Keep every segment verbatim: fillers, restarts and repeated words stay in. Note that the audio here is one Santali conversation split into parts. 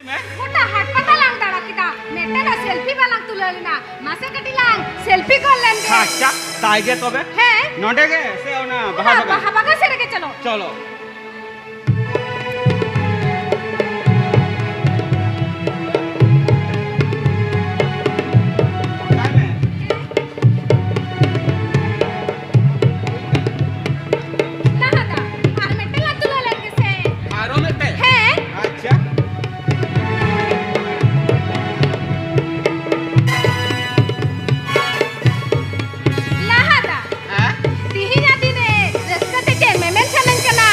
ᱜᱚᱴᱟ ᱦᱟᱴ ᱯᱟᱛᱟ ᱞᱟᱝ ᱫᱟᱬᱟ ᱠᱮᱫᱟ, ᱢᱤᱫᱴᱮᱱ ᱦᱚᱸ ᱥᱮᱞᱯᱷᱤ ᱵᱟᱞᱟᱝ ᱛᱩᱞᱟᱹᱣ ᱞᱮᱱᱟ᱾ ᱢᱟᱥᱮ ᱠᱟᱹᱴᱤᱡ ᱞᱟᱝ ᱥᱮᱞᱯᱷᱤ ᱜᱚᱫ ᱞᱮᱱ ᱜᱮ᱾ ᱟᱪᱪᱷᱟ, ᱛᱟᱭ ᱜᱮ ᱛᱚᱵᱮ᱾ ᱦᱮᱸ᱾ ᱱᱚᱰᱮ ᱜᱮ ᱥᱮ ᱚᱱᱟ ᱵᱟᱦᱟ ᱚᱱᱟ ᱵᱟᱜᱟᱱ? ᱵᱟᱦᱟ ᱵᱟᱜᱟᱱ ᱥᱮᱫ ᱨᱮᱜᱮ ᱪᱚᱞᱚ᱾ ᱪᱚᱞᱚ᱾ ᱞᱟᱦᱟ ᱫᱟ, ᱟᱨ ᱢᱤᱫᱴᱮᱱ ᱞᱟᱝ ᱛᱩᱞᱟᱹᱣ ᱞᱮᱱ ᱜᱮᱥᱮ᱾ ᱟᱨᱚ ᱢᱤᱫᱴᱮᱱ? ᱦᱮᱸ᱾ ᱟᱪᱪᱷᱟ᱾ ᱞᱟᱦᱟ ᱫᱟ᱾ ᱦᱮᱸ? ᱛᱤᱦᱤᱧᱟᱜ ᱫᱤᱱ ᱨᱮ ᱨᱟᱹᱥᱠᱟᱹ ᱛᱮ ᱪᱮᱫ ᱢᱮᱢᱮᱱ ᱥᱟᱱᱟᱧ ᱠᱟᱱᱟ?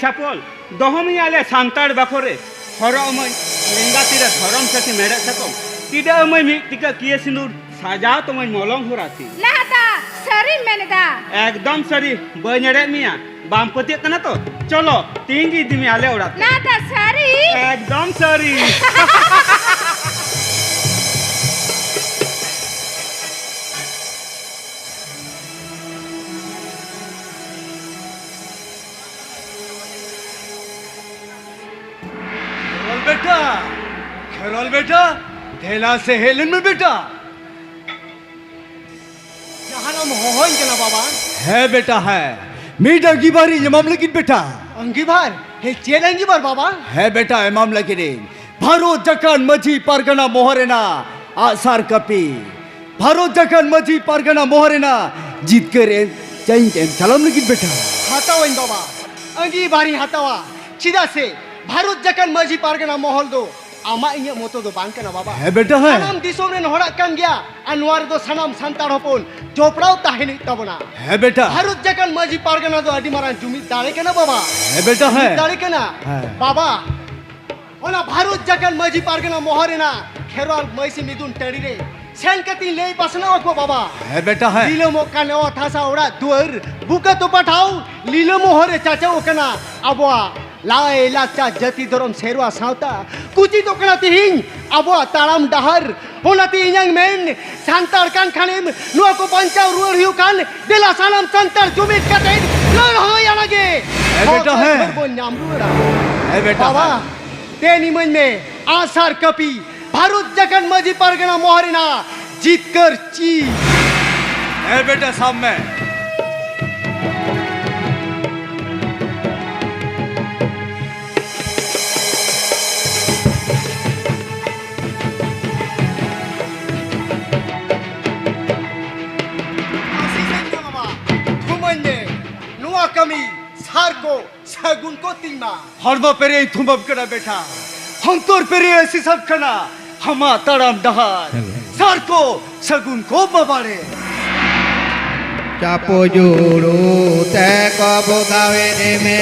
ᱪᱷᱟᱯᱚᱞ, ᱫᱚᱦᱚ ᱢᱮᱭᱟ ᱟᱞᱮ ᱥᱟᱱᱛᱟᱲ ᱵᱟᱠᱷᱳᱞ ᱨᱮ᱾ ᱦᱚᱨᱚᱜ ᱟᱹᱢᱟᱹᱧ ᱞᱮᱸᱜᱟ ᱛᱤ ᱨᱮ ᱫᱷᱚᱨᱚᱢ ᱥᱟᱹᱛᱷᱤ ᱢᱮᱲᱦᱮᱫ ᱥᱟᱠᱚᱢ, ᱴᱤᱰᱟᱹᱜ ᱟᱹᱢᱟᱹᱧ ᱢᱤᱫ ᱴᱤᱠᱟᱹ ᱠᱤᱭᱟᱹ ᱥᱤᱸᱫᱩᱨ, ᱥᱟᱡᱟᱣ ᱛᱟᱢᱟᱹᱧ ᱢᱚᱞᱚᱝ ᱦᱚᱨᱟᱥᱤ᱾ ᱞᱟᱦᱟ ᱫᱟ, ᱥᱟᱹᱨᱤᱢ ᱢᱮᱱ ᱮᱫᱟ? ᱮᱠᱫᱚᱢ ᱥᱟᱹᱨᱤ, ᱵᱟᱹᱧ ᱮᱲᱮ ᱢᱮᱭᱟ᱾ ᱵᱟᱢ ᱯᱟᱹᱛᱭᱟᱹᱜ ᱠᱟᱱᱟ ᱛᱚ? ᱪᱚᱞᱚ, ᱛᱮᱦᱮᱧ ᱜᱮ ᱤᱫᱤ ᱢᱮᱭᱟ ᱟᱞᱮ ᱚᱲᱟᱜ ᱛᱮ᱾ ᱞᱟᱦᱟ ᱫᱟ, ᱥᱟᱹᱨᱤ? ᱮᱠᱫᱚᱢ ᱥᱟᱹᱨᱤ᱾ ᱠᱷᱮᱨᱣᱟᱞ ᱵᱮᱴᱟ, ᱠᱷᱮᱨᱣᱟᱞ ᱵᱮᱴᱟ, ᱫᱮᱞᱟ ᱥᱮ ᱦᱮᱡ ᱞᱮᱱ ᱢᱮ ᱵᱮᱴᱟ᱾ ᱡᱟᱦᱟᱱᱟᱜ ᱮᱢ ᱦᱚᱦᱚᱧ ᱠᱟᱱᱟ ᱵᱟᱵᱟ? ᱦᱮᱸ ᱵᱮᱴᱟ, ᱦᱮᱸ᱾ ᱢᱤᱫ ᱟᱸᱜᱤᱵᱷᱟᱨᱤᱧ ᱮᱢᱟᱢ ᱞᱟᱹᱜᱤᱫ ᱵᱮᱴᱟ᱾ ᱟᱸᱜᱤᱵᱷᱟᱨ? ᱦᱮᱸ, ᱪᱮᱫ ᱟᱸᱜᱤᱵᱷᱟᱨ ᱵᱟᱵᱟ? ᱦᱮᱸ ᱵᱮᱴᱟ, ᱮᱢᱟᱢ ᱞᱟᱹᱜᱤᱫ ᱤᱧ᱾ ᱵᱷᱟᱨᱚᱛ ᱡᱟᱠᱟᱛ ᱢᱟᱹᱡᱷᱤ ᱯᱟᱨᱜᱟᱱᱟ ᱢᱚᱦᱚᱞ ᱨᱮᱱᱟᱜ ᱟᱜᱼᱥᱟᱨ ᱠᱟᱹᱯᱤ, ᱵᱷᱟᱨᱚᱛ ᱡᱟᱠᱟᱛ ᱢᱟᱹᱡᱷᱤ ᱯᱟᱨᱜᱟᱱᱟ ᱢᱚᱦᱚᱞ ᱨᱮᱱᱟᱜ ᱡᱤᱛᱠᱟᱹᱨ ᱮᱢ ᱪᱟᱹᱭᱤᱧ ᱮᱢ ᱪᱟᱞᱟᱢ ᱞᱟᱹᱜᱤᱫ ᱵᱮᱴᱟ᱾ ᱦᱟᱛᱟᱣᱟᱹᱧ ᱵᱟᱵᱟ, ᱟᱹᱜᱤᱵᱷᱟᱨᱤᱧ ᱦᱟᱛᱟᱣᱟ᱾ ᱪᱮᱫᱟᱜ ᱥᱮ ᱵᱷᱟᱨᱚᱛ ᱡᱟᱠᱟᱛ ᱢᱟᱹᱡᱷᱤ ᱯᱟᱨᱜᱟᱱᱟ ᱢᱚᱦᱚᱞ ᱫᱚ ᱟᱢᱟᱜ ᱤᱧᱟᱹᱜ ᱢᱚᱛᱚ ᱫᱚ ᱵᱟᱝ ᱠᱟᱱᱟ ᱵᱟᱵᱟ᱾ ᱦᱮᱸ ᱵᱮᱴᱟ, ᱦᱮᱸ᱾ ᱥᱟᱱᱟᱢ ᱫᱤᱥᱚᱢ ᱨᱮᱱ ᱦᱚᱲᱟᱜ ᱠᱟᱱ ᱜᱮᱭᱟ, ᱟᱨ ᱱᱚᱣᱟ ᱨᱮᱫᱚ ᱥᱟᱱᱟᱢ ᱥᱟᱱᱛᱟᱲ ᱦᱚᱯᱚᱱ ᱡᱚᱯᱲᱟᱣ ᱛᱟᱦᱮᱸ ᱦᱩᱭᱩᱜ ᱛᱟᱵᱚᱱᱟ᱾ ᱦᱮᱸ ᱵᱮᱴᱟ᱾ ᱵᱷᱟᱨᱚᱛ ᱡᱟᱠᱟᱛ ᱢᱟᱹᱡᱷᱤ ᱯᱟᱨᱜᱟᱱᱟ ᱫᱚ ᱟᱹᱰᱤ ᱢᱟᱨᱟᱝ ᱡᱩᱢᱤᱫ ᱫᱟᱲᱮ ᱠᱟᱱᱟ ᱵᱟᱵᱟ᱾ ᱦᱮᱸ ᱵᱮᱴᱟ, ᱦᱮᱸ᱾ ᱡᱩᱢᱤᱫ ᱫᱟᱲᱮ ᱠᱟᱱᱟ᱾ ᱦᱮᱸ᱾ ᱵᱟᱵᱟ, ᱚᱱᱟ ᱵᱷᱟᱨᱚᱛ ᱡᱟᱠᱟᱛ ᱢᱟᱹᱡᱷᱤ ᱯᱟᱨᱜᱟᱱᱟ ᱢᱚᱦᱚᱞ ᱨᱮᱱᱟᱜ ᱠᱷᱮᱨᱣᱟᱞ ᱢᱟᱹᱭᱥᱤ ᱢᱤᱫᱩᱱ ᱴᱟᱺᱰᱤ ᱨᱮ ᱥᱮᱱ ᱠᱟᱛᱮᱧ ᱞᱟᱹᱭ ᱯᱟᱥᱱᱟᱣ ᱟᱠᱚᱣᱟ ᱵᱟᱵᱟ᱾ ᱦᱮᱸ ᱵᱮᱴᱟ, ᱦᱮᱸ᱾ ᱞᱤᱞᱟᱹᱢᱚᱜ ᱠᱟᱱ ᱚᱛ ᱦᱟᱥᱟ ᱚᱲᱟᱜ ᱫᱩᱣᱟᱹᱨ ᱵᱩᱠᱟᱹ ᱛᱚᱯᱟ ᱴᱷᱟᱶ ᱞᱤᱞᱟᱹᱢᱚᱜ ᱦᱚᱨ ᱨᱮ ᱪᱟᱪᱟᱣ ᱟᱠᱟᱱᱟ ᱟᱵᱚᱣᱟᱜ ᱞᱟᱭ ᱞᱟᱠᱪᱟᱨ, ᱡᱟᱹᱛᱤ ᱫᱷᱚᱨᱚᱢ, ᱥᱮᱨᱣᱟ ᱥᱟᱶᱛᱟ ᱠᱩᱪᱤᱛᱚᱜ ᱠᱟᱱᱟ ᱛᱤᱦᱤᱧ ᱟᱵᱚᱣᱟᱜ ᱛᱟᱲᱟᱢ ᱰᱟᱦᱟᱨ᱾ ᱚᱱᱟᱛᱮ ᱤᱧᱟᱝ ᱢᱮᱱ, ᱥᱟᱱᱛᱟᱲ ᱠᱟᱱ ᱠᱷᱟᱱᱮᱢ ᱱᱚᱣᱟ ᱠᱚ ᱵᱟᱧᱪᱟᱣ ᱨᱩᱣᱟᱹᱲ ᱦᱩᱭᱩᱜ ᱠᱷᱟᱱ ᱫᱮᱞᱟ ᱥᱟᱱᱟᱢ ᱥᱟᱱᱛᱟᱲ ᱡᱩᱢᱤᱫ ᱠᱟᱛᱮ ᱞᱟᱹᱲᱦᱟᱹᱭ ᱟᱱᱟᱜᱮ ᱦᱮᱸ ᱵᱮᱴᱟ, ᱦᱚᱠ ᱦᱮᱸ᱾ ᱟᱹᱭᱫᱟᱹᱨ ᱵᱚᱱ ᱧᱟᱢ ᱨᱩᱣᱟᱹᱲᱟ᱾ ᱦᱮᱸ ᱵᱮᱴᱟ, ᱵᱟᱵᱟ, ᱦᱮᱸ᱾ ᱫᱮᱱ ᱤᱢᱟᱹᱧ ᱢᱮ ᱟᱜᱼᱥᱟᱨ ᱠᱟᱹᱯᱤ, ᱵᱷᱟᱨᱚᱛ ᱡᱟᱠᱟᱛ ᱢᱟᱹᱡᱷᱤ ᱯᱟᱨᱜᱟᱱᱟ ᱢᱚᱦᱚᱞ ᱨᱮᱱᱟᱜ ᱡᱤᱛᱠᱟᱹᱨ ᱪᱤ᱾ ᱦᱮᱸ ᱵᱮᱴᱟ, ᱥᱟᱵ ᱢᱮ᱾ ᱟᱥᱤᱥ ᱟᱹᱧ ᱢᱮ ᱵᱟᱵᱟ, ᱛᱷᱩᱢᱟᱹᱧ ᱢᱮ᱾ ᱱᱚᱣᱟ ᱠᱟᱹᱢᱤ ᱥᱟᱨ ᱠᱚ ᱥᱟᱹᱜᱩᱱ ᱠᱚ ᱛᱤᱧ ᱢᱟ᱾ ᱦᱚᱲᱢᱚ ᱯᱮᱨᱮᱡ ᱛᱷᱩᱢᱟᱹᱢ ᱠᱟᱱᱟ ᱵᱮᱴᱟ, ᱚᱱᱛᱚᱨ ᱯᱮᱨᱮᱡ ᱟᱹᱥᱤᱥᱟᱢ ᱠᱟᱱᱟ ᱟᱢᱟᱜ ᱛᱟᱲᱟᱢ ᱰᱟᱦᱟᱨ᱾ ᱦᱮᱞᱳ᱾ ᱥᱟᱨ ᱠᱚ ᱥᱟᱹᱜᱩᱱ ᱠᱚ ᱵᱟᱵᱟᱲᱮ᱾ ᱪᱟᱯᱚ ᱡᱩᱲᱩ ᱛᱮᱠᱚ ᱵᱚᱫᱟᱣᱮᱫ ᱢᱮ,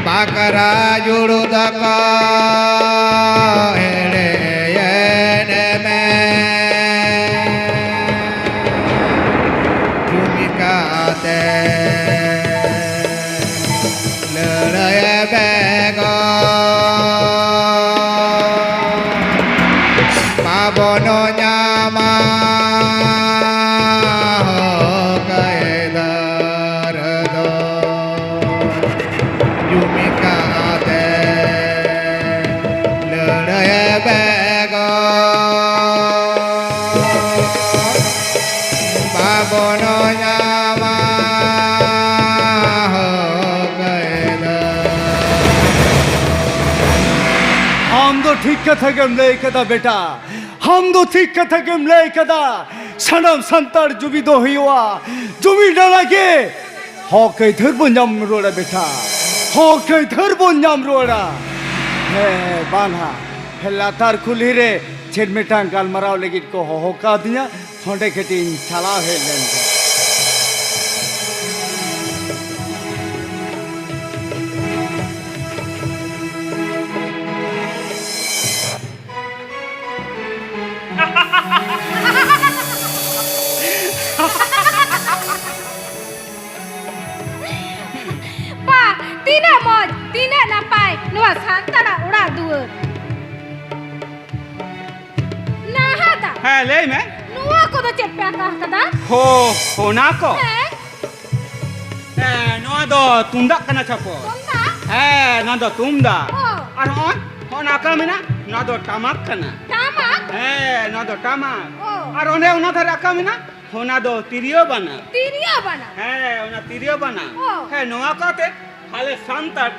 ᱵᱟᱠᱨᱟ ᱡᱩᱲᱩ ᱫᱚᱠᱚ ᱮᱲᱮᱭᱮᱫ ᱢᱮ᱾ ᱡᱩᱢᱤ ᱠᱟᱛᱮ ᱞᱟᱹᱲᱦᱟᱹᱭ ᱵᱮᱜᱚᱨ ᱵᱟᱵᱚᱱ ᱧᱟᱢᱟ ᱦᱚᱠ ᱟᱹᱭᱫᱟᱹᱨ ᱫᱚ᱾ ᱡᱩᱢᱤ ᱠᱟᱛᱮ ᱞᱟᱹᱲᱦᱟᱹᱭ ᱵᱮᱜᱚᱨ ᱵᱟᱵᱚᱱ ᱧᱟᱢᱟ ᱦᱚᱠ ᱟᱹᱭᱫᱟᱹᱨ᱾ ᱟᱢ ᱫᱚ ᱴᱷᱤᱠ ᱠᱟᱛᱷᱟ ᱜᱮᱢ ᱞᱟᱹᱭ ᱠᱟᱫᱟ ᱵᱮᱴᱟ, ᱟᱢ ᱫᱚ ᱴᱷᱤᱠ ᱠᱟᱛᱷᱟ ᱜᱮᱢ ᱞᱟᱹᱭ ᱠᱟᱫᱟ᱾ ᱥᱟᱱᱟᱢ ᱥᱟᱱᱛᱟᱲ ᱡᱩᱢᱤ ᱫᱚ ᱦᱩᱭᱩᱜᱼᱟ, ᱡᱩᱢᱤ ᱰᱟᱲᱟ ᱜᱮ ᱦᱚᱠ ᱟᱹᱭᱫᱟᱹᱨ ᱵᱚᱱ ᱧᱟᱢ ᱨᱩᱣᱟᱹᱲᱟ ᱵᱮᱴᱟ, ᱦᱚᱠ ᱟᱹᱭᱫᱟᱹᱨ ᱵᱚᱱ ᱧᱟᱢ ᱨᱩᱣᱟᱹᱲᱟ᱾ ᱦᱮᱸ ᱵᱟᱝ ᱦᱟᱸᱜ, ᱞᱟᱛᱟᱨ ᱠᱩᱞᱦᱤ ᱨᱮ ᱪᱮᱫ ᱢᱤᱫᱴᱟᱝ ᱜᱟᱞᱢᱟᱨᱟᱣ ᱞᱟᱹᱜᱤᱫ ᱠᱚ ᱦᱚᱦᱚ ᱠᱟᱣᱫᱤᱧᱟ, ᱚᱸᱰᱮ ᱠᱟᱹᱴᱤᱡ ᱤᱧ ᱪᱟᱞᱟᱣ ᱦᱮᱡ ᱞᱮᱱ ᱜᱮ᱾ ᱵᱟ, ᱛᱤᱱᱟᱹᱜ ᱢᱚᱡᱽ, ᱛᱤᱱᱟᱹᱜ ᱱᱟᱯᱟᱭ ᱱᱚᱣᱟ ᱥᱟᱱᱛᱟᱲᱟᱜ ᱚᱲᱟᱜ ᱫᱩᱣᱟᱹᱨ᱾ ᱱᱟᱦᱟᱫᱟ᱾ ᱦᱮᱸ, ᱞᱟᱹᱭ ᱢᱮ᱾ ᱱᱚᱣᱟ ᱠᱚᱫᱚ ᱪᱮᱫ ᱯᱮ ᱟᱸᱠᱟᱣ ᱟᱠᱟᱫᱟ? ᱦᱳ, ᱚᱱᱟ ᱠᱚ? ᱦᱮᱸ᱾ ᱦᱮᱸ, ᱱᱚᱣᱟ ᱫᱚ ᱛᱩᱢᱫᱟᱜ ᱠᱟᱱᱟ, ᱪᱷᱟᱯᱚ᱾ ᱛᱩᱢᱫᱟᱜ? ᱦᱮᱸ, ᱱᱚᱣᱟ ᱫᱚ ᱛᱩᱢᱫᱟᱜ᱾ ᱚ᱾ ᱟᱨ ᱱᱚᱜᱼᱚᱭ, ᱦᱚᱸᱜᱼᱚ ᱱᱟ ᱟᱸᱠᱟᱣ ᱢᱮᱱᱟᱜ, ᱱᱚᱣᱟ ᱫᱚ ᱴᱟᱢᱟᱠ ᱠᱟᱱᱟ᱾ ᱴᱟᱢᱟᱠ? ᱦᱮᱸ, ᱱᱚᱣᱟ ᱫᱚ ᱴᱟᱢᱟᱠ᱾ ᱚ᱾ ᱟᱨ ᱚᱸᱰᱮ ᱚᱱᱟ ᱫᱷᱟᱨᱮ ᱟᱸᱠᱟᱣ ᱢᱮᱱᱟᱜ, ᱚᱱᱟ ᱫᱚ ᱛᱤᱨᱭᱳ ᱵᱟᱱᱟᱢ᱾ ᱛᱤᱨᱭᱳ ᱵᱟᱱᱟᱢ? ᱦᱮᱸ, ᱚᱱᱟ ᱛᱤᱨᱭᱳ ᱵᱟᱱᱟᱢ᱾ ᱚ᱾ ᱦᱮᱸ, ᱱᱚᱣᱟ ᱠᱚ ᱟᱛᱮ ᱟᱞᱮ ᱥᱟᱱᱛᱟᱲ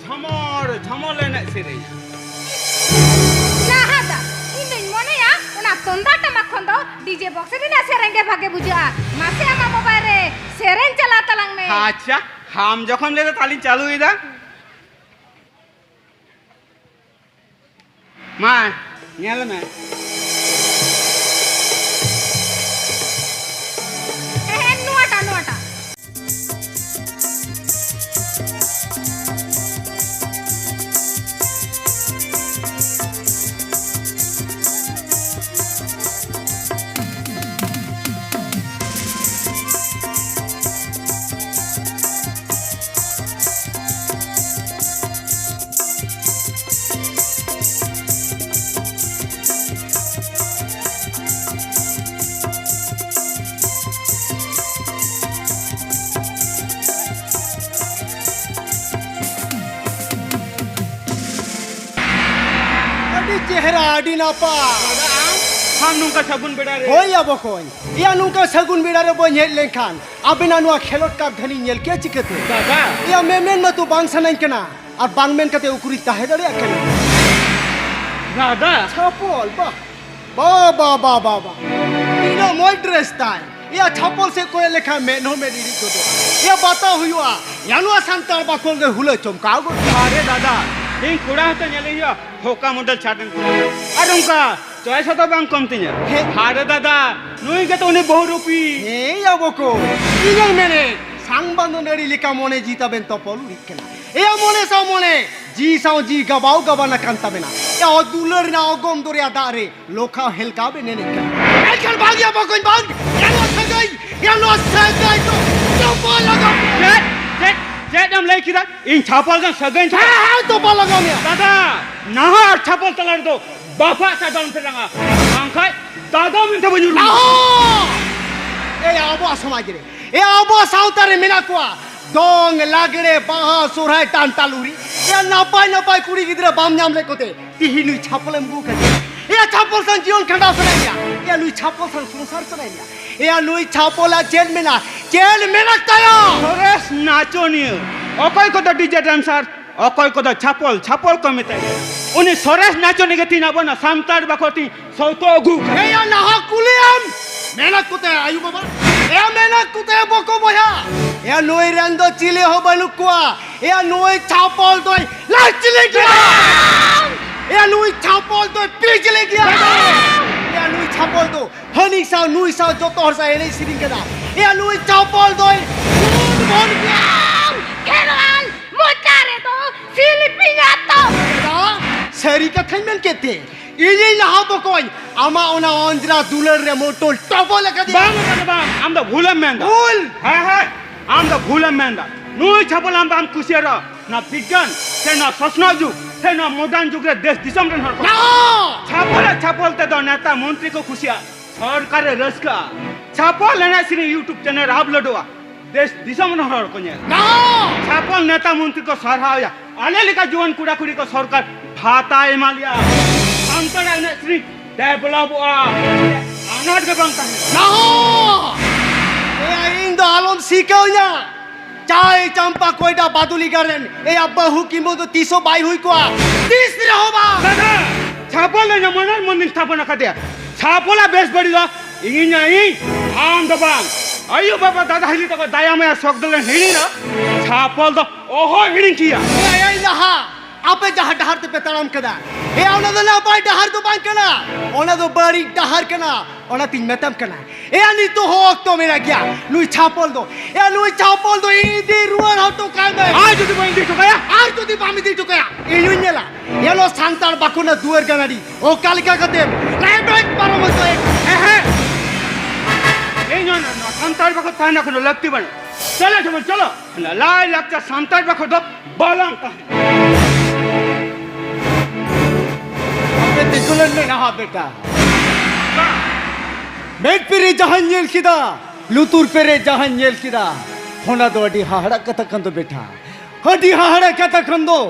ᱡᱷᱚᱢᱚᱨ ᱡᱷᱚᱢᱚᱨ ᱞᱮ ᱮᱱᱮᱡ ᱥᱮᱨᱮᱧᱟ᱾ ᱱᱟᱦᱟᱫᱟ, ᱤᱧ ᱫᱚᱧ ᱢᱚᱱᱮᱭᱟ ᱚᱱᱟ ᱛᱩᱢᱫᱟᱜ ᱴᱟᱢᱟᱠ ᱠᱷᱚᱱ ᱫᱚ ᱰᱤᱡᱮ ᱵᱚᱠᱥ ᱨᱮᱱᱟᱜ ᱥᱮᱨᱮᱧ ᱜᱮ ᱵᱷᱟᱜᱮ ᱵᱩᱡᱷᱟᱹᱜᱼᱟ᱾ ᱢᱟᱥᱮ ᱟᱢᱟᱜ ᱢᱳᱵᱟᱭᱤᱞ ᱨᱮ ᱥᱮᱨᱮᱧ ᱪᱟᱞᱟᱣ ᱛᱟᱞᱟᱝ ᱢᱮ᱾ ᱟᱪᱪᱷᱟ, ᱟᱢ ᱡᱚᱠᱷᱚᱱ ᱞᱟᱹᱭ ᱫᱟ, ᱛᱟᱦᱞᱮᱧ ᱪᱟᱹᱞᱩᱭᱮᱫᱟ᱾ ᱢᱟ, ᱧᱮᱞ ᱢᱮ᱾ ᱮᱨᱟ, ᱟᱹᱰᱤ ᱱᱟᱯᱟᱭ᱾ ᱫᱟᱫᱟ, ᱟᱢ ᱱᱚᱝᱠᱟ ᱥᱟᱹᱜᱩᱱ ᱵᱮᱲᱟ ᱨᱮ? ᱦᱳᱭ ᱭᱟ ᱵᱚᱠᱚᱧ, ᱮᱭᱟ ᱱᱚᱝᱠᱟ ᱥᱟᱹᱜᱩᱱ ᱵᱮᱲᱟ ᱨᱮ ᱵᱟᱹᱧ ᱦᱮᱡ ᱞᱮᱱᱠᱷᱟᱱ ᱟᱵᱮᱱᱟᱜ ᱱᱚᱣᱟ ᱠᱷᱮᱞᱳᱰ ᱠᱟᱨᱫᱷᱟᱹᱱᱤᱧ ᱧᱮᱞ ᱠᱮᱭᱟ ᱪᱤᱠᱟᱹᱛᱮ? ᱫᱟᱫᱟ᱾ ᱮᱭᱟ ᱢᱮᱢᱮᱱ ᱢᱟᱛᱚ ᱵᱟᱝ ᱥᱟᱱᱟᱧ ᱠᱟᱱᱟ, ᱟᱨ ᱵᱟᱝ ᱢᱮᱱ ᱠᱟᱛᱮ ᱩᱠᱩᱨᱤᱧ ᱛᱟᱦᱮᱸ ᱫᱟᱲᱮᱭᱟᱜ ᱠᱟᱱᱟ? ᱫᱟᱫᱟ᱾ ᱪᱷᱟᱯᱚᱞ, ᱵᱟ, ᱵᱟ, ᱵᱟ, ᱵᱟ, ᱵᱟ, ᱵᱟ᱾ ᱛᱤᱱᱟᱹᱜ ᱢᱚᱡᱽ ᱰᱨᱮᱥ ᱛᱟᱭ᱾ ᱮᱭᱟ ᱪᱷᱟᱯᱚᱞ ᱥᱮᱫ ᱠᱚᱭᱚᱜ ᱞᱮᱠᱷᱟᱱ ᱢᱮᱫ ᱦᱚᱸ ᱢᱮᱫ ᱤᱲᱤᱡ ᱜᱚᱫᱚᱜᱼᱟ᱾ ᱮᱭᱟ ᱵᱟᱛᱟ ᱦᱩᱭᱩᱜᱼᱟ, ᱮᱭᱟ ᱱᱚᱣᱟ ᱥᱟᱱᱛᱟᱲ ᱵᱟᱠᱷᱳᱞ ᱫᱚᱭ ᱦᱩᱞᱟᱹ ᱪᱚᱢᱠᱟᱣ ᱜᱚᱫ ᱠᱟᱜᱼᱟ᱾ ᱟᱨᱮ ᱫᱟᱫᱟ, ᱤᱧ ᱠᱚᱲᱟ ᱦᱚᱸᱛᱚ ᱧᱮᱞᱮ ᱦᱩᱭᱩᱜᱼᱟ, ᱦᱚᱠᱟ ᱢᱚᱰᱮᱞ ᱪᱷᱟᱴ ᱮᱱ ᱠᱚᱲᱟ᱾ ᱟᱨ ᱚᱱᱠᱟ ᱪᱚᱭᱮᱥ ᱦᱚᱸᱛᱚ ᱵᱟᱝ ᱠᱚᱢ ᱛᱤᱧᱟ᱾ ᱦᱮᱸ᱾ ᱟᱨᱮ ᱫᱟᱫᱟ, ᱱᱩᱭ ᱜᱮᱛᱚ ᱩᱱᱤ ᱵᱚᱦᱩᱨᱩᱯᱤ᱾ ᱦᱮᱸ ᱭᱟ ᱵᱚᱠᱚ, ᱤᱧᱤᱧ ᱢᱮᱱᱮᱫ, ᱥᱟᱝ ᱵᱟᱸᱫᱚ ᱱᱟᱹᱲᱤ ᱞᱮᱠᱟ ᱢᱚᱱᱮ ᱡᱤᱣᱤ ᱛᱟᱵᱮᱱ ᱛᱚᱯᱚᱞ ᱩᱨᱤᱡ ᱠᱟᱱᱟ᱾ ᱮᱭᱟ ᱢᱚᱱᱮ ᱥᱟᱶ ᱢᱚᱱᱮ, ᱡᱤᱣᱤ ᱥᱟᱶ ᱡᱤᱣᱤ ᱜᱟᱵᱟᱣ ᱜᱟᱵᱟᱱ ᱟᱠᱟᱱ ᱛᱟᱵᱮᱱᱟ᱾ ᱮᱭᱟ ᱚ ᱫᱩᱞᱟᱹᱲ ᱨᱮᱱᱟᱜ ᱚᱜᱚᱢ ᱫᱚᱨᱭᱟ ᱫᱟᱜ ᱨᱮ ᱞᱚᱠᱷᱟ ᱦᱮᱞᱠᱟᱣ ᱵᱮᱱ ᱮᱱᱮᱡ ᱠᱟᱱᱟ᱾ ᱮᱱᱠᱷᱟᱱ ᱵᱟᱝ ᱭᱟ ᱵᱚᱠᱚᱧ ᱵᱟᱝ, ᱮᱭᱟ ᱱᱚᱣᱟ ᱥᱟᱹᱜᱟᱹᱭ, ᱮᱭᱟ ᱱᱚᱣᱟ ᱥᱟᱹᱜᱟᱹᱭ ᱫᱚ ᱛᱚᱯᱚᱞ ᱞᱟᱜᱟᱣ ᱢᱮᱭᱟ᱾ ᱪᱮᱫ? ᱪᱮᱫ? ᱪᱮᱫ ᱮᱢ ᱞᱟᱹᱭ ᱠᱮᱫᱟ? ᱤᱧ ᱪᱷᱟᱯᱚᱞ ᱫᱚ ᱥᱟᱹᱜᱟᱹᱭ ᱪᱷᱟᱯᱚᱞ? ᱦᱮᱸ, ᱦᱮᱸ, ᱛᱚᱯᱚᱞ ᱞᱟᱜᱟᱣ ᱢᱮᱭᱟ᱾ ᱫᱟᱫᱟ, ᱱᱟᱦᱟᱜ ᱟᱨ ᱪᱷᱟᱯᱚᱞ ᱛᱟᱞᱟ ᱨᱮᱫᱚ ᱵᱟᱯᱟᱜ ᱥᱟᱫᱚᱢ ᱯᱮ ᱞᱟᱝᱟ, ᱵᱟᱝᱠᱷᱟᱡ ᱫᱟᱫᱟ ᱢᱮᱱᱛᱮ ᱵᱟᱹᱧ ᱩᱨᱩᱢ᱾ ᱱᱟᱦᱟᱜ! ᱮᱭᱟ ᱟᱵᱚᱣᱟᱜ ᱥᱚᱢᱟᱡᱽ ᱨᱮ, ᱮᱭᱟ ᱟᱵᱚᱣᱟᱜ ᱥᱟᱶᱛᱟ ᱨᱮ ᱢᱮᱱᱟᱜ ᱠᱚᱣᱟ ᱫᱚᱝ, ᱞᱟᱜᱽᱲᱮ, ᱵᱟᱦᱟ, ᱥᱚᱨᱦᱟᱭ, ᱰᱟᱱᱴᱟ, ᱞᱩᱨᱤ᱾ ᱮᱭᱟ ᱱᱟᱯᱟᱭ ᱱᱟᱯᱟᱭ ᱠᱩᱲᱤ ᱜᱤᱫᱽᱨᱟᱹ ᱵᱟᱢ ᱧᱟᱢ ᱞᱮᱫ ᱠᱚᱛᱮ ᱛᱤᱦᱤᱧ ᱱᱩᱭ ᱪᱷᱟᱯᱚᱞᱮᱢ ᱟᱹᱜᱩ ᱠᱟᱫᱮᱭᱟ᱾ ᱮᱭᱟ ᱪᱷᱟᱯᱚᱞ ᱥᱟᱝ ᱡᱤᱭᱚᱱ ᱠᱷᱟᱸᱰᱟᱣ ᱥᱟᱱᱟᱭᱮᱫ ᱢᱮᱭᱟ᱾ ᱮᱭᱟ ᱱᱩᱭ ᱪᱷᱟᱯᱚᱞ ᱥᱟᱝ ᱥᱚᱝᱥᱟᱨ ᱥᱟᱱᱟᱭᱮᱫ ᱢᱮᱭᱟ᱾ ᱮᱭᱟ ᱱᱩᱭ ᱪᱷᱟᱯᱚᱞᱟᱜ ᱪᱮᱫ ᱢᱮᱱᱟᱜᱼᱟ? ᱪᱮᱫ ᱢᱮᱱᱟᱜ ᱛᱟᱭᱟ? ᱥᱚᱨᱮᱥ ᱱᱟᱪᱚᱱᱤᱭᱟᱹ, ᱚᱠᱚᱭ ᱠᱚᱫᱚ ᱰᱤᱡᱮ ᱰᱟᱱᱥᱟᱨ, ᱚᱠᱚᱭ ᱠᱚᱫᱚ ᱪᱷᱟᱯᱚᱞ, ᱪᱷᱟᱯᱚᱞ ᱠᱚ ᱢᱮᱛᱟᱭᱟ᱾ ᱩᱱᱤ ᱥᱚᱨᱮᱥ ᱱᱟᱪᱚᱱᱤᱭᱟᱹ ᱜᱮ ᱛᱤᱧ ᱟᱵᱚᱱᱟ ᱥᱟᱱᱛᱟᱲ ᱵᱟᱠᱷᱳᱞ ᱛᱤᱧ ᱥᱚᱣᱛᱚ ᱟᱹᱜᱩ ᱠᱟᱫᱮ᱾ ᱮᱭᱟ ᱱᱟᱦᱟᱜ ᱠᱩᱞᱤᱭᱮᱢ, ᱢᱮᱱᱟᱜ ᱠᱚᱛᱮ ᱟᱭᱩ ᱵᱟᱵᱟ? ᱮᱭᱟ ᱢᱮᱱᱟᱜ ᱠᱚᱛᱮ ᱵᱚᱠᱚ ᱵᱚᱭᱦᱟ? ᱮᱭᱟ ᱱᱩᱭ ᱨᱮᱱ ᱫᱚ ᱪᱤᱞᱤ ᱦᱚᱸ ᱵᱟᱹᱱᱩᱜ ᱠᱚᱣᱟ᱾ ᱮᱭᱟ ᱱᱩᱭ ᱪᱷᱟᱯᱚᱞ ᱫᱚᱭ ᱞᱟᱪᱞᱤ ᱜᱮᱭᱟ᱾ ᱮᱭᱟ ᱱᱩᱭ ᱪᱷᱟᱯᱚᱞ ᱫᱚᱭ ᱯᱤᱪᱞᱤ ᱜᱮᱭᱟ᱾ ᱮᱭᱟ ᱱᱩᱭ ᱪᱷᱟᱯᱚᱞ ᱫᱚ ᱦᱟᱹᱱᱤ ᱥᱟᱶ ᱱᱩᱭ ᱥᱟᱶ ᱡᱚᱛᱚ ᱦᱚᱲ ᱥᱟᱶ ᱮᱱᱮᱡ ᱥᱮᱨᱮᱧ ᱠᱟᱫᱟ᱾ ᱮᱭᱟ ᱱᱩᱭ ᱪᱷᱟᱯᱚᱞ ᱫᱚᱭ ᱵᱷᱩᱞ ᱵᱷᱩᱞ ᱜᱮᱭᱟ᱾ ᱠᱷᱮᱨᱣᱟᱞ ᱢᱚᱪᱟ ᱨᱮᱫᱚ ᱥᱤᱞᱯᱤᱧ ᱟᱛᱚ᱾ ᱫᱟᱫᱟ, ᱥᱟᱹᱨᱤ ᱠᱟᱛᱷᱟᱧ ᱢᱮᱱ ᱠᱮᱫ ᱛᱮ, ᱤᱧᱤᱧ ᱞᱟᱦᱟ ᱵᱚᱠᱚᱧ ᱟᱢᱟᱜ ᱚᱱᱟ ᱚᱸᱡᱽᱨᱟ ᱫᱩᱞᱟᱹᱲ ᱨᱮ ᱢᱚᱴᱚᱞ ᱴᱚᱵᱚᱞ ᱟᱠᱟᱫᱮᱭᱟ᱾ ᱵᱟᱝ, ᱵᱟᱝ, ᱵᱟᱝ, ᱟᱢ ᱫᱚ ᱵᱷᱩᱞᱮᱢ ᱢᱮᱱᱫᱟ᱾ ᱵᱷᱩᱞ? ᱦᱮᱸ, ᱦᱮᱸ, ᱟᱢ ᱫᱚ ᱵᱷᱩᱞᱮᱢ ᱢᱮᱱᱫᱟ᱾ ᱱᱩᱭ ᱪᱷᱟᱯᱚᱞ ᱟᱢ ᱵᱟᱢ ᱠᱩᱥᱤᱭᱟᱜ ᱨᱮᱦᱚᱸ, ᱱᱚᱣᱟ ᱵᱤᱜᱽᱜᱟᱱ ᱥᱮ ᱱᱚᱣᱟ ᱥᱚᱥᱱᱚᱜ ᱡᱩᱜᱽ ᱥᱮ ᱱᱚᱣᱟ ᱢᱚᱰᱟᱨᱱ ᱡᱩᱜᱽ ᱨᱮ ᱫᱮᱥ ᱫᱤᱥᱚᱢ ᱨᱮᱱ ᱦᱚᱲ ᱠᱚ ᱪᱷᱟᱯᱚᱞ ᱟᱨ ᱪᱷᱟᱯᱚᱞ ᱛᱮᱫᱚ ᱱᱮᱛᱟ ᱢᱚᱱᱛᱨᱤ ᱠᱚ ᱠᱩᱥᱤᱭᱟᱜᱼᱟ, ᱥᱚᱨᱠᱟᱨ ᱮ ᱨᱟᱹᱥᱠᱟᱹᱜᱼᱟ᱾ ᱪᱷᱟᱯᱚᱞ ᱮᱱᱮᱡ ᱥᱮᱨᱮᱧ YouTube ᱪᱮᱱᱮᱞ ᱨᱮ ᱟᱯᱞᱳᱰᱚᱜᱼᱟ, ᱫᱮᱥ ᱫᱤᱥᱚᱢ ᱨᱮᱱ ᱦᱚᱲ ᱠᱚ ᱧᱮᱞ᱾ ᱪᱷᱟᱯᱚᱞ ᱱᱮᱛᱟ ᱢᱚᱱᱛᱨᱤ ᱠᱚ ᱥᱟᱨᱦᱟᱣᱭᱟ, ᱟᱞᱮ ᱞᱮᱠᱟ ᱡᱩᱣᱟᱹᱱ ᱠᱚᱲᱟ ᱠᱩᱲᱤ ᱠᱚ ᱥᱚᱨᱠᱟᱨ ᱵᱷᱟᱛᱟᱭ ᱮᱢᱟ ᱞᱮᱭᱟ᱾ ᱥᱟᱱᱛᱟᱲᱟᱜ ᱮᱱᱮᱡ ᱥᱮᱨᱮᱧ ᱰᱮᱵᱷᱞᱚᱯᱚᱜᱼᱟ᱾ ᱟᱱᱟᱴ ᱜᱮ ᱵᱟᱝ ᱛᱟᱦᱮᱱᱟ᱾ ᱱᱟᱦᱚ! ᱮᱭᱟ, ᱤᱧ ᱫᱚ ᱟᱞᱚᱢ ᱥᱤᱠᱟᱹᱣᱧᱟ᱾ ᱪᱟᱭ ᱪᱟᱢᱯᱟ ᱠᱚᱭᱰᱟ ᱵᱟᱫᱩᱞᱤ ᱜᱟᱨᱰᱮᱱ, ᱮᱭᱟ, ᱵᱟᱹᱦᱩ ᱠᱤᱢᱵᱟ ᱫᱚ ᱛᱤᱥ ᱦᱚᱸ ᱵᱟᱭ ᱦᱩᱭ ᱠᱚᱜᱼᱟ᱾ ᱛᱤᱥ ᱨᱮᱦᱚᱸ ᱵᱟᱝ᱾ ᱫᱟᱫᱟ, ᱪᱷᱟᱯᱚᱞ ᱫᱚ ᱤᱧᱟᱹᱜ ᱢᱚᱱᱮᱨ ᱢᱚᱱᱫᱤᱨ ᱛᱷᱟᱯᱚᱱ ᱟᱠᱟᱫᱮᱭᱟ᱾ ᱪᱷᱟᱯᱚᱞᱟᱜ ᱵᱮᱥ ᱵᱟᱹᱲᱤᱡ ᱫᱚ ᱤᱧ ᱤᱧ ᱟᱢ ᱫᱚ ᱵᱟᱝ᱾ ᱟᱭᱳ ᱵᱟᱵᱟ ᱫᱟᱫᱟ ᱦᱤᱞᱤ ᱛᱟᱠᱚ ᱫᱟᱭᱟ ᱢᱟᱭᱟ ᱥᱚᱠ ᱫᱚᱞᱮ ᱦᱤᱲᱤᱧᱟ᱾ ᱪᱷᱟᱯᱚᱞ ᱫᱚ ᱚᱦᱚ ᱦᱤᱲᱤᱧ ᱠᱮᱭᱟ᱾ ᱮᱭᱟ, ᱮᱭ ᱱᱟᱦᱟ, ᱟᱯᱮ ᱡᱟᱦᱟᱸ ᱰᱟᱦᱟᱨ ᱛᱮᱯᱮ ᱛᱟᱲᱟᱢ ᱠᱮᱫᱟ, ᱮᱭᱟ, ᱚᱱᱟ ᱫᱚ ᱱᱟᱯᱟᱭ ᱰᱟᱦᱟᱨ ᱫᱚ ᱵᱟᱝ ᱠᱟᱱᱟ, ᱚᱱᱟ ᱫᱚ ᱵᱟᱹᱲᱤᱡ ᱰᱟᱦᱟᱨ ᱠᱟᱱᱟ᱾ ᱚᱱᱟᱛᱤᱧ ᱢᱮᱛᱟᱢ ᱠᱟᱱᱟ, ᱮᱭᱟ, ᱱᱤᱛᱚᱜ ᱦᱚᱸ ᱚᱠᱛᱚ ᱢᱮᱱᱟᱜ ᱜᱮᱭᱟ᱾ ᱱᱩᱭ ᱪᱷᱟᱯᱚᱞ ᱫᱚ, ᱮᱭᱟ, ᱱᱩᱭ ᱪᱷᱟᱯᱚᱞ ᱫᱚ ᱤᱫᱤ ᱨᱩᱣᱟᱹᱲ ᱦᱚᱴᱚ ᱠᱟᱭ ᱢᱮ᱾ ᱟᱨ ᱡᱩᱫᱤ ᱵᱟᱹᱧ ᱤᱫᱤ ᱦᱚᱴᱚ ᱠᱟᱭᱟ? ᱟᱨ ᱡᱩᱫᱤ ᱵᱟᱢ ᱤᱫᱤ ᱦᱚᱴᱚ ᱠᱟᱭᱟ, ᱤᱧ ᱦᱚᱧ ᱧᱮᱞᱟ᱾ ᱧᱮᱞᱚᱜ ᱥᱟᱱᱛᱟᱲ ᱵᱟᱠᱚ ᱱᱟ ᱫᱩᱣᱟᱹᱨ ᱜᱟᱱᱟᱰᱤ ᱚᱠᱟ ᱞᱮᱠᱟ ᱠᱟᱛᱮᱢ ᱞᱮᱵᱮᱫ ᱯᱟᱨᱚᱢ ᱦᱚᱪᱚᱭᱮᱫ᱾ ᱮᱦᱮᱸ᱾ ᱤᱧ ᱦᱚᱸ ᱱᱚᱣᱟ ᱥᱟᱱᱛᱟᱲ ᱵᱟᱠᱚ ᱛᱟᱦᱮᱱᱟ ᱠᱳᱱᱳ ᱞᱟᱹᱠᱛᱤ ᱵᱟᱹᱱᱩᱜ᱾ ᱪᱚᱞᱚ ᱡᱮᱢᱚᱱ ᱪᱚᱞᱚ, ᱞᱟᱭ ᱞᱟᱠᱪᱟᱨ ᱥᱟᱱᱛᱟᱲ ᱵᱟᱠᱚ ᱫᱚ ᱵᱟᱞᱟᱝ ᱛᱟᱦᱮᱱᱟ᱾ ᱟᱯᱮ ᱛᱤᱸᱜᱩ ᱞᱮᱱ ᱢᱮ ᱱᱟᱦᱟᱜ ᱵᱮᱴᱟ᱾ ᱢᱮᱫ ᱯᱮᱨᱮ ᱡᱟᱦᱟᱸᱧ ᱧᱮᱞ ᱠᱮᱫᱟ, ᱞᱩᱛᱩᱨ ᱯᱮᱨᱮ ᱡᱟᱦᱟᱸᱧ ᱧᱮᱞ ᱠᱮᱫᱟ, ᱚᱱᱟ ᱫᱚ ᱟᱹᱰᱤ ᱦᱟᱦᱟᱲᱟᱜ ᱠᱟᱛᱷᱟ ᱠᱟᱱ ᱫᱚ ᱵᱮᱴᱟ᱾ ᱟᱹᱰᱤ ᱦᱟᱦᱟᱲᱟᱜ ᱠᱟᱛᱷᱟ ᱠᱷᱟᱱ ᱫᱚ,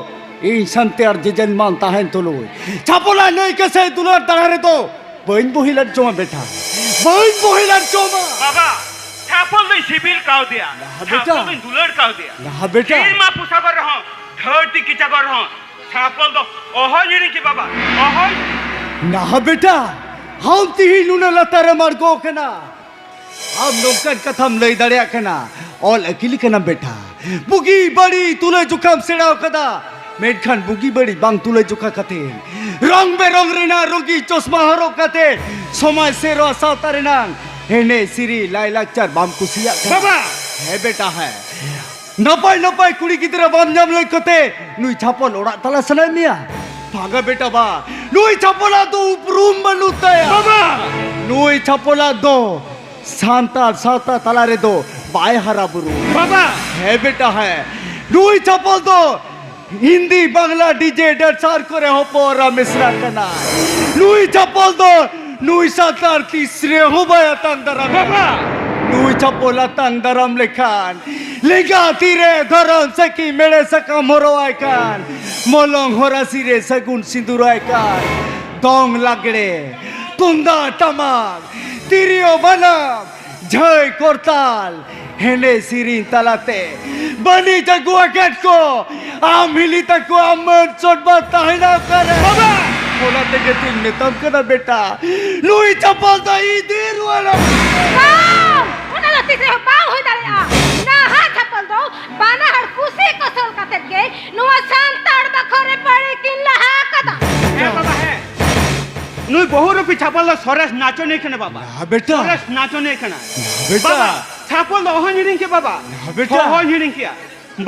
ᱤᱧ ᱥᱟᱱᱛᱟᱲ ᱡᱮᱡᱮᱞ ᱢᱟᱱ ᱛᱟᱦᱮᱱ ᱛᱩᱞᱩᱡ ᱪᱷᱟᱯᱚᱞᱟ ᱱᱟᱹᱭ ᱠᱟᱹᱥᱟᱹᱭ ᱫᱩᱞᱟᱹᱲ ᱫᱟᱲᱟ ᱨᱮᱫᱚ ᱵᱟᱹᱧ ᱵᱚᱦᱤᱞ ᱦᱚᱪᱚᱣᱟ ᱵᱮᱴᱟ, ᱵᱟᱹᱧ ᱵᱚᱦᱤᱞ ᱦᱚᱪᱚᱣᱟᱢᱟ᱾ ᱵᱟᱵᱟ, ᱪᱷᱟᱯᱚᱞ ᱫᱚᱧ ᱥᱤᱵᱤᱞ ᱠᱟᱣᱫᱮᱭᱟ᱾ ᱞᱟᱦᱟ ᱵᱮᱴᱟ᱾ ᱪᱷᱟᱯᱚᱞ ᱫᱚᱧ ᱫᱩᱞᱟᱹᱲ ᱠᱟᱣᱫᱮᱭᱟ᱾ ᱞᱟᱦᱟ ᱵᱮᱴᱟ᱾ ᱥᱤᱨᱢᱟ ᱯᱩᱥᱟᱜᱚᱨ ᱨᱮᱦᱚᱸ, ᱫᱷᱟᱹᱨᱛᱤ ᱠᱤᱪᱟᱜᱚᱨ ᱨᱮᱦᱚᱸ, ᱪᱷᱟᱯᱚᱞ ᱫᱚ ᱚᱦᱚᱧ ᱦᱤᱲᱤᱧ ᱠᱮ ᱵᱟᱵᱟ, ᱚᱦᱚᱧ᱾ ᱞᱟᱦᱟ ᱵᱮᱴᱟ, ᱟᱢ ᱛᱤᱦᱤᱧ ᱱᱩᱱᱟᱹᱜ ᱞᱟᱛᱟᱨ ᱨᱮᱢ ᱟᱬᱜᱚ ᱟᱠᱟᱱᱟ᱾ ᱟᱢ ᱱᱚᱝᱠᱟᱱ ᱠᱟᱛᱷᱟᱢ ᱞᱟᱹᱭ ᱫᱟᱲᱮᱭᱟᱜ ᱠᱟᱱᱟ, ᱚᱞ ᱟᱹᱠᱤᱞ ᱠᱟᱱᱟᱢ ᱵᱮᱴᱟ᱾ ᱵᱩᱜᱤ ᱵᱟᱹᱲᱤᱡ ᱛᱩᱞᱟᱹ ᱡᱚᱠᱷᱟᱢ ᱥᱮᱬᱟ ᱟᱠᱟᱫᱟ, ᱢᱮᱱᱠᱷᱟᱱ ᱵᱩᱜᱤ ᱵᱟᱹᱲᱤᱡ ᱵᱟᱝ ᱛᱩᱞᱟᱹ ᱡᱚᱠᱷᱟ ᱠᱟᱛᱮ, ᱨᱚᱝ ᱵᱮᱨᱚᱝ ᱨᱮᱱᱟᱜ ᱨᱚᱝᱜᱤ ᱪᱚᱥᱢᱟ ᱦᱚᱨᱚᱜ ᱠᱟᱛᱮ, ᱥᱚᱢᱟᱡᱽ ᱥᱮᱨᱣᱟ ᱥᱟᱶᱛᱟ ᱨᱮᱱᱟᱜ ᱮᱱᱮᱡ ᱥᱮᱨᱮᱧ ᱞᱟᱭᱞᱟᱠᱪᱟᱨ ᱵᱟᱢ ᱠᱩᱥᱤᱭᱟᱜ ᱠᱟᱱᱟ᱾ ᱵᱟᱵᱟ! ᱦᱮᱸ ᱵᱮᱴᱟ, ᱦᱮᱸ᱾ ᱱᱟᱯᱟᱭ ᱱᱟᱯᱟᱭ ᱠᱩᱲᱤ ᱜᱤᱫᱽᱨᱟᱹ ᱵᱟᱢ ᱧᱟᱢ ᱞᱮᱱ ᱠᱚᱛᱮ ᱱᱩᱭ ᱪᱷᱟᱯᱚᱞ ᱚᱲᱟᱜ ᱛᱟᱞᱟ ᱥᱟᱱᱟᱭᱮᱫ ᱢᱮᱭᱟ? ᱵᱟᱝᱟ ᱵᱮᱴᱟ ᱵᱟ, ᱱᱩᱭ ᱪᱷᱟᱯᱚᱞᱟᱜ ᱫᱚ ᱩᱯᱨᱩᱢ ᱵᱟᱹᱱᱩᱜ ᱛᱟᱭᱟ᱾ ᱵᱟᱵᱟ! ᱱᱩᱭ ᱪᱷᱟᱯᱚᱞᱟᱜ ᱫᱚ ᱥᱟᱱᱛᱟᱲ ᱥᱟᱶᱛᱟ ᱛᱟᱞᱟ ᱨᱮᱫᱚ ᱵᱟᱭ ᱦᱟᱨᱟ ᱵᱩᱨᱩ᱾ ᱵᱟᱵᱟ! ᱦᱮᱸ ᱵᱮᱴᱟ ᱦᱮᱸ, ᱱᱩᱭ ᱪᱷᱟᱯᱚᱞ ᱫᱚ ᱦᱤᱱᱫᱤ ᱵᱟᱝᱞᱟ ᱰᱤᱡᱮ ᱰᱟᱱᱥᱟᱨ ᱠᱚᱨᱮ ᱦᱚᱸ ᱯᱚᱨᱟ ᱢᱮᱥᱨᱟ ᱠᱟᱱᱟ᱾ ᱱᱩᱭ ᱪᱷᱟᱯᱚᱞ ᱫᱚ ᱱᱩᱭ ᱥᱟᱱᱛᱟᱲ ᱛᱤᱥ ᱨᱮᱦᱚᱸ ᱵᱟᱭ ᱟᱛᱟᱝ ᱫᱟᱨᱟᱢ᱾ ᱵᱟᱵᱟ! ᱱᱩᱭ ᱪᱷᱟᱯᱚᱞ ᱟᱛᱟᱝ ᱫᱟᱨᱟᱢ ᱞᱮᱠᱷᱟᱱ ᱞᱮᱸᱜᱟ ᱛᱤᱨᱮ ᱫᱷᱚᱨᱚᱢ ᱥᱟᱹᱠᱷᱤ ᱢᱮᱲᱮ ᱥᱟᱠᱟᱢ ᱦᱚᱨᱚᱜ ᱟᱭ ᱠᱟᱱ, ᱢᱚᱞᱚᱝ ᱦᱚᱨᱟᱥᱤ ᱨᱮ ᱥᱟᱹᱜᱩᱱ ᱥᱤᱸᱫᱩᱨ ᱟᱭ ᱠᱟᱱ, ᱫᱚᱝ ᱞᱟᱜᱽᱲᱮ, ᱛᱩᱢᱫᱟᱜ ᱴᱟᱢᱟᱠ, ᱛᱤᱨᱭᱳ ᱵᱟᱱᱟᱢ, ᱡᱷᱟᱹᱭ ᱠᱚᱨᱛᱟᱞ, ᱮᱱᱮᱡ ᱥᱮᱨᱮᱧ ᱛᱟᱞᱟᱛᱮ ᱵᱟᱹᱱᱤᱡ ᱟᱹᱜᱩ ᱟᱠᱟᱫ ᱠᱚ ᱟᱢ ᱦᱤᱞᱤ ᱛᱟᱠᱚᱣᱟᱜ ᱢᱟᱹᱱ ᱥᱚᱱᱢᱟᱱ ᱛᱟᱦᱮᱱᱟ ᱚᱠᱟᱨᱮ? ᱵᱟᱵᱟ! ᱚᱱᱟ ᱛᱮᱜᱮ ᱛᱚᱧ ᱢᱮᱛᱟᱢ ᱠᱟᱱᱟ ᱵᱮᱴᱟ, ᱱᱩᱭ ᱪᱟᱯᱚᱞ ᱫᱚ ᱤᱫᱤ ᱨᱩᱣᱟᱹᱲ ᱟᱢ᱾ ᱵᱟᱝ! ᱚᱱᱟ ᱫᱚ ᱛᱤᱥ ᱨᱮᱦᱚᱸ ᱵᱟᱝ ᱦᱩᱭ ᱫᱟᱲᱮᱭᱟᱜᱼᱟ᱾ ᱱᱟᱦᱟᱜ ᱪᱟᱯᱚᱞ ᱫᱚ ᱵᱟᱱᱟ ᱦᱚᱲ ᱠᱩᱥᱤ ᱠᱩᱥᱚᱞ ᱠᱟᱛᱮᱫ ᱜᱮ ᱱᱚᱣᱟ ᱥᱟᱱᱛᱟᱲ ᱵᱟᱠᱷᱳᱞ ᱨᱮ ᱯᱟᱹᱲᱤ ᱠᱤᱱ ᱞᱟᱦᱟ ᱟᱠᱟᱫᱟ᱾ ᱦᱮᱸ ᱵᱟᱵᱟ, ᱦᱮᱸ᱾ ᱱᱩᱭ ᱵᱚᱦᱩᱨᱩᱯᱤ ᱪᱷᱟᱯᱚᱞ ᱫᱚ ᱥᱚᱨᱮᱥ ᱱᱟᱪᱚᱱᱤᱭᱟᱹ ᱠᱟᱱᱟ ᱵᱟᱵᱟ᱾ ᱦᱮᱸ ᱵᱮᱴᱟ᱾ ᱥᱚᱨᱮᱥ ᱱᱟᱪᱚᱱᱤᱭᱟᱹ ᱠᱟᱱᱟ᱾ ᱦᱮᱸ ᱵᱮᱴᱟ᱾ ᱵᱟᱵᱟ, ᱪᱷᱟᱯᱚᱞ ᱫᱚ ᱚᱦᱚᱧ ᱦᱤᱲᱤᱧ ᱠᱮᱭᱟ ᱵᱟᱵᱟ᱾ ᱦᱮᱸ ᱵᱮᱴᱟ᱾ ᱚᱦᱚᱧ ᱦᱤᱲᱤᱧ ᱠᱮᱭᱟ᱾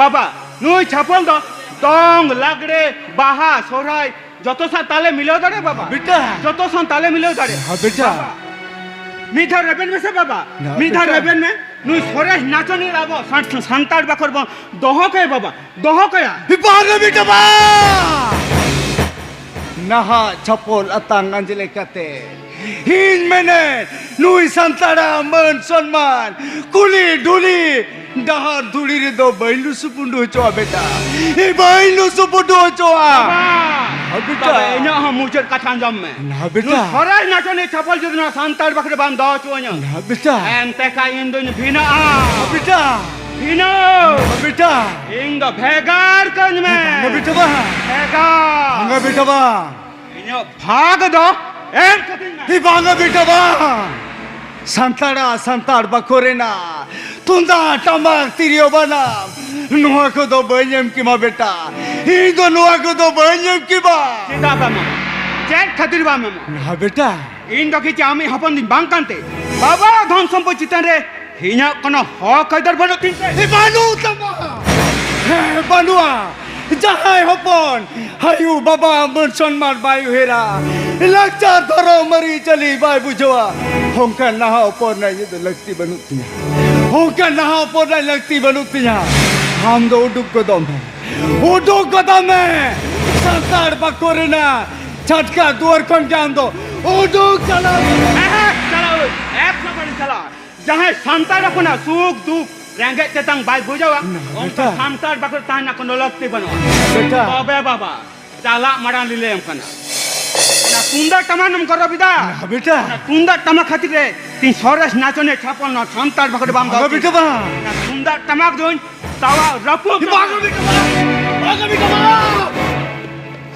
ᱵᱟᱵᱟ, ᱱᱩᱭ ᱪᱷᱟᱯᱚᱞ ᱫᱚ ᱫᱚᱝ, ᱞᱟᱜᱽᱲᱮ, ᱵᱟᱦᱟ, ᱥᱚᱦᱨᱟᱭ ᱡᱚᱛᱚ ᱥᱟᱶ ᱛᱟᱞᱮ ᱢᱤᱞᱟᱹᱣ ᱫᱟᱲᱮ ᱵᱟᱵᱟ᱾ ᱵᱮᱴᱟ᱾ ᱡᱚᱛᱚ ᱥᱟᱶ ᱛᱟᱞᱮ ᱢᱤᱞᱟᱹᱣ ᱫᱟᱲᱮ᱾ ᱦᱮᱸ ᱵᱮᱴᱟ᱾ ᱵᱟᱵᱟ, ᱢᱤᱫ ᱫᱷᱟᱣ ᱨᱮᱵᱮᱱ ᱢᱮᱥᱮ ᱵᱟᱵᱟ᱾ ᱦᱮᱸ ᱢᱤᱫ ᱫᱷᱟᱣ ᱵᱮᱴᱟ᱾ ᱨᱮᱵᱮᱱ ᱢᱮ᱾ ᱱᱩᱭ ᱥᱚᱨᱮᱥ ᱱᱟᱪᱚᱱᱤᱭᱟᱹ ᱟᱵᱚ ᱥᱟᱱ-, ᱥᱟᱱᱛᱟᱲ ᱵᱟᱠᱷᱳᱞ ᱵᱚᱱ ᱫᱚᱦᱚ ᱠᱟᱭᱟ ᱵᱟᱵᱟ᱾ ᱫᱚᱦᱚ ᱠᱟᱭᱟ᱾ ᱵᱟᱝ ᱵᱮᱴᱟ ᱵᱟᱝ᱾ ᱱᱟᱦᱟᱜ ᱪᱷᱟᱯᱚᱞ ᱟᱛᱟᱝ ᱟᱸᱡᱞᱮ ᱠᱟᱛᱮ ᱤᱧ ᱢᱮᱱᱮᱫ, ᱱᱩᱭ ᱥᱟᱱᱛᱟᱲᱟᱜ ᱢᱟᱹᱱ ᱥᱚᱱᱢᱟᱱ ᱠᱩᱞᱤ ᱰᱩᱞᱤ ᱰᱟᱦᱟᱨ ᱫᱷᱩᱲᱤ ᱨᱮᱫᱚ ᱵᱟᱹᱧ ᱞᱩᱥᱩ ᱯᱩᱸᱰᱩ ᱦᱚᱪᱚᱣᱟᱜ ᱵᱮᱴᱟ᱾ ᱤᱧ ᱵᱟᱹᱧ ᱞᱩᱥᱩ ᱯᱩᱸᱰᱩ ᱦᱚᱪᱚᱣᱟᱜ᱾ ᱵᱟᱵᱟ! ᱦᱮᱸ ᱵᱮᱴᱟ᱾ ᱵᱟᱵᱟ, ᱤᱧᱟᱜ ᱦᱚᱸ ᱢᱩᱪᱟᱹᱫ ᱠᱟᱛᱷᱟ ᱟᱸᱡᱚᱢ ᱢᱮ᱾ ᱦᱮᱸ ᱵᱮᱴᱟ᱾ ᱱᱩᱭ ᱥᱚᱨᱮᱥ ᱱᱟᱪᱚᱱᱤᱭᱟᱹ ᱪᱷᱟᱯᱚᱞ ᱡᱩᱫᱤ ᱱᱚᱣᱟ ᱥᱟᱱᱛᱟᱲ ᱵᱟᱠᱷᱳᱞ ᱨᱮ ᱵᱟᱢ ᱫᱚᱦᱚ ᱦᱚᱪᱚᱣᱟᱹᱧᱟ, ᱦᱮᱸ ᱵᱮᱴᱟ᱾ ᱮᱱᱛᱮ ᱠᱷᱟᱱ ᱤᱧ ᱫᱩᱧ ᱵᱷᱤᱱᱟᱹᱜᱼᱟ᱾ ᱦᱮᱸ ᱵᱮᱴᱟ᱾ ᱵᱷᱤᱱᱟᱹ! ᱦᱮᱸ ᱵᱮᱴᱟ᱾ ᱤᱧ ᱫᱚ ᱵᱷᱮᱜᱟᱨ ᱠᱟᱹᱧ ᱢᱮ᱾ ᱵᱟᱝᱟ ᱵᱮᱴᱟ ᱵᱟᱝ᱾ ᱵᱷᱮᱜᱟᱨ᱾ ᱵᱟᱝᱟ ᱵᱮᱴᱟ ᱵᱟᱝ᱾ ᱤᱧᱟᱹᱜ ᱵᱷᱟᱜᱽ ᱫᱚ ᱮᱢ ᱠᱟᱹᱛᱤᱧ ᱢᱮ᱾ ᱦᱮᱸ ᱵᱟᱝᱟ ᱵᱮᱴᱟ ᱵᱟᱝ᱾ ᱥᱟᱱᱛᱟᱲᱟᱜ ᱥᱟᱱᱛᱟᱲ ᱵᱟᱠᱷᱳᱞ ᱨᱮᱱᱟᱜ ᱛᱩᱢᱫᱟᱜ, ᱴᱟᱢᱟᱠ, ᱛᱤᱨᱭᱳ, ᱵᱟᱱᱟᱢ, ᱱᱚᱣᱟ ᱠᱚᱫᱚ ᱵᱟᱹᱧ ᱮᱢ ᱠᱮᱢᱟ ᱵᱮᱴᱟ᱾ ᱤᱧ ᱫᱚ ᱱᱚᱣᱟ ᱠᱚᱫᱚ ᱵᱟᱹᱧ ᱮᱢ ᱠᱮᱢᱟ᱾ ᱪᱮᱫᱟᱜ ᱵᱟᱢ ᱮᱢᱟ? ᱪᱮᱫ ᱠᱷᱟᱹᱛᱤᱨ ᱵᱟᱢ ᱮᱢᱟ? ᱦᱮᱸ ᱵᱮᱴᱟ᱾ ᱤᱧ ᱫᱚ ᱠᱤ ᱟᱢᱤᱡ ᱦᱚᱯᱚᱱ ᱫᱩᱧ ᱵᱟᱝ ᱠᱟᱱᱛᱮ? ᱵᱟᱵᱟᱣᱟᱜ ᱫᱷᱚᱱ ᱥᱚᱢᱯᱚᱫ ᱪᱮᱛᱟᱱ ᱨᱮ ᱤᱧᱟᱹᱜ ᱠᱳᱱᱳ ᱦᱚᱠ ᱟᱹᱭᱫᱟᱹᱨ ᱵᱟᱹᱱᱩᱜ ᱛᱤᱧ ᱛᱮ? ᱮ, ᱵᱟᱹᱱᱩᱜ ᱛᱟᱢᱟ᱾ ᱦᱮᱸ, ᱵᱟᱹᱱᱩᱜᱼᱟ᱾ ᱡᱟᱦᱟᱸᱭ ᱦᱚᱯᱚᱱ ᱟᱭᱳ ᱵᱟᱵᱟ ᱢᱟᱹᱱ ᱥᱚᱱᱢᱟᱱ ᱵᱟᱭ ᱩᱭᱦᱟᱹᱨᱟ, ᱞᱟᱠᱪᱟᱨ ᱫᱷᱚᱨᱚᱢ ᱟᱹᱨᱤᱪᱟᱹᱞᱤ ᱵᱟᱭ ᱵᱩᱡᱷᱟᱹᱣᱟ, ᱚᱱᱠᱟᱱ ᱱᱟᱦᱟᱜ ᱦᱚᱯᱚᱱ ᱨᱮᱱᱟᱜ ᱤᱧᱟᱹᱜ ᱫᱚ ᱞᱟᱹᱠᱛᱤ ᱵᱟᱹᱱᱩᱜ ᱛᱤᱧᱟ᱾ ᱚᱱᱠᱟᱱ ᱱᱟᱦᱟᱜ ᱦᱚᱯᱚᱱ ᱨᱮᱱᱟᱜ ᱞᱟᱹᱠᱛᱤ ᱵᱟᱹᱱᱩᱜ ᱛᱤᱧᱟ᱾ ᱟᱢ ᱫᱚ ᱩᱰᱩᱠ ᱜᱚᱫᱚᱜ ᱢᱮ, ᱩᱰᱩᱠ ᱜᱚᱫᱚᱜ ᱢᱮ᱾ ᱥᱟᱱᱛᱟᱲ ᱵᱟᱠᱷᱳᱞ ᱨᱮᱱᱟᱜ ᱪᱷᱟᱴᱠᱟ ᱫᱩᱣᱟᱹᱨ ᱠᱷᱚᱱ ᱜᱮ ᱟᱢ ᱫᱚ ᱩᱰᱩᱠ ᱪᱟᱞᱟᱜ ᱢᱮ᱾ ᱦᱮᱸ, ᱦᱮᱸ, ᱪᱟᱞᱟᱜ ᱟᱹᱧ᱾ ᱮᱠᱫᱚᱢ ᱵᱟᱹᱧ ᱪᱟᱞᱟᱜᱼᱟ᱾ ᱡᱟᱦᱟᱸᱭ ᱥᱟᱱᱛᱟᱲ ᱦᱚᱯᱚᱱᱟᱜ ᱥᱩᱠ ᱫᱩᱠ ᱨᱮᱸᱜᱮᱡ ᱛᱮᱛᱟᱝ ᱵᱟᱭ ᱵᱩᱡᱷᱟᱹᱣᱟ, ᱚᱱᱠᱟ ᱵᱮᱴᱟ᱾ ᱥᱟᱱᱛᱟᱲ ᱵᱟᱠᱷᱳᱞ ᱛᱟᱦᱮᱱ ᱨᱮᱱᱟᱜ ᱠᱳᱱᱳ ᱞᱟᱹᱠᱛᱤ ᱵᱟᱹᱱᱩᱜᱼᱟ᱾ ᱵᱮᱴᱟ᱾ ᱛᱚᱵᱮ ᱵᱟᱵᱟ, ᱪᱟᱞᱟᱜ ᱢᱟᱲᱟᱝ ᱞᱤᱞᱟᱹᱭᱟᱢ ᱠᱟᱱᱟ᱾ ᱚᱱᱟ ᱛᱩᱢᱫᱟᱜ ᱴᱟᱢᱟᱠ ᱮᱢ ᱜᱚᱨᱚᱵ ᱮᱫᱟ? ᱦᱮᱸ, ᱵᱮᱴᱟ᱾ ᱚᱱᱟ ᱛᱩᱢᱫᱟᱜ ᱴᱟᱢᱟᱠ ᱠᱷᱟᱹᱛᱤᱨ ᱨᱮ ᱛᱤᱧ ᱥᱚᱨᱮᱥ ᱱᱟᱪᱚᱱᱤᱭᱟᱹ ᱪᱷᱟᱯᱚᱞ ᱱᱚᱣᱟ ᱥᱟᱱᱛᱟᱲ ᱵᱟᱠᱷᱳᱞ ᱵᱟᱢ ᱵᱟᱝᱟ, ᱫᱚᱦᱚ ᱵᱮᱴᱟ, ᱠᱮᱫᱟ᱾ ᱵᱟᱝ᱾ ᱚᱱᱟ ᱛᱩᱢᱫᱟᱜ ᱴᱟᱢᱟᱠ ᱫᱚᱧ ᱛᱟᱣᱟ ᱨᱟᱹᱯᱩᱫ᱾ ᱵᱟᱝᱟ, ᱵᱮᱴᱟ, ᱵᱟᱝ᱾ ᱵᱟᱝᱟ, ᱵᱮᱴᱟ, ᱵᱟᱝ᱾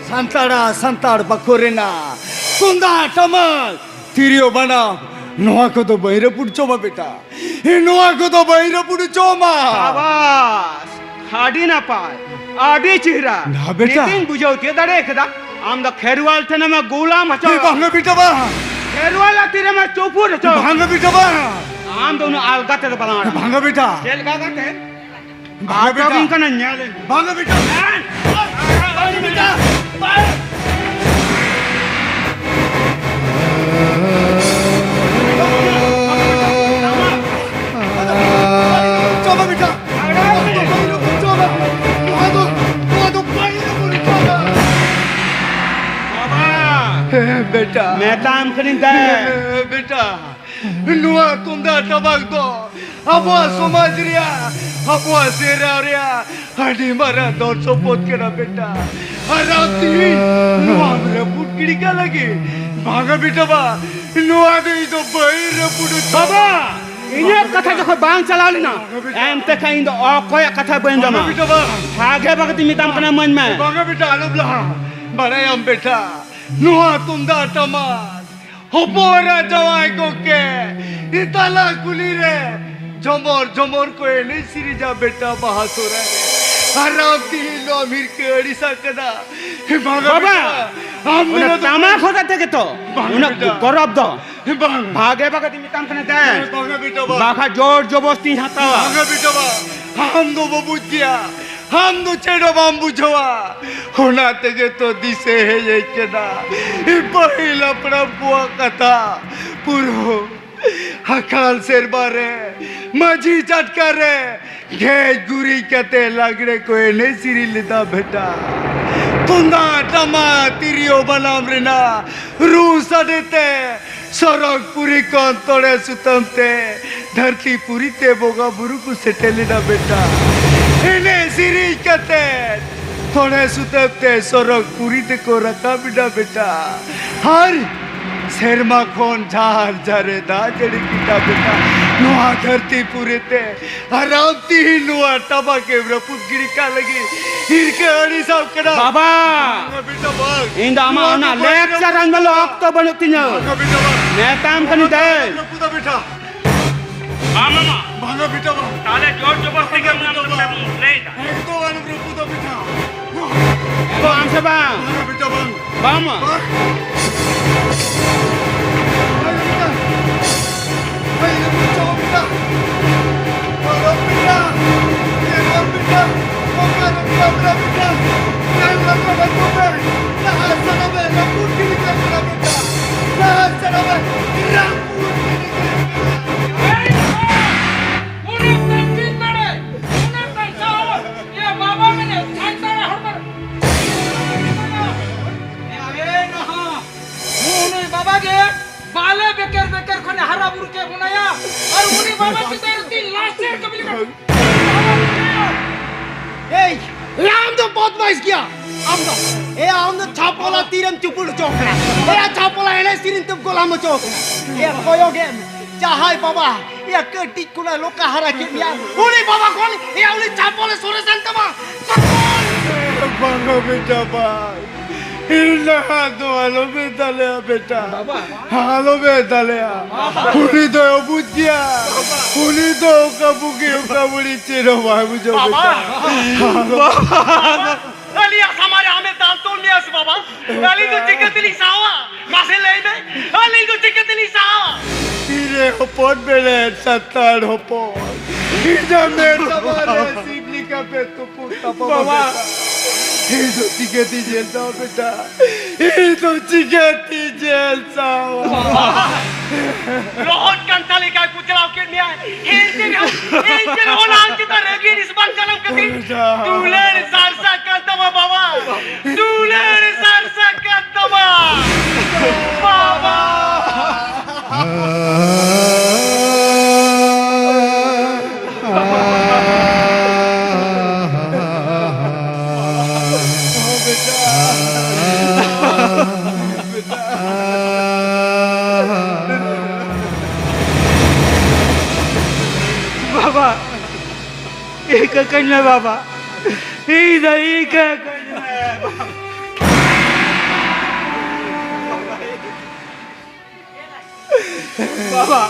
ᱥᱟᱱᱛᱟᱲᱟ, ᱥᱟᱱᱛᱟᱲ ᱵᱟᱠᱷᱳᱞ ᱨᱮᱱᱟᱜ ᱛᱩᱢᱫᱟᱜ ᱴᱟᱢᱟᱠ, ᱛᱤᱨᱭᱳ ᱵᱟᱱᱟᱢ, ᱱᱚᱣᱟ ᱠᱚᱫᱚ ᱵᱟᱹᱧ ᱨᱟᱹᱯᱩᱫ ᱦᱚᱪᱚᱣᱟᱢᱟ, ᱵᱮᱴᱟ᱾ ᱱᱚᱣᱟ ᱠᱚᱫᱚ ᱵᱟᱹᱧ ᱨᱟᱹᱯᱩᱫ ᱦᱚᱪᱚᱣᱟᱢᱟ᱾ ᱥᱟᱵᱟᱥ, ᱟᱹᱰᱤ ᱱᱟᱯᱟᱭ, ᱟᱹᱰᱤ ᱪᱮᱦᱨᱟ᱾ ᱱᱟ, ᱵᱮᱴᱟ᱾ ᱱᱤᱛᱤᱧ ᱵᱩᱡᱷᱟᱹᱣ ᱛᱤᱭᱳᱜ ᱫᱟᱲᱮ ᱠᱮᱫᱟ, ᱟᱢ ᱫᱚ ᱠᱷᱮᱨᱣᱟᱞ ᱴᱷᱮᱱ ᱮᱢ ᱜᱳᱞᱟᱢ ᱦᱚᱪᱚ᱾ ᱮ, ᱵᱟᱝᱟ, ᱵᱮᱴᱟ, ᱵᱟᱝ᱾ ᱠᱷᱮᱨᱣᱟᱞ ᱟᱹᱛᱤ ᱨᱮᱢ ᱪᱩᱯᱩᱫ ᱦᱚᱪᱚ᱾ ᱵᱟᱝᱟ, ᱵᱮᱴᱟ, ᱵᱟᱝ᱾ ᱟᱢ ᱫᱚ ᱩᱱᱟᱹᱜ ᱟᱞᱜᱟ ᱛᱮᱫᱚ ᱵᱟᱞᱟᱝ ᱟᱲᱟᱜ᱾ ᱵᱟᱝᱟ, ᱵᱮᱴᱟ᱾ ᱪᱮᱫ ᱞᱮᱠᱟ ᱠᱟᱛᱮ? ᱵᱟᱝᱟ, ᱵᱮᱴᱟ᱾ ᱟᱴᱚᱠᱤᱧ ᱠᱟᱱᱟ, ᱧᱮᱞ ᱤᱧ᱾ ᱵᱟᱝᱟ, ᱵᱮᱴᱟ᱾ ᱵᱟᱝᱟ, ᱵᱮᱴᱟ᱾ ᱵᱟᱝᱟ᱾ ᱪᱟᱵᱟ, ᱵᱮᱴᱟ᱾ ᱱᱚᱣᱟ ᱫᱚ, ᱱᱚᱣᱟ ᱫᱚ ᱵᱟᱹᱧ ᱨᱟᱹᱯᱩᱫ ᱦᱚᱪᱚᱣᱟᱢᱟ᱾ ᱵᱟᱵᱟ! ᱦᱮᱸ, ᱵᱮᱴᱟ᱾ ᱢᱮᱛᱟᱢ ᱠᱟᱹᱱᱟᱹᱧ ᱫᱟ᱾ ᱦᱮᱸ, ᱵᱮᱴᱟ᱾ ᱱᱚᱣᱟ ᱛᱩᱢᱫᱟᱜ ᱴᱟᱢᱟᱠ ᱫᱚ ᱟᱵᱚᱣᱟᱜ ᱥᱚᱢᱟᱡᱽ ᱨᱮᱭᱟᱜ, ᱟᱵᱚᱣᱟᱜ ᱥᱮᱨᱣᱟ ᱨᱮᱭᱟᱜ ᱟᱹᱰᱤ ᱢᱟᱨᱟᱝ ᱫᱷᱚᱱ ᱥᱚᱢᱯᱚᱫ ᱠᱟᱱᱟ, ᱵᱮᱴᱟ᱾ ᱟᱨ ᱟᱢ ᱛᱮᱦᱮᱧ ᱱᱚᱣᱟᱢ ᱨᱟᱹᱯᱩᱫ ᱜᱤᱰᱤ ᱠᱟᱜ ᱞᱟᱹᱜᱤᱫ? ᱵᱟᱝᱟ, ᱵᱮᱴᱟ, ᱵᱟᱝ᱾ ᱱᱚᱣᱟ ᱫᱚ ᱤᱧ ᱫᱚ ᱵᱟᱹᱧ ᱨᱟᱹᱯᱩᱫ ᱦᱚᱪᱚᱣᱟᱢᱟ᱾ ᱵᱟᱵᱟ! ᱤᱧᱟᱹᱜ ᱠᱟᱛᱷᱟ ᱡᱚᱠᱷᱚᱱ ᱵᱟᱝ ᱪᱟᱞᱟᱣ ᱞᱮᱱᱟ, ᱮᱱᱛᱮ ᱠᱷᱟᱱ ᱤᱧ ᱫᱚ ᱚᱠᱚᱭᱟᱜ ᱠᱟᱛᱷᱟ ᱵᱟᱹᱧ ᱟᱸᱡᱚᱢᱟ᱾ ᱵᱟᱝᱟ, ᱵᱮᱴᱟ, ᱵᱟᱝ᱾ ᱵᱷᱟᱜᱮ ᱵᱷᱟᱜᱮ ᱛᱤᱧ ᱢᱮᱛᱟᱢ ᱠᱟᱱᱟ, ᱤᱢᱟᱹᱧ ᱢᱮ᱾ ᱵᱟᱝᱟ, ᱵᱮᱴᱟ, ᱟᱞᱚᱢ ᱞᱟᱦᱟ᱾ ᱵᱟᱲᱟᱭᱟᱢ, ᱵᱮᱴᱟ, ᱱᱚᱣᱟ ᱛᱩᱢᱫᱟᱜ ᱴᱟᱢᱟᱠ ᱦᱚᱯᱚᱱ ᱮᱨᱟ ᱡᱟᱶᱟᱭ ᱜᱚᱢᱠᱮ, ᱛᱟᱞᱟ ᱠᱩᱞᱦᱤ ᱨᱮ ᱡᱷᱚᱢᱚᱨ ᱡᱷᱚᱢᱚᱨ ᱠᱚ ᱮᱱᱮᱡ ᱥᱮᱨᱮᱧᱟ, ᱵᱮᱴᱟ, ᱵᱟᱦᱟ ᱥᱚᱦᱨᱟᱭ ᱨᱮ᱾ ᱟᱨ ᱟᱢ ᱛᱮᱦᱮᱧ ᱱᱚᱣᱟᱢ ᱦᱤᱨᱠᱟᱹ ᱟᱹᱲᱤᱥᱟᱜ ᱠᱟᱱᱟ᱾ ᱵᱟᱝᱟ, ᱵᱟᱵᱟ, ᱵᱮᱴᱟ, ᱟᱢ ᱚᱱᱟ ᱢᱮᱱᱟ ᱫᱚ ᱛᱟᱢᱟᱠ ᱦᱚᱛᱮ ᱛᱮᱜᱮ ᱛᱚ ᱵᱟᱝᱟ, ᱩᱱᱟᱹᱜ ᱵᱮᱴᱟ᱾ ᱜᱚᱨᱚᱵ ᱫᱚ᱾ ᱵᱟᱝ᱾ ᱵᱷᱟᱜᱮ ᱵᱷᱟᱜᱮ ᱛᱤᱧ ᱢᱮᱛᱟᱢ ᱠᱟᱱᱟ ᱫᱮ᱾ ᱦᱮᱸ, ᱵᱟᱝᱟ, ᱵᱮᱴᱟ, ᱵᱟᱝ᱾ ᱵᱟᱠᱷᱟᱡ ᱡᱳᱨ ᱡᱚᱵᱚᱥᱛᱤᱧ ᱦᱟᱛᱟᱣᱟ᱾ ᱵᱟᱝᱟ, ᱵᱮᱴᱟ, ᱵᱟᱝ᱾ ᱟᱢ ᱫᱚ ᱵᱟᱢ ᱵᱩᱡᱽ ᱜᱮᱭᱟ᱾ ᱟᱢ ᱫᱚ ᱪᱮᱫ ᱦᱚᱸ ᱵᱟᱢ ᱵᱩᱡᱷᱟᱹᱣᱟ᱾ ᱚᱱᱟ ᱛᱮᱜᱮ ᱛᱚ ᱫᱤᱥᱟᱹ ᱦᱮᱡ ᱦᱮᱡ ᱠᱟᱱᱟ᱾ ᱯᱟᱹᱦᱤᱞ ᱦᱟᱯᱲᱟᱢ ᱠᱚᱣᱟᱜ ᱠᱟᱛᱷᱟ ᱯᱩᱨᱟᱹ ᱟᱠᱟᱞ ᱥᱮᱨᱢᱟ ᱨᱮ, ᱢᱟᱹᱡᱷᱤ ᱪᱟᱴᱠᱟ ᱨᱮ, ᱜᱮᱡ ᱜᱩᱨᱤᱡ ᱠᱟᱛᱮ ᱞᱟᱜᱽᱲᱮ ᱠᱚ ᱮᱱᱮᱡ ᱥᱮᱨᱮᱧ ᱞᱮᱫᱟ ᱵᱮᱴᱟ᱾ ᱛᱩᱢᱫᱟᱜ ᱴᱟᱢᱟᱠ ᱛᱤᱨᱭᱳ ᱵᱟᱱᱟᱢ ᱨᱮᱱᱟᱜ ᱨᱩ ᱥᱟᱰᱮ ᱛᱮ ᱥᱚᱨᱚᱜᱽ ᱯᱩᱨᱤ ᱠᱷᱚᱱ ᱛᱚᱲᱮ ᱥᱩᱛᱟᱹᱢ ᱛᱮ ᱫᱷᱟᱹᱨᱛᱤ ᱯᱩᱨᱤ ᱛᱮ ᱵᱚᱸᱜᱟ ᱵᱩᱨᱩ ᱠᱚ ᱥᱮᱴᱮᱨ ᱞᱮᱱᱟ ᱵᱮᱴᱟ᱾ ᱮᱱᱮᱡ ᱥᱮᱨᱮᱧ ᱠᱟᱛᱮ ᱛᱷᱚᱲᱮ ᱥᱩᱛᱟᱹᱢ ᱛᱮ ᱥᱚᱨᱚᱜᱽ ᱯᱩᱨᱤ ᱛᱮᱠᱚ ᱨᱟᱠᱟᱵ ᱮᱱᱟ ᱵᱮᱴᱟ᱾ ᱟᱨ ᱥᱮᱨᱢᱟ ᱠᱷᱚᱱ ᱡᱷᱟᱨ ᱡᱷᱟᱨᱮ ᱫᱟᱜ ᱡᱟᱹᱲᱤ ᱠᱮᱫᱟ ᱵᱮᱴᱟ᱾ ᱱᱚᱣᱟ ᱫᱷᱟᱹᱨᱛᱤ ᱯᱩᱨᱤ ᱛᱮ ᱟᱨ ᱟᱢ ᱛᱤᱦᱤᱧ ᱱᱚᱣᱟ ᱴᱟᱢᱟᱠ ᱮᱢ ᱨᱟᱹᱯᱩᱫ ᱜᱤᱰᱤ ᱠᱟᱜ ᱞᱟᱹᱜᱤᱫ ᱦᱤᱨᱠᱟᱹ ᱟᱹᱲᱤᱥ ᱟᱢ ᱠᱟᱱᱟ᱾ ᱵᱟᱵᱟ! ᱵᱟᱝᱟ ᱵᱮᱴᱟ, ᱵᱟᱝ᱾ ᱤᱧ ᱫᱚ ᱟᱢᱟᱜ ᱱᱚᱣᱟ ᱚᱱᱟ ᱠᱚ ᱠᱚᱨᱮ ᱞᱮᱠᱪᱟᱨ ᱟᱸᱡᱚᱢ ᱞᱟᱹᱜᱤᱫ ᱚᱠᱛᱚ ᱵᱟᱹᱱᱩᱜ ᱛᱤᱧᱟᱹ᱾ ᱵᱟᱝᱟ ᱵᱮᱴᱟ, ᱵᱟᱝ᱾ ᱢᱮᱛᱟᱢ ᱠᱟᱹᱱᱟᱹᱧ ᱫᱮ᱾ ᱨᱟᱹᱯᱩᱫᱟ ᱵᱮᱴᱟ᱾ ᱵᱟᱝ ᱢᱟᱢᱟ᱾ ᱵᱟᱝᱟ ᱵᱮᱴᱟ, ᱵᱟᱝ᱾ ᱛᱟᱦᱞᱮ ᱡᱳᱨ ᱡᱚᱵᱚᱨᱥᱛᱤ ᱜᱮ ᱵᱟᱝᱟ ᱵᱮᱴᱟ, ᱵᱟᱝ᱾ ᱞᱟᱹᱭᱫᱟ᱾ ᱮᱠᱫᱚᱢ ᱟᱞᱚᱢ ᱨᱟᱹᱯᱩᱫᱟ ᱵᱮᱴᱟ᱾ ᱵᱟᱝ ᱥᱮ ᱵᱟᱝ? ᱵᱟᱝᱟ ᱵᱮᱴᱟ, ᱵᱟᱝ᱾ ᱵᱟᱝ ᱢᱟ᱾ ᱵᱟᱝ᱾ ᱵᱟᱝᱟ ᱵᱮᱴᱟ᱾ ᱵᱟᱝᱟ ᱵᱮᱴᱟ᱾ ᱵᱟᱝᱟ ᱵᱮᱴᱟ᱾ ᱵᱟᱝᱟ ᱵᱮᱴᱟ᱾ ᱵᱟᱝᱟ ᱵᱮᱴᱟ᱾ ᱵᱟᱝᱟ ᱵᱮᱴᱟ᱾ ᱞᱟᱦᱟ ᱥᱮᱱᱚᱜ ᱢᱮ, ᱨᱟᱹᱯᱩᱫ ᱜᱤᱰᱤ ᱠᱟᱜ ᱠᱟᱱᱟ ᱵᱮᱴᱟ᱾ ᱞᱟᱦᱟ ᱥᱮᱱᱚᱜ ᱢᱮ, ᱨᱟᱹᱯᱩᱫ ᱜᱤᱰᱤ ᱠᱟᱜ ᱠᱟᱱᱟ᱾ ᱩᱱᱟᱹᱜ ᱛᱟᱢ ᱪᱤᱱ ᱫᱟᱲᱮ, ᱩᱱᱟᱹᱜ ᱛᱟᱢ ᱥᱟᱦᱚᱥ, ᱮ ᱵᱟᱵᱟ ᱢᱮᱱᱮ ᱥᱟᱱᱛᱟᱲ ᱦᱚᱲᱢᱚ ᱨᱮ᱾ ᱮ ᱱᱟᱦᱟ, ᱩᱱᱤ ᱵᱟᱵᱟ ᱜᱮ ᱵᱟᱞᱮ ᱵᱮᱠᱮᱨ ᱵᱮᱠᱮᱨ ᱠᱷᱚᱱᱮ ᱦᱟᱨᱟ ᱵᱩᱨᱩ ᱠᱮᱫ ᱵᱚᱱᱟᱭᱟ᱾ ᱟᱨ ᱩᱱᱤ ᱵᱟᱵᱟ ᱪᱮᱛᱟᱱ ᱨᱮ ᱛᱤᱱ ᱞᱟᱥᱮᱨ ᱠᱟᱹᱢᱤ ᱞᱮᱠᱟ᱾ ᱮᱭ, ᱮ ᱟᱢ ᱫᱚ ᱵᱚᱫᱢᱟᱭᱤᱥ ᱜᱮᱭᱟ᱾ ᱟᱢ ᱫᱚ, ᱮ ᱟᱢ ᱫᱚ ᱪᱷᱟᱯᱚᱞᱟ ᱛᱤᱨᱮᱢ ᱪᱩᱯᱩᱞ ᱦᱚᱪᱚ ᱠᱟᱱᱟ? ᱮ ᱪᱷᱟᱯᱚᱞᱟ ᱮᱱᱮᱡ ᱥᱮᱨᱮᱧ ᱛᱮᱢ ᱜᱚᱞᱟᱢ ᱦᱚᱪᱚ ᱠᱟᱱᱟ? ᱮ ᱠᱚᱭᱚᱜ ᱮᱢ, ᱡᱟᱦᱟᱸᱭ ᱵᱟᱵᱟ, ᱮ ᱠᱟᱹᱴᱤᱡ ᱠᱷᱚᱱᱟᱜ ᱞᱚᱠᱟ ᱦᱟᱨᱟ ᱠᱮᱫ ᱢᱮᱭᱟ, ᱩᱱᱤ ᱵᱟᱵᱟ ᱠᱷᱚᱱ, ᱮ ᱩᱱᱤ ᱪᱷᱟᱯᱚᱞᱮ ᱥᱚᱨᱮᱥᱟᱱ ᱛᱟᱢᱟ᱾ ᱵᱟᱝᱟ ᱵᱮᱴᱟ, ᱵᱟᱝ᱾ ᱤᱧ ᱞᱟᱦᱟ ᱫᱚ ᱟᱞᱚᱢ ᱢᱮᱛᱟ ᱞᱮᱭᱟ ᱵᱮᱴᱟ᱾ ᱵᱟᱵᱟ᱾ ᱟᱞᱚᱢ ᱢᱮᱛᱟ ᱞᱮᱭᱟ᱾ ᱩᱱᱤ ᱫᱚᱭ ᱵᱩᱡᱽ ᱜᱮᱭᱟ᱾ ᱩᱱᱤ ᱫᱚ ᱚᱠᱟ ᱵᱩᱜᱤ ᱚᱠᱟ ᱵᱟᱹᱲᱤᱡ ᱪᱮᱫ ᱦᱚᱸ ᱵᱟᱭ ᱵᱩᱡᱷᱟᱹᱣ ᱵᱮᱴᱟ᱾ ᱵᱟᱵᱟ᱾ ᱟᱞᱚᱢ ᱟᱹᱞᱤᱧᱟᱜ ᱥᱟᱢᱟᱝ ᱨᱮ ᱟᱢᱮ ᱫᱟᱞ ᱛᱚᱞ ᱢᱮᱭᱟ ᱥᱮ ᱵᱟᱵᱟ? ᱟᱹᱞᱤᱧ ᱫᱚ ᱪᱤᱠᱟᱹ ᱛᱮᱞᱤᱧ ᱥᱟᱦᱟᱣᱟ? ᱢᱟᱥᱮ ᱞᱟᱹᱭ ᱢᱮ, ᱟᱹᱞᱤᱧ ᱫᱚ ᱪᱤᱠᱟᱹ ᱛᱮᱞᱤᱧ ᱥᱟᱦᱟᱣᱟ? ᱤᱧ ᱨᱮ ᱦᱚᱯᱚᱱ ᱢᱮᱱᱮᱫ ᱥᱟᱱᱛᱟᱲ ᱦᱚᱯᱚᱱ, ᱤᱧᱟᱹᱜ ᱢᱮᱫ ᱥᱟᱢᱟᱝ ᱨᱮ ᱥᱤᱢ ᱞᱮᱠᱟ ᱯᱮ ᱛᱩᱯᱩᱫ ᱛᱟᱯᱟᱢᱟ ᱵᱟᱵᱟ᱾ ᱵᱮᱴᱟ᱾ ᱤᱧ ᱫᱚ ᱪᱤᱠᱟᱹᱛᱤᱧ ᱧᱮᱞ ᱛᱟᱢᱟ ᱵᱮᱴᱟ? ᱤᱧ ᱫᱚ ᱪᱤᱠᱟᱹᱛᱤᱧ ᱧᱮᱞ ᱛᱟᱢᱟ? ᱞᱚᱦᱚᱫ ᱠᱟᱱᱛᱷᱟ ᱞᱮᱠᱟᱭ ᱠᱩᱪᱞᱟᱣ ᱠᱮᱫ ᱢᱮᱭᱟᱭ᱾ ᱮᱱᱛᱮ ᱨᱮᱦᱚᱸ, ᱮᱱᱛᱮ ᱨᱮᱦᱚᱸ ᱞᱟᱞ ᱪᱮᱛᱟᱱ ᱨᱟᱹᱜᱤ ᱟᱹᱲᱤᱥ ᱵᱟᱝ ᱡᱟᱱᱟᱢ ᱠᱷᱟᱹᱛᱤᱨ ᱵᱮᱴᱟ᱾ ᱫᱩᱞᱟᱹᱲ ᱥᱟᱨᱥᱟᱜ ᱠᱟᱱ ᱛᱟᱢᱟ ᱵᱟᱵᱟ᱾ ᱫᱩᱞᱟᱹᱲ ᱥᱟᱨᱥᱟᱜ ᱠᱟᱱ ᱛᱟᱢᱟ᱾ ᱵᱟᱵᱟ᱾ ᱤᱠᱟᱹ ᱠᱟᱹᱧ ᱢᱮ ᱵᱟᱵᱟ, ᱤᱧ ᱫᱚ ᱤᱠᱟᱹ ᱠᱟᱹᱧ ᱢᱮ᱾ ᱵᱟᱵᱟ,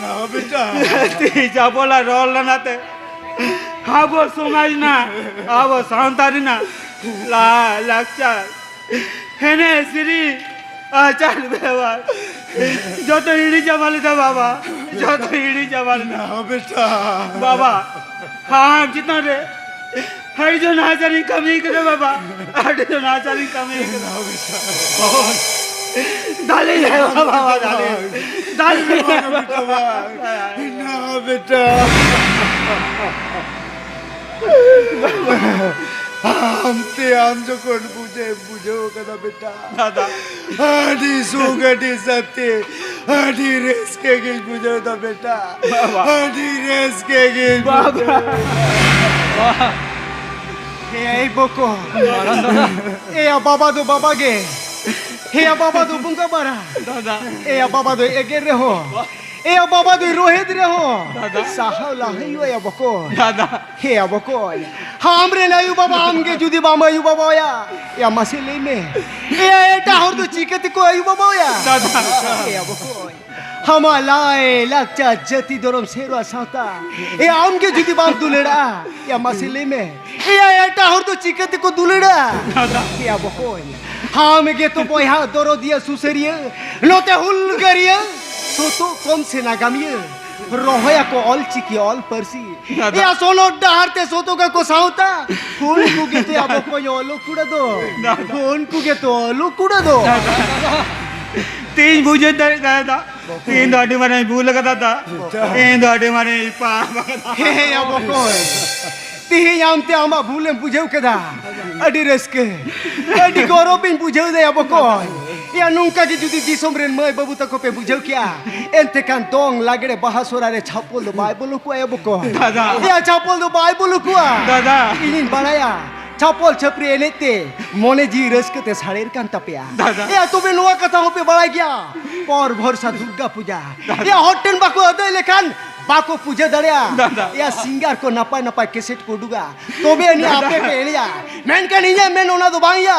ᱱᱟ ᱵᱮᱴᱟ᱾ ᱛᱤᱦᱤᱧ ᱟᱵᱚ ᱞᱟ ᱨᱚᱲ ᱞᱮᱱᱟ ᱛᱮ ᱟᱵᱚ ᱥᱚᱢᱟᱡᱽ ᱨᱮᱱᱟᱜ, ᱟᱵᱚ ᱥᱟᱶᱛᱟ ᱨᱮᱱᱟᱜ ᱞᱟ-, ᱞᱟᱠᱪᱟᱨ, ᱮᱱᱮᱡ ᱥᱮᱨᱮᱧ, ᱟᱪᱟᱨ ᱵᱮᱣᱦᱟᱨ ᱡᱚᱛᱚ ᱦᱤᱲᱤᱧ ᱪᱟᱵᱟ ᱞᱮᱫᱟ ᱵᱟᱵᱟ, ᱡᱚᱛᱚ ᱦᱤᱲᱤᱧ ᱪᱟᱵᱟ ᱞᱮᱫᱟ᱾ ᱱᱟ ᱵᱮᱴᱟ᱾ ᱵᱟᱵᱟ, ᱟᱢ ᱪᱮᱛᱟᱱ ᱨᱮ ᱟᱹᱰᱤ ᱡᱳᱨ ᱱᱟᱦᱟᱪᱟᱨᱤᱧ ᱠᱟᱹᱢᱤ ᱠᱟᱫᱟ ᱵᱟᱵᱟ, ᱟᱹᱰᱤ ᱡᱳᱨ ᱱᱟᱦᱟᱪᱟᱨᱤᱧ ᱠᱟᱹᱢᱤ ᱠᱟᱫᱟ᱾ ᱱᱟ ᱵᱮᱴᱟ᱾ ᱫᱟᱞᱮ ᱞᱮ ᱵᱟᱵᱟ, ᱫᱟᱞᱮ᱾ ᱫᱟᱞᱮ ᱞᱮ ᱵᱟᱝ ᱵᱮᱴᱟ, ᱵᱟᱝ᱾ ᱱᱟ ᱵᱮᱴᱟ᱾ ᱟᱢ ᱛᱮ ᱟᱢ ᱡᱚᱠᱷᱚᱱ ᱵᱩᱡᱷᱟᱹᱣ, ᱵᱩᱡᱷᱟᱹᱣ ᱠᱟᱫᱟ ᱵᱮᱴᱟ᱾ ᱫᱟᱫᱟ᱾ ᱟᱹᱰᱤ ᱥᱩᱠ, ᱟᱹᱰᱤ ᱥᱟᱹᱱᱛᱤ, ᱟᱹᱰᱤ ᱨᱟᱹᱥᱠᱟᱹ ᱜᱤᱧ ᱵᱩᱡᱷᱟᱹᱣ ᱫᱟ ᱵᱮᱴᱟ᱾ ᱵᱟᱵᱟ᱾ ᱟᱹᱰᱤ ᱨᱟᱹᱥᱠᱟᱹ ᱜᱤᱧ ᱵᱟᱵᱟ᱾ ᱵᱩᱡᱷᱟᱹᱣ ᱫᱟ᱾ ᱵᱟᱵᱟ᱾ ᱮᱭ ᱵᱚᱠᱚ᱾ ᱮᱭᱟ ᱵᱟᱵᱟ ᱫᱚ ᱵᱟᱵᱟ ᱜᱮ᱾ ᱮᱭᱟ ᱵᱟᱵᱟ ᱫᱚ ᱵᱚᱸᱜᱟ ᱵᱟᱨᱟ᱾ ᱫᱟᱫᱟ᱾ ᱮᱭᱟ ᱵᱟᱵᱟ ᱫᱚ ᱮᱜᱮᱨ ᱨᱮᱦᱚᱸ᱾ ᱮᱭᱟ ᱵᱟᱵᱟ ᱫᱚᱭ ᱨᱳᱦᱮᱫ ᱨᱮᱦᱚᱸ᱾ ᱫᱟᱫᱟ᱾ ᱥᱟᱦᱟᱣ ᱞᱟᱦᱟᱭ ᱦᱩᱭᱩᱜᱼᱟ ᱭᱟ ᱵᱚᱠᱚ᱾ ᱫᱟᱫᱟ᱾ ᱦᱮ ᱭᱟ ᱵᱚᱠᱚ᱾ ᱟᱢ ᱨᱮᱱ ᱟᱭᱳ ᱵᱟᱵᱟ ᱟᱢ ᱜᱮ ᱡᱩᱫᱤ ᱵᱟᱢ ᱟᱭᱳ ᱵᱟᱵᱟᱭᱟ, ᱭᱟ ᱢᱟᱥᱮ ᱞᱟᱹᱭ ᱢᱮ᱾ ᱮᱭᱟ ᱮᱴᱟᱜ ᱦᱚᱲ ᱫᱚ ᱪᱤᱠᱟᱹ ᱛᱮᱠᱚ ᱟᱭᱳ ᱵᱟᱵᱟᱭᱟ? ᱫᱟᱫᱟ᱾ ᱦᱮ ᱭᱟ ᱵᱚᱠᱚ᱾ ᱟᱢᱟᱜ ᱞᱟᱭ ᱞᱟᱠᱪᱟᱨ ᱡᱟᱹᱛᱤ ᱫᱷᱚᱨᱚᱢ ᱥᱮᱨᱣᱟ ᱥᱟᱶᱛᱟ᱾ ᱮᱭᱟ ᱟᱢ ᱜᱮ ᱡᱩᱫᱤ ᱵᱟᱢ ᱫᱩᱞᱟᱹᱲᱟ, ᱭᱟ ᱢᱟᱥᱮ ᱞᱟᱹᱭ ᱢᱮ᱾ ᱮᱭᱟ ᱮᱴᱟᱜ ᱦᱚᱲ ᱫᱚ ᱪᱤᱠᱟᱹ ᱛᱮᱠᱚ ᱫᱩᱞᱟᱹᱲᱟ? ᱫᱟᱫᱟ᱾ ᱮᱭᱟ ᱵᱚᱠᱚ᱾ ᱟᱢ ᱜᱮ ᱛᱚ ᱵᱚᱭᱦᱟ ᱫᱚᱨᱚᱫᱤᱭᱟᱹ ᱥᱩᱥᱟᱹᱨᱤᱭᱟᱹ, ᱱᱚᱛᱮ ᱦᱩᱞᱜᱟᱹᱨᱤᱭᱟᱹ, ᱥᱚᱛᱚᱜ ᱠᱚᱢ ᱥᱮ ᱱᱟᱜᱟᱢᱤᱭᱟᱹ, ᱨᱚᱦᱚᱭᱟᱠᱚ ᱚᱞ ᱪᱤᱠᱤ ᱚᱞ ᱯᱟᱹᱨᱥᱤ᱾ ᱫᱟᱫᱟ᱾ ᱮᱭᱟ ᱥᱚᱱᱚᱛ ᱰᱟᱦᱟᱨ ᱛᱮ ᱥᱚᱛᱚᱜᱟᱠᱚ ᱥᱟᱶᱛᱟ, ᱩᱱᱠᱩ ᱜᱮᱛᱚ ᱟᱵᱚ ᱠᱚ ᱚᱞᱚᱜ ᱠᱩᱲᱟᱹ ᱫᱚ᱾ ᱫᱟᱫᱟ᱾ ᱩᱱᱠᱩ ᱜᱮᱛᱚ ᱚᱞᱚᱜ ᱠᱩᱲᱟᱹ ᱫᱚ᱾ ᱫᱟᱫᱟ᱾ ᱛᱤᱦᱤᱧ ᱵᱩᱡᱷᱟᱹᱣ ᱫᱟᱲᱮᱭᱟᱜ ᱠᱟᱱᱟ ᱫᱟ᱾ ᱤᱧ ᱫᱚ ᱟᱹᱰᱤ ᱢᱟᱨᱟᱝ ᱵᱷᱩᱞ ᱟᱠᱟᱫᱟ ᱫᱟ᱾ ᱤᱧ ᱫᱚ ᱟᱹᱰᱤ ᱢᱟᱨᱟᱝ ᱯᱟᱯ ᱟᱠᱟᱫᱟ᱾ ᱦᱮᱸ, ᱦᱮᱸ, ᱭᱟ ᱵᱚᱠᱚᱭ᱾ ᱛᱤᱦᱤᱧ ᱟᱢᱛᱮ ᱟᱢᱟᱜ ᱵᱷᱩᱞᱮᱢ ᱵᱩᱡᱷᱟᱹᱣ ᱠᱮᱫᱟ᱾ ᱟᱹᱰᱤ ᱨᱟᱹᱥᱠᱟᱹ, ᱟᱹᱰᱤ ᱜᱚᱨᱚᱵᱤᱧ ᱵᱩᱡᱷᱟᱹᱣ ᱮᱫᱟ ᱭᱟ ᱵᱚᱠᱚᱭ᱾ ᱭᱟ ᱱᱚᱝᱠᱟ ᱜᱮ ᱡᱩᱫᱤ ᱫᱤᱥᱚᱢ ᱨᱮᱱ ᱢᱟᱹᱭ ᱵᱟᱹᱵᱩ ᱛᱟᱠᱚ ᱯᱮ ᱵᱩᱡᱷᱟᱹᱣ ᱠᱮᱭᱟ, ᱮᱱᱛᱮ ᱠᱷᱟᱱ ᱫᱚᱝ, ᱞᱟᱜᱽᱲᱮ, ᱵᱟᱦᱟ, ᱥᱚᱨᱦᱟᱭ ᱨᱮ ᱪᱷᱟᱯᱚᱞ ᱫᱚ ᱵᱟᱭ ᱵᱚᱞᱚ ᱠᱚᱜᱼᱟ ᱭᱟ ᱵᱚᱠᱚᱭ᱾ ᱫᱟᱫᱟ᱾ ᱭᱟ ᱪᱷᱟᱯᱚᱞ ᱫᱚ ᱵᱟᱭ ᱵᱚᱞᱚ ᱠᱚᱜᱼᱟ᱾ ᱫᱟᱫᱟ᱾ ᱤᱧᱤᱧ ᱵᱟᱲᱟᱭᱟ ᱪᱷᱟᱯᱚᱞ ᱪᱷᱟᱹᱯᱨᱤ ᱮᱱᱮᱡ ᱛᱮ ᱢᱚᱱᱮ ᱡᱤᱣᱤ ᱨᱟᱹᱥᱠᱟᱹ ᱛᱮ ᱥᱟᱲᱮᱨ ᱠᱟᱱ ᱛᱟᱯᱮᱭᱟ᱾ ᱫᱟᱫᱟ᱾ ᱭᱟ ᱛᱚᱵᱮ ᱱᱚᱣᱟ ᱠᱟᱛᱷᱟ ᱦᱚᱸᱯᱮ ᱵᱟᱲᱟᱭ ᱜᱮᱭᱟ, ᱯᱚᱨ ᱵᱷᱚᱨᱥᱟ ᱫᱩᱨᱜᱟ ᱯᱩᱡᱟ᱾ ᱫᱟᱫᱟ᱾ ᱭᱟ ᱦᱚᱲ ᱴᱷᱮᱱ ᱵᱟᱠᱚ ᱟᱹᱫᱟᱹᱭ ᱞᱮᱠᱷᱟᱱ ᱵᱟᱠᱚ ᱯᱩᱡᱟᱹ ᱫᱟᱲᱮᱭᱟᱜᱼᱟ᱾ ᱫᱟᱫᱟ᱾ ᱭᱟ ᱥᱤᱝᱜᱟᱨ ᱠᱚ ᱱᱟᱯᱟᱭ ᱱᱟᱯᱟᱭ ᱠᱮᱥᱮᱴ ᱠᱚ ᱩᱰᱩᱠᱟ, ᱛᱚᱵᱮ ᱟᱹᱱᱤᱡ ᱫᱟᱫᱟ᱾ ᱟᱯᱮ ᱯᱮ ᱮᱱᱮᱡᱼᱟ᱾ ᱢᱮᱱᱠᱷᱟᱱ ᱤᱧᱟᱹᱜ ᱢᱮᱱ ᱚᱱᱟ ᱫᱚ ᱵᱟᱝ ᱭᱟ᱾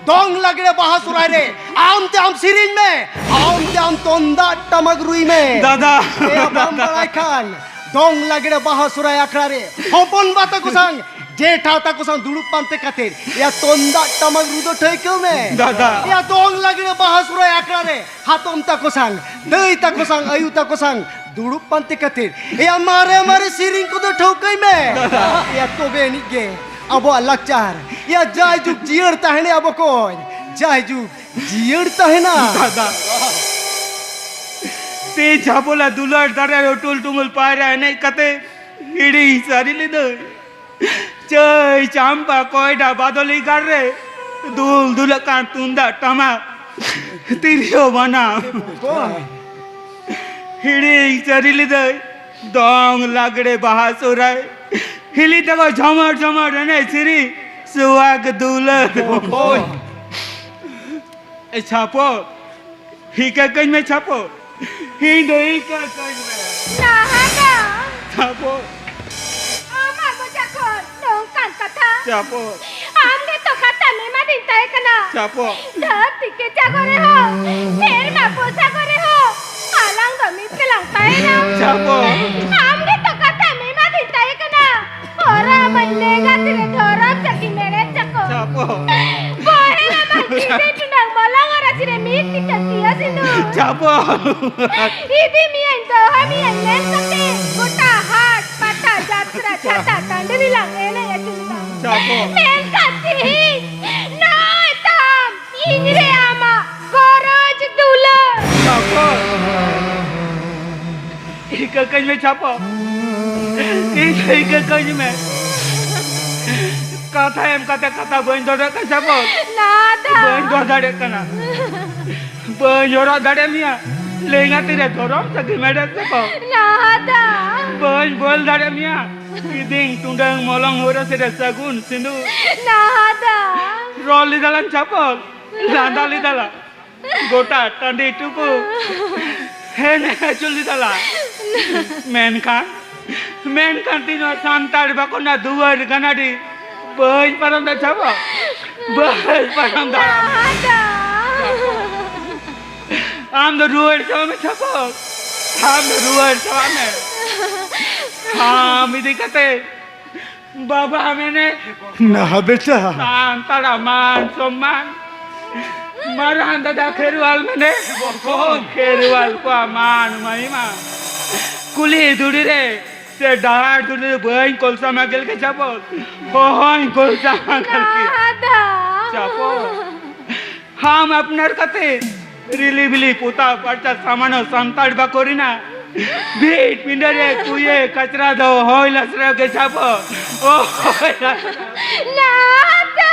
ᱫᱚᱝ ᱞᱟᱜᱽᱲᱮ ᱵᱟᱦᱟ ᱥᱚᱨᱦᱟᱭ ᱨᱮ ᱟᱢ ᱛᱮ ᱟᱢ ᱥᱮᱨᱮᱧ ᱢᱮ, ᱟᱢ ᱛᱮ ᱟᱢ ᱛᱩᱢᱫᱟᱜ ᱴᱟᱢᱟᱠ ᱨᱩᱭ ᱢᱮ᱾ ᱫᱟᱫᱟ᱾ ᱮ ᱵᱟᱢ ᱵᱟᱲᱟᱭ ᱠᱷᱟᱱ ᱫᱚᱝ ᱞᱟᱜᱽᱲᱮ ᱵᱟᱦᱟ ᱥᱚᱨᱦᱟᱭ ᱟᱠᱷᱲᱟ ᱨᱮ ᱦᱚᱯᱚᱱ ᱵᱟ ᱛᱟᱠᱚ ᱥᱟᱝ, ᱡᱮᱴᱷᱟ ᱛᱟᱠᱚ ᱥᱟᱝ ᱫᱩᱲᱩᱵ ᱯᱟᱱᱛᱮ ᱠᱟᱛᱮ ᱭᱟ ᱛᱩᱢᱫᱟᱜ ᱴᱟᱢᱟᱠ ᱨᱩ ᱫᱚ ᱴᱷᱟᱹᱣᱠᱟᱹ ᱢᱮ᱾ ᱫᱟᱫᱟ᱾ ᱭᱟ ᱫᱚᱝ ᱞᱟᱜᱽᱲᱮ ᱵᱟᱦᱟ ᱥᱚᱨᱦᱟᱭ ᱟᱠᱷᱲᱟ ᱨᱮ ᱦᱟᱛᱚᱢ ᱛᱟᱠᱚ ᱥᱟᱝ, ᱫᱟᱹᱭ ᱛᱟᱠᱚ ᱥᱟᱝ, ᱟᱭᱩ ᱛᱟᱠᱚ ᱥᱟᱝ ᱫᱩᱲᱩᱵ ᱯᱟᱱᱛᱮ ᱠᱟᱛᱮ, ᱮᱭᱟ ᱢᱟᱨᱮ ᱢᱟᱨᱮ ᱥᱮᱨᱮᱧ ᱠᱚᱫᱚ ᱴᱷᱟᱹᱣᱠᱟᱹᱭ ᱢᱮ᱾ ᱮᱭᱟ ᱛᱚᱵᱮ ᱟᱹᱱᱤᱡ ᱜᱮ ᱟᱵᱚᱣᱟᱜ ᱞᱟᱠᱪᱟᱨ, ᱮᱭᱟ ᱡᱟᱭᱡᱩᱜᱽ ᱡᱤᱭᱟᱹᱲ ᱛᱟᱦᱮᱱᱟ ᱟᱵᱚ ᱠᱚ, ᱡᱟᱭᱡᱩᱜᱽ ᱡᱤᱭᱟᱹᱲ ᱛᱟᱦᱮᱱᱟ᱾ ᱫᱟᱫᱟ, ᱛᱮ ᱡᱷᱟᱵᱚᱞᱟ ᱫᱩᱞᱟᱹᱲ ᱫᱟᱨᱮ ᱨᱮ ᱩᱴᱩᱞ ᱴᱩᱢᱩᱞ ᱯᱟᱭᱨᱟ ᱮᱱᱮᱡ ᱠᱟᱛᱮ ᱦᱤᱲᱤᱧ ᱥᱟᱹᱨᱤ ᱞᱤᱫᱟᱹᱧ᱾ ᱪᱟᱹᱭ ᱪᱟᱢᱯᱟ ᱠᱚᱭᱰᱟ ᱵᱟᱫᱚᱞᱤ ᱜᱟᱲ ᱨᱮ ᱫᱩᱞ ᱫᱩᱞᱟᱜ ᱠᱟᱱ ᱛᱩᱢᱫᱟᱜ ᱴᱟᱢᱟᱠ ᱛᱤᱨᱭᱳ ᱵᱟᱱᱟᱢ᱾ ᱦᱤᱲᱤᱧ ᱥᱟᱹᱨᱤ ᱞᱤᱫᱟᱹᱧ ᱫᱚᱝ ᱞᱟᱜᱽᱲᱮ ᱵᱟᱦᱟ ᱥᱚᱦᱨᱟᱭ᱾ ᱦᱤᱞᱤ ᱛᱟᱠᱚ ᱡᱷᱚᱢᱚᱨ ᱡᱷᱚᱢᱚᱨ ᱮᱱᱮᱡ ᱥᱮᱨᱮᱧ ᱥᱩᱣᱟᱜ ᱫᱩᱞᱟᱹᱲ᱾ ᱮ ᱪᱷᱟᱯᱚ, ᱦᱤᱠᱟᱹ ᱠᱟᱹᱧ ᱢᱮ ᱪᱷᱟᱯᱚ᱾ ᱤᱧ ᱫᱚ ᱦᱤᱠᱟᱹ ᱠᱟᱹᱧ ᱢᱮ᱾ ᱱᱟᱦᱟᱜᱟ᱾ ᱪᱷᱟᱯᱚ᱾ ᱟᱢᱟᱜ ᱢᱚᱪᱟ ᱠᱷᱚᱱ ᱱᱚᱝᱠᱟᱱ ᱠᱟᱛᱷᱟ᱾ ᱪᱷᱟᱯᱚ᱾ ᱟᱢ ᱜᱮᱛᱚ ᱠᱟᱛᱷᱟᱢ ᱮᱢᱟᱫᱤᱧ ᱛᱟᱦᱮᱸ ᱠᱟᱱᱟ᱾ ᱪᱷᱟᱯᱚ᱾ ᱫᱷᱟᱹᱨᱛᱤ ᱠᱮᱪᱟᱜᱚ ᱨᱮᱦᱚᱸ, ᱥᱮᱨᱢᱟ ᱯᱚᱥᱟᱜᱚ ᱨᱮᱦᱚᱸ, ᱟᱞᱟᱝ ᱫᱚ ᱢᱤᱫ ᱛᱮᱞᱟᱝ ᱛᱟᱦᱮᱱᱟ᱾ ᱪᱷᱟᱯᱚ᱾ ᱟᱢ ᱜᱮᱛᱚ ᱠᱟᱛᱷᱟᱢ ᱮᱢᱟᱫᱤᱧ ᱛᱟᱦᱮᱸ ᱠᱟᱱᱟ᱾ ᱦᱚᱨᱟ ᱢᱟᱹᱧ ᱞᱮᱸᱜᱟ ᱛᱤᱨᱮ ᱫᱷᱚᱨᱚᱢ ᱥᱟᱹᱠᱷᱤ ᱢᱮᱲᱦᱮᱫ ᱪᱟᱠᱚ᱾ ᱪᱟᱯᱚ᱾ ᱵᱚᱦᱮᱞ ᱟᱢᱟᱜ ᱠᱤᱥᱤ ᱴᱩᱰᱟᱹᱝ ᱢᱚᱞᱚᱝ ᱟᱨᱟᱪᱤ ᱨᱮ ᱢᱤᱫ ᱠᱤᱛᱟᱹ ᱥᱤᱭᱟ ᱥᱤᱸᱫᱩᱨ᱾ ᱪᱟᱯᱚ᱾ ᱤᱫᱤ ᱢᱤᱭᱟᱹᱧ ᱫᱚᱦᱚ ᱢᱤᱭᱟᱹᱧ ᱢᱮᱱ ᱠᱟᱛᱮ ᱜᱚᱴᱟ ᱦᱟᱴ ᱯᱟᱛᱟ ᱡᱟᱛᱨᱟ ᱪᱷᱟᱛᱟ ᱴᱟᱺᱰᱤ ᱨᱮᱞᱟᱝ ᱮᱱᱮᱡ ᱟᱹᱪᱩᱨ ᱫᱟ᱾ ᱪᱟᱯᱚ᱾ ᱢᱮᱱᱠᱷᱟᱱ ᱛᱤᱦᱤᱧ ᱱᱚᱜᱼᱚᱭ ᱛᱟᱢ ᱤᱧ ᱨᱮ ᱟᱢᱟᱜ ᱜᱚᱨᱚᱡᱽ ᱫᱩᱞᱟᱹᱲ᱾ ᱪᱟᱯᱚ᱾ ᱤᱠᱟᱹ ᱠᱟᱹᱧ ᱢᱮ ᱪᱷᱟᱯᱚ᱾ ᱤᱧ ᱤᱠᱟᱹ ᱠᱟᱹᱧ ᱢᱮ᱾ ᱠᱟᱛᱷᱟ ᱮᱢ ᱠᱟᱛᱮ ᱠᱟᱛᱷᱟ ᱵᱟᱹᱧ ᱫᱚᱦᱚ ᱫᱟᱲᱮᱭᱟᱜ ᱠᱟᱱᱟ ᱪᱷᱟᱯᱚ᱾ ᱱᱟᱫᱟ᱾ ᱵᱟᱹᱧ ᱫᱚᱦᱚ ᱫᱟᱲᱮᱭᱟᱜ ᱠᱟᱱᱟ᱾ ᱵᱟᱹᱧ ᱦᱚᱨᱚᱜ ᱫᱟᱲᱮᱭᱟᱜ ᱢᱮᱭᱟ᱾ ᱞᱮᱸᱜᱟ ᱛᱤᱨᱮ ᱫᱷᱚᱨᱚᱢ ᱥᱟᱹᱠᱷᱤ ᱢᱮᱲᱦᱮᱫ ᱪᱷᱟᱯᱚ᱾ ᱱᱟᱫᱟ᱾ ᱵᱟᱹᱧ ᱵᱚᱞ ᱫᱟᱲᱮᱭᱟᱜ ᱢᱮᱭᱟ᱾ ᱠᱤᱫᱤᱧ ᱴᱩᱰᱟᱹᱝ ᱢᱚᱞᱚᱝ ᱦᱚᱨᱚᱥ ᱨᱮ ᱥᱟᱹᱜᱩᱱ ᱥᱤᱸᱫᱩᱨ᱾ ᱱᱟᱫᱟ᱾ ᱨᱚᱲ ᱞᱮᱫᱟᱞᱟᱝ ᱪᱷᱟᱯᱚ᱾ ᱞᱟᱸᱫᱟ ᱞᱮᱫᱟᱞᱟᱝ᱾ ᱜᱚᱴᱟ ᱴᱟᱺᱰᱤ ᱴᱩᱠᱩ ᱦᱮᱱ ᱟᱹᱪᱩᱨ ᱞᱮᱫᱟ ᱞᱟᱝ᱾ ᱢᱮᱱᱠᱷᱟᱱ ᱢᱮᱱᱠᱷᱟᱱ ᱛᱤᱧ ᱱᱚᱣᱟ ᱥᱟᱱᱛᱟᱲ ᱵᱟᱠᱚ ᱨᱮᱱᱟᱜ ᱫᱩᱣᱟᱹᱨ ᱜᱟᱱᱟᱰᱤ ᱵᱟᱹᱧ ᱯᱟᱨᱚᱢ ᱫᱟ ᱪᱷᱟᱯᱚᱞ, ᱵᱟᱹᱧ ᱯᱟᱨᱚᱢ ᱫᱟ᱾ ᱟᱢ ᱫᱚ ᱨᱩᱣᱟᱹᱲ ᱪᱟᱞᱟᱜ ᱢᱮ ᱪᱷᱟᱯᱚᱞ, ᱟᱢ ᱫᱚ ᱨᱩᱣᱟᱹᱲ ᱪᱟᱞᱟᱜ ᱢᱮ᱾ ᱟᱢ ᱤᱫᱤ ᱠᱟᱛᱮ ᱵᱟᱵᱟ ᱢᱮᱱᱮ ᱱᱟ ᱵᱮᱴᱟ᱾ ᱥᱟᱱᱛᱟᱲᱟᱜ ᱢᱟᱱ ᱥᱚᱢᱢᱟᱱ, ᱢᱟᱨᱟᱝ ᱫᱟᱫᱟ ᱠᱷᱮᱨᱣᱟᱞ ᱢᱮᱱᱮ ᱠᱷᱮᱨᱣᱟᱞ ᱠᱚᱣᱟ ᱢᱟᱱ ᱢᱟᱭᱢᱟ᱾ ᱠᱩᱞᱦᱤ ᱫᱷᱩᱲᱤ ᱨᱮ ᱥᱮ ᱰᱟᱦᱟᱨ ᱫᱷᱩᱲᱤ ᱨᱮ ᱵᱟᱹᱧ ᱠᱚᱞᱥᱟ ᱢᱟᱜᱮᱞ ᱠᱮ ᱪᱟᱯᱚᱞ, ᱦᱚᱦᱚᱧ ᱠᱚᱞᱥᱟ ᱢᱟᱜᱮᱞ ᱠᱮ ᱫᱟᱫᱟ᱾ ᱪᱟᱯᱚᱞ᱾ ᱦᱟᱢ ᱟᱯᱱᱟᱨ ᱠᱟᱛᱮ ᱨᱤᱞᱤ ᱵᱤᱞᱤ ᱯᱚᱛᱟᱣ ᱯᱟᱨᱪᱟ ᱥᱟᱢᱟᱱᱚ ᱥᱟᱱᱛᱟᱲ ᱵᱟᱠᱚ ᱨᱮᱱᱟᱜ ᱵᱷᱤᱛ ᱯᱤᱸᱰᱟᱹ ᱨᱮ ᱠᱩᱭᱟᱹ ᱠᱟᱪᱨᱟ ᱫᱚ ᱦᱚᱭ ᱞᱟᱥᱨᱟ ᱜᱮ ᱪᱷᱟᱯᱚ᱾ ᱚ, ᱦᱚᱭ ᱞᱟᱥᱨᱟ᱾ ᱞᱟᱛᱟ᱾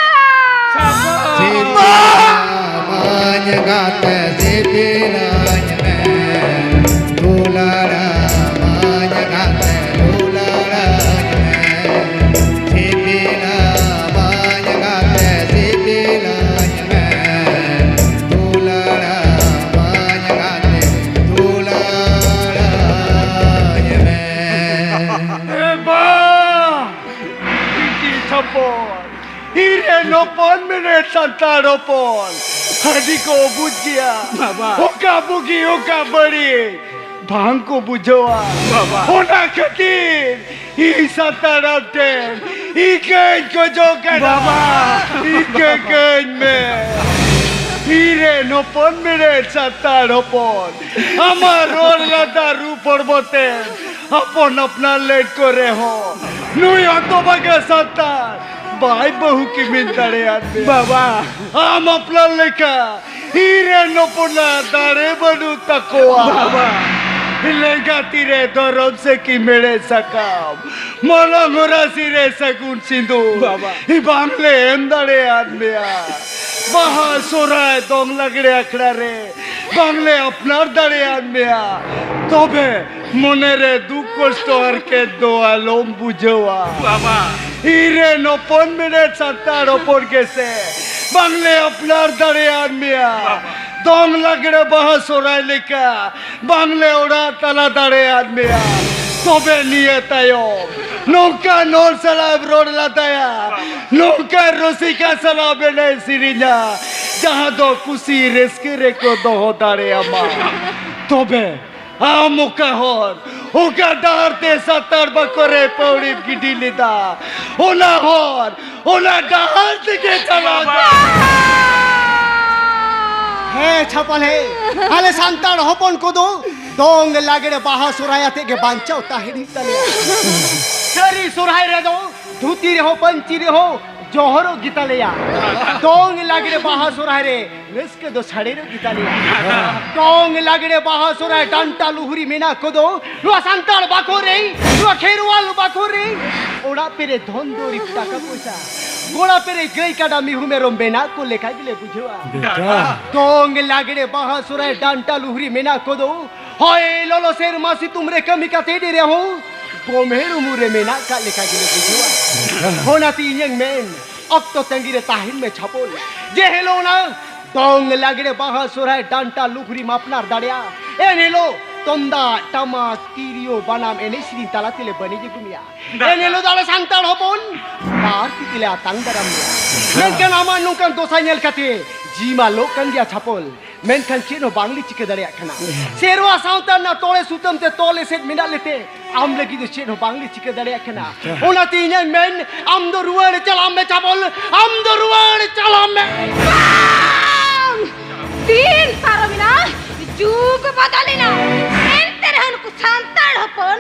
ᱪᱷᱟᱯᱚ᱾ ᱥᱤᱵᱤᱞᱟᱹᱧ ᱜᱟᱛᱮ, ᱥᱤᱵᱤᱞᱟᱹᱧ ᱢᱮ᱾ ᱫᱩᱞᱟᱹᱲᱟᱢᱟᱹᱧ ᱜᱟᱛᱮ, ᱫᱩᱞᱟᱹᱲᱟᱹᱧ ᱢᱮ᱾ ᱥᱤᱵᱤᱞᱟᱹᱧ ᱜᱟᱛᱮ, ᱥᱤᱵᱤᱞᱟᱹᱧ ᱢᱮ᱾ ᱫᱩᱞᱟᱹᱲᱟᱢᱟᱹᱧ ᱜᱟᱛᱮ, ᱫᱩᱞᱟᱹᱲᱟᱹᱧ ᱢᱮ᱾ ᱮ ᱵᱟ! ᱵᱤᱴᱤ ᱪᱷᱟᱯᱚᱞ, ᱤᱧ ᱨᱮᱱ ᱦᱚᱯᱚᱱ ᱢᱮᱱᱮ ᱥᱟᱱᱛᱟᱲ ᱦᱚᱯᱚᱱ, ᱦᱟᱹᱰᱤ ᱠᱚ ᱵᱩᱡᱽ ᱜᱮᱭᱟ᱾ ᱵᱟᱵᱟ᱾ ᱚᱠᱟ ᱵᱩᱜᱤ, ᱚᱠᱟ ᱵᱟᱹᱲᱤᱡ ᱵᱟᱝ ᱠᱚ ᱵᱩᱡᱷᱟᱹᱣᱟ᱾ ᱵᱟᱵᱟ᱾ ᱚᱱᱟ ᱠᱷᱟᱹᱛᱤᱨ ᱤᱧ ᱥᱟᱱᱛᱟᱲ ᱟᱢ ᱴᱷᱮᱱ ᱤᱠᱟᱹᱧ ᱠᱷᱚᱡᱚᱜ ᱠᱟᱱᱟ᱾ ᱵᱟᱵᱟ᱾ ᱤᱠᱟᱹ ᱠᱟᱹᱧ ᱢᱮ᱾ ᱤᱧ ᱨᱮᱱ ᱦᱚᱯᱚᱱ ᱢᱮᱱᱮ ᱥᱟᱱᱛᱟᱲ ᱦᱚᱯᱚᱱ, ᱟᱢᱟᱜ ᱨᱚᱲ ᱞᱟᱸᱫᱟ ᱨᱩᱯ ᱦᱚᱲᱢᱚ ᱛᱮ ᱦᱚᱯᱚᱱ ᱟᱯᱱᱟᱨ ᱞᱮᱱ ᱠᱚ ᱨᱮᱦᱚᱸ, ᱱᱩᱭ ᱦᱚᱛᱚᱵᱟᱜᱟ ᱥᱟᱱᱛᱟᱲ ᱵᱟᱭ ᱵᱟᱹᱦᱩ ᱠᱤᱢᱤᱱ ᱫᱟᱲᱮᱭᱟᱫ ᱢᱮᱭᱟ᱾ ᱵᱟᱵᱟ᱾ ᱟᱢ ᱟᱯᱱᱟᱨ ᱞᱮᱠᱟ ᱤᱧ ᱨᱮᱱ ᱦᱚᱯᱚᱱᱟᱜ ᱫᱟᱲᱮ ᱵᱟᱹᱱᱩᱜ ᱛᱟᱠᱚᱣᱟ᱾ ᱵᱟᱵᱟ᱾ ᱞᱮᱸᱜᱟ ᱛᱤ ᱨᱮ ᱫᱷᱚᱨᱚᱢ ᱥᱮ ᱠᱤ ᱢᱮᱲᱦᱮᱫ ᱥᱟᱠᱟᱢ, ᱢᱚᱞᱚᱝ ᱦᱚᱨᱟᱥᱤ ᱨᱮ ᱥᱟᱹᱜᱩᱱ ᱥᱤᱸᱫᱩᱨ᱾ ᱵᱟᱵᱟ᱾ ᱵᱟᱝᱞᱮ ᱮᱢ ᱫᱟᱲᱮᱭᱟᱫ ᱢᱮᱭᱟ᱾ ᱵᱟᱦᱟ, ᱥᱚᱨᱦᱟᱭ, ᱫᱚᱝ ᱞᱟᱜᱽᱲᱮ ᱟᱠᱷᱲᱟ ᱨᱮ ᱵᱟᱝᱞᱮ ᱟᱯᱱᱟᱨ ᱫᱟᱲᱮᱭᱟᱫ ᱢᱮᱭᱟ, ᱛᱚᱵᱮ ᱢᱚᱱᱮ ᱨᱮ ᱫᱩᱠ ᱠᱚᱥᱴᱚ ᱦᱟᱨᱠᱮᱛ ᱫᱚ ᱟᱞᱚᱢ ᱵᱩᱡᱷᱟᱹᱣᱟ᱾ ᱵᱟᱵᱟ᱾ ᱤᱧ ᱨᱮᱱ ᱦᱚᱯᱚᱱ ᱢᱮᱱᱮᱫ ᱥᱟᱱᱛᱟᱲ ᱦᱚᱯᱚᱱ ᱜᱮᱥᱮ ᱵᱟᱝᱞᱮ ᱟᱯᱱᱟᱨ ᱫᱟᱲᱮᱭᱟᱫ ᱢᱮᱭᱟ᱾ ᱵᱟᱵᱟ᱾ ᱫᱚᱝ ᱞᱟᱜᱽᱲᱮ ᱵᱟᱦᱟ ᱥᱚᱨᱦᱟᱭ ᱞᱮᱠᱟ ᱵᱟᱝᱞᱮ ᱚᱲᱟᱜ ᱛᱟᱞᱟ ᱫᱟᱲᱮᱭᱟᱫ ᱢᱮᱭᱟ᱾ ᱛᱚᱵᱮ ᱱᱤᱭᱟᱹ ᱛᱟᱭᱚᱢ ᱱᱚᱝᱠᱟᱱ ᱦᱚᱲ ᱥᱟᱞᱟᱜ ᱮᱢ ᱨᱚᱲ ᱞᱟᱸᱫᱟᱭᱟ, ᱱᱚᱝᱠᱟᱱ ᱨᱩᱥᱤᱠᱟ ᱥᱟᱞᱟᱜ ᱮᱢ ᱮᱱᱮᱡ ᱥᱮᱨᱮᱧᱟ, ᱡᱟᱦᱟᱸ ᱫᱚ ᱠᱩᱥᱤ ᱨᱟᱹᱥᱠᱟᱹ ᱨᱮᱠᱚ ᱫᱚᱦᱚ ᱫᱟᱲᱮᱭᱟᱢᱟ᱾ ᱛᱚᱵᱮ ᱟᱢ ᱚᱠᱟ ᱦᱚᱨ, ᱚᱠᱟ ᱰᱟᱦᱟᱨ ᱛᱮ ᱥᱟᱱᱛᱟᱲ ᱵᱟᱠᱚ ᱨᱮ ᱯᱟᱹᱣᱲᱤᱢ ᱜᱤᱰᱤ ᱞᱮᱫᱟ, ᱚᱱᱟ ᱦᱚᱨ, ᱚᱱᱟ ᱰᱟᱦᱟᱨ ᱛᱮᱜᱮ ᱪᱟᱞᱟᱣ ᱢᱮ᱾ ᱦᱮᱸ ᱪᱷᱟᱯᱟᱞ, ᱦᱮᱸ, ᱟᱞᱮ ᱥᱟᱱᱛᱟᱲ ᱦᱚᱯᱚᱱ ᱠᱚᱫᱚ ᱫᱚᱝ ᱞᱟᱜᱽᱲᱮ ᱵᱟᱦᱟ ᱥᱚᱨᱦᱟᱭ ᱟᱛᱮ ᱜᱮ ᱵᱟᱧᱪᱟᱣ ᱛᱟᱦᱮᱸ ᱦᱩᱭᱩᱜ ᱛᱟᱞᱮᱭᱟ᱾ ᱥᱟᱹᱨᱤ ᱥᱚᱨᱦᱟᱭ ᱨᱮᱫᱚ ᱫᱷᱩᱛᱤ ᱨᱮᱦᱚᱸ ᱯᱟᱹᱧᱪᱤ ᱨᱮᱦᱚᱸ ᱡᱚᱦᱚᱨᱚᱜ ᱜᱮᱛᱟᱞᱮᱭᱟ᱾ ᱫᱚᱝ ᱞᱟᱜᱽᱲᱮ ᱵᱟᱦᱟ ᱥᱚᱨᱦᱟᱭ ᱨᱮ ᱨᱟᱹᱥᱠᱟᱹ ᱫᱚ ᱥᱟᱰᱮᱨᱚᱜ ᱜᱮᱛᱟᱞᱮᱭᱟ᱾ ᱫᱚᱝ ᱞᱟᱜᱽᱲᱮ ᱵᱟᱦᱟ ᱥᱚᱨᱦᱟᱭ ᱰᱟᱱᱴᱟ ᱞᱩᱦᱩᱨᱤ ᱢᱮᱱᱟᱜ ᱠᱚᱫᱚ ᱱᱚᱣᱟ ᱥᱟᱱᱛᱟᱲ ᱵᱟᱠᱷᱳ ᱨᱮ, ᱱᱚᱣᱟ ᱠᱷᱮᱨᱣᱟᱞ ᱵᱟᱠᱷᱳ ᱨᱮ ᱚᱲᱟᱜ ᱯᱮᱨᱮ ᱫᱷᱚᱱ ᱫᱩᱨᱤᱵ ᱴᱟᱠᱟ ᱯᱚᱭᱥᱟ, ᱜᱚᱲᱟ ᱯᱮᱨᱮ ᱜᱟᱹᱭ ᱠᱟᱰᱟ ᱢᱤᱦᱩ ᱢᱮᱨᱚᱢ ᱢᱮᱱᱟᱜ ᱠᱚ ᱞᱮᱠᱟ ᱜᱮᱞᱮ ᱵᱩᱡᱷᱟᱹᱣᱟ᱾ ᱵᱮᱴᱟ᱾ ᱫᱚᱝ ᱞᱟᱜᱽᱲᱮ ᱵᱟᱦᱟ ᱥᱚᱨᱦᱟᱭ ᱰᱟᱱᱴᱟ ᱞᱩᱦᱩᱨᱤ ᱢᱮᱱᱟᱜ ᱠᱚᱫᱚ ᱦᱚᱭ ᱞᱚᱞᱚ ᱥᱮᱨᱢᱟ ᱥᱤᱛᱩᱝ ᱨᱮ ᱠᱟᱹᱢᱤ ᱠᱟᱛᱮ ᱨᱮᱦᱚᱸ ᱜᱚᱢᱦᱮᱲ ᱩᱢᱩᱞ ᱨᱮ ᱢᱮᱱᱟᱜ ᱠᱟᱜ ᱞᱮᱠᱟ ᱜᱮᱞᱮ ᱵᱩᱡᱷᱟᱹᱣᱟ᱾ ᱚᱱᱟᱛᱮ ᱤᱧᱟᱹᱝ ᱢᱮᱱ, ᱚᱠᱛᱚ ᱛᱟᱺᱜᱤ ᱨᱮ ᱛᱟᱦᱮᱱ ᱢᱮ ᱪᱷᱟᱯᱚᱞ᱾ ᱡᱮ ᱦᱤᱞᱳᱜ ᱚᱱᱟ ᱫᱚᱝ ᱞᱟᱜᱽᱲᱮ ᱵᱟᱦᱟ ᱥᱚᱨᱦᱟᱭ ᱰᱟᱱᱴᱟ ᱞᱩᱦᱩᱨᱤᱢ ᱟᱯᱱᱟᱨ ᱫᱟᱲᱮᱭᱟᱜᱼᱟ, ᱮᱱ ᱦᱤᱞᱳᱜ ᱛᱩᱢᱫᱟᱜ ᱴᱟᱢᱟᱠ ᱛᱤᱨᱭᱳ ᱵᱟᱱᱟᱢ ᱮᱱᱮᱡ ᱥᱮᱨᱮᱧ ᱛᱟᱞᱟ ᱛᱮᱞᱮ ᱵᱟᱹᱱᱤᱡ ᱟᱹᱜᱩ ᱢᱮᱭᱟ᱾ ᱮᱱ ᱦᱤᱞᱳᱜ ᱫᱚ ᱟᱞᱮ ᱥᱟᱱᱛᱟᱲ ᱦᱚᱯᱚᱱ ᱵᱟᱨ ᱛᱤ ᱛᱮᱞᱮ ᱟᱛᱟᱝ ᱫᱟᱨᱟᱢ ᱢᱮᱭᱟ᱾ ᱢᱮᱱᱠᱷᱟᱱ ᱟᱢᱟᱜ ᱱᱚᱝᱠᱟᱱ ᱫᱚᱥᱟ ᱧᱮᱞ ᱠᱟᱛᱮ ᱡᱤᱣᱤ ᱢᱟ ᱞᱚᱜ ᱠᱟᱱ ᱜᱮᱭᱟ ᱪᱷᱟᱯᱚᱞ, ᱢᱮᱱᱠᱷᱟᱱ ᱪᱮᱫ ᱦᱚᱸ ᱵᱟᱝᱞᱮ ᱪᱤᱠᱟᱹ ᱫᱟᱲᱮᱭᱟᱜ ᱠᱟᱱᱟ᱾ ᱥᱮᱨᱣᱟ ᱥᱟᱶᱛᱟ ᱨᱮᱱᱟᱜ ᱛᱚᱲᱮ ᱥᱩᱛᱟᱹᱢ ᱛᱮ ᱛᱚᱞ ᱮᱥᱮᱫ ᱢᱮᱱᱟᱜ ᱞᱮᱛᱮ ᱟᱢ ᱞᱟᱹᱜᱤᱫ ᱫᱚ ᱪᱮᱫ ᱦᱚᱸ ᱵᱟᱝᱞᱮ ᱪᱤᱠᱟᱹ ᱫᱟᱲᱮᱭᱟᱜ ᱠᱟᱱᱟ᱾ ᱚᱱᱟᱛᱮ ᱤᱧᱟᱹᱜ ᱢᱮᱱ, ᱟᱢ ᱫᱚ ᱨᱩᱣᱟᱹᱲ ᱪᱟᱞᱟᱜ ᱢᱮ ᱪᱷᱟᱯᱚᱞ, ᱟᱢ ᱫᱚ ᱨᱩᱣᱟᱹᱲ ᱪᱟᱞᱟᱜ ᱢᱮ᱾ ᱵᱟᱝ! ᱫᱤᱱ ᱯᱟᱨᱚᱢᱮᱱᱟ, ᱡᱩᱜᱽ ᱵᱚᱫᱚᱞᱮᱱᱟ, ᱮᱱᱛᱮ ᱨᱮᱦᱚᱸ ᱱᱩᱠᱩ ᱥᱟᱱᱛᱟᱲ ᱦᱚᱯᱚᱱ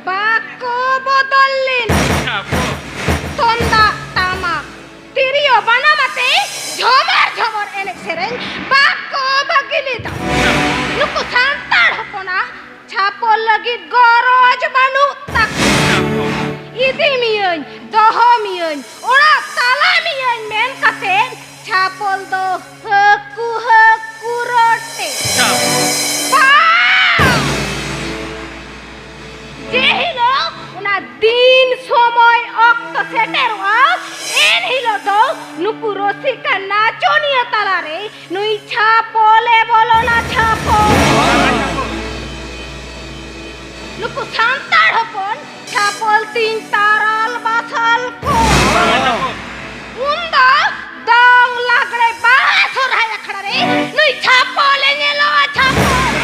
ᱵᱟᱠᱚ ᱵᱚᱫᱚᱞ ᱞᱮᱱᱟ᱾ ᱛᱩᱢᱫᱟᱜ ᱴᱟᱢᱟᱠ ᱛᱤᱨᱭᱳ ᱵᱟᱱᱟᱢ ᱟᱛᱮ ᱡᱷᱚᱢᱚᱨ ᱡᱷᱚᱢᱚᱨ ᱮᱱᱮᱡ ᱥᱮᱨᱮᱧ ᱵᱟᱠᱚ ᱵᱟᱹᱜᱤ ᱞᱮᱫᱟ᱾ ᱱᱩᱠᱩ ᱥᱟᱱᱛᱟᱲ ᱦᱚᱯᱚᱱᱟᱜ ᱪᱷᱟᱯᱚᱞ ᱞᱟᱹᱜᱤᱫ ᱜᱚᱨᱚᱡᱽ ᱵᱟᱹᱱᱩᱜ ᱛᱟᱠᱚᱣᱟ᱾ ᱤᱫᱤ ᱢᱤᱭᱟᱹᱧ, ᱫᱚᱦᱚ ᱢᱤᱭᱟᱹᱧ, ᱚᱲᱟᱜ ᱛᱟᱞᱟ ᱢᱤᱭᱟᱹᱧ ᱢᱮᱱ ᱠᱟᱛᱮ ᱪᱷᱟᱯᱚᱞ ᱫᱚ ᱦᱟᱹᱠᱩ ᱦᱟᱹᱠᱩ ᱨᱚᱴᱮ᱾ ᱵᱟᱝ! ᱡᱮ ᱦᱤᱞᱳᱜ ᱚᱱᱟ ᱫᱤᱱ ᱥᱚᱢᱚᱭ ᱚᱠᱛᱚ ᱥᱮᱴᱮᱨᱚᱜᱼᱟ, ᱮ ᱮᱱ ᱦᱤᱞᱳᱜ ᱫᱚ ᱱᱩᱠᱩ ᱨᱚᱥᱤᱠᱟ ᱱᱟᱪᱚᱱᱤᱭᱟᱹ ᱛᱟᱞᱟᱨᱮ ᱱᱩᱭ ᱪᱷᱟᱯᱚᱞᱮ ᱵᱚᱞᱚᱱᱟ, ᱪᱷᱟᱯᱚᱞ᱾ ᱱᱩᱠᱩ ᱥᱟᱱᱛᱟᱲ ᱦᱚᱯᱚᱱ ᱪᱷᱟᱯᱚᱞ ᱛᱤᱧ ᱛᱟᱨᱟᱞ ᱵᱟᱥᱟᱞ ᱠᱚ᱾ ᱩᱱᱫᱚ ᱫᱚᱝ, ᱞᱟᱜᱽᱲᱮ, ᱵᱟᱦᱟ, ᱥᱚᱨᱦᱟᱭ ᱟᱠᱷᱲᱟ ᱨᱮ ᱱᱩᱭ ᱪᱷᱟᱯᱚᱞᱮ ᱧᱮᱞᱚᱜᱼᱟ, ᱪᱷᱟᱯᱚᱞ᱾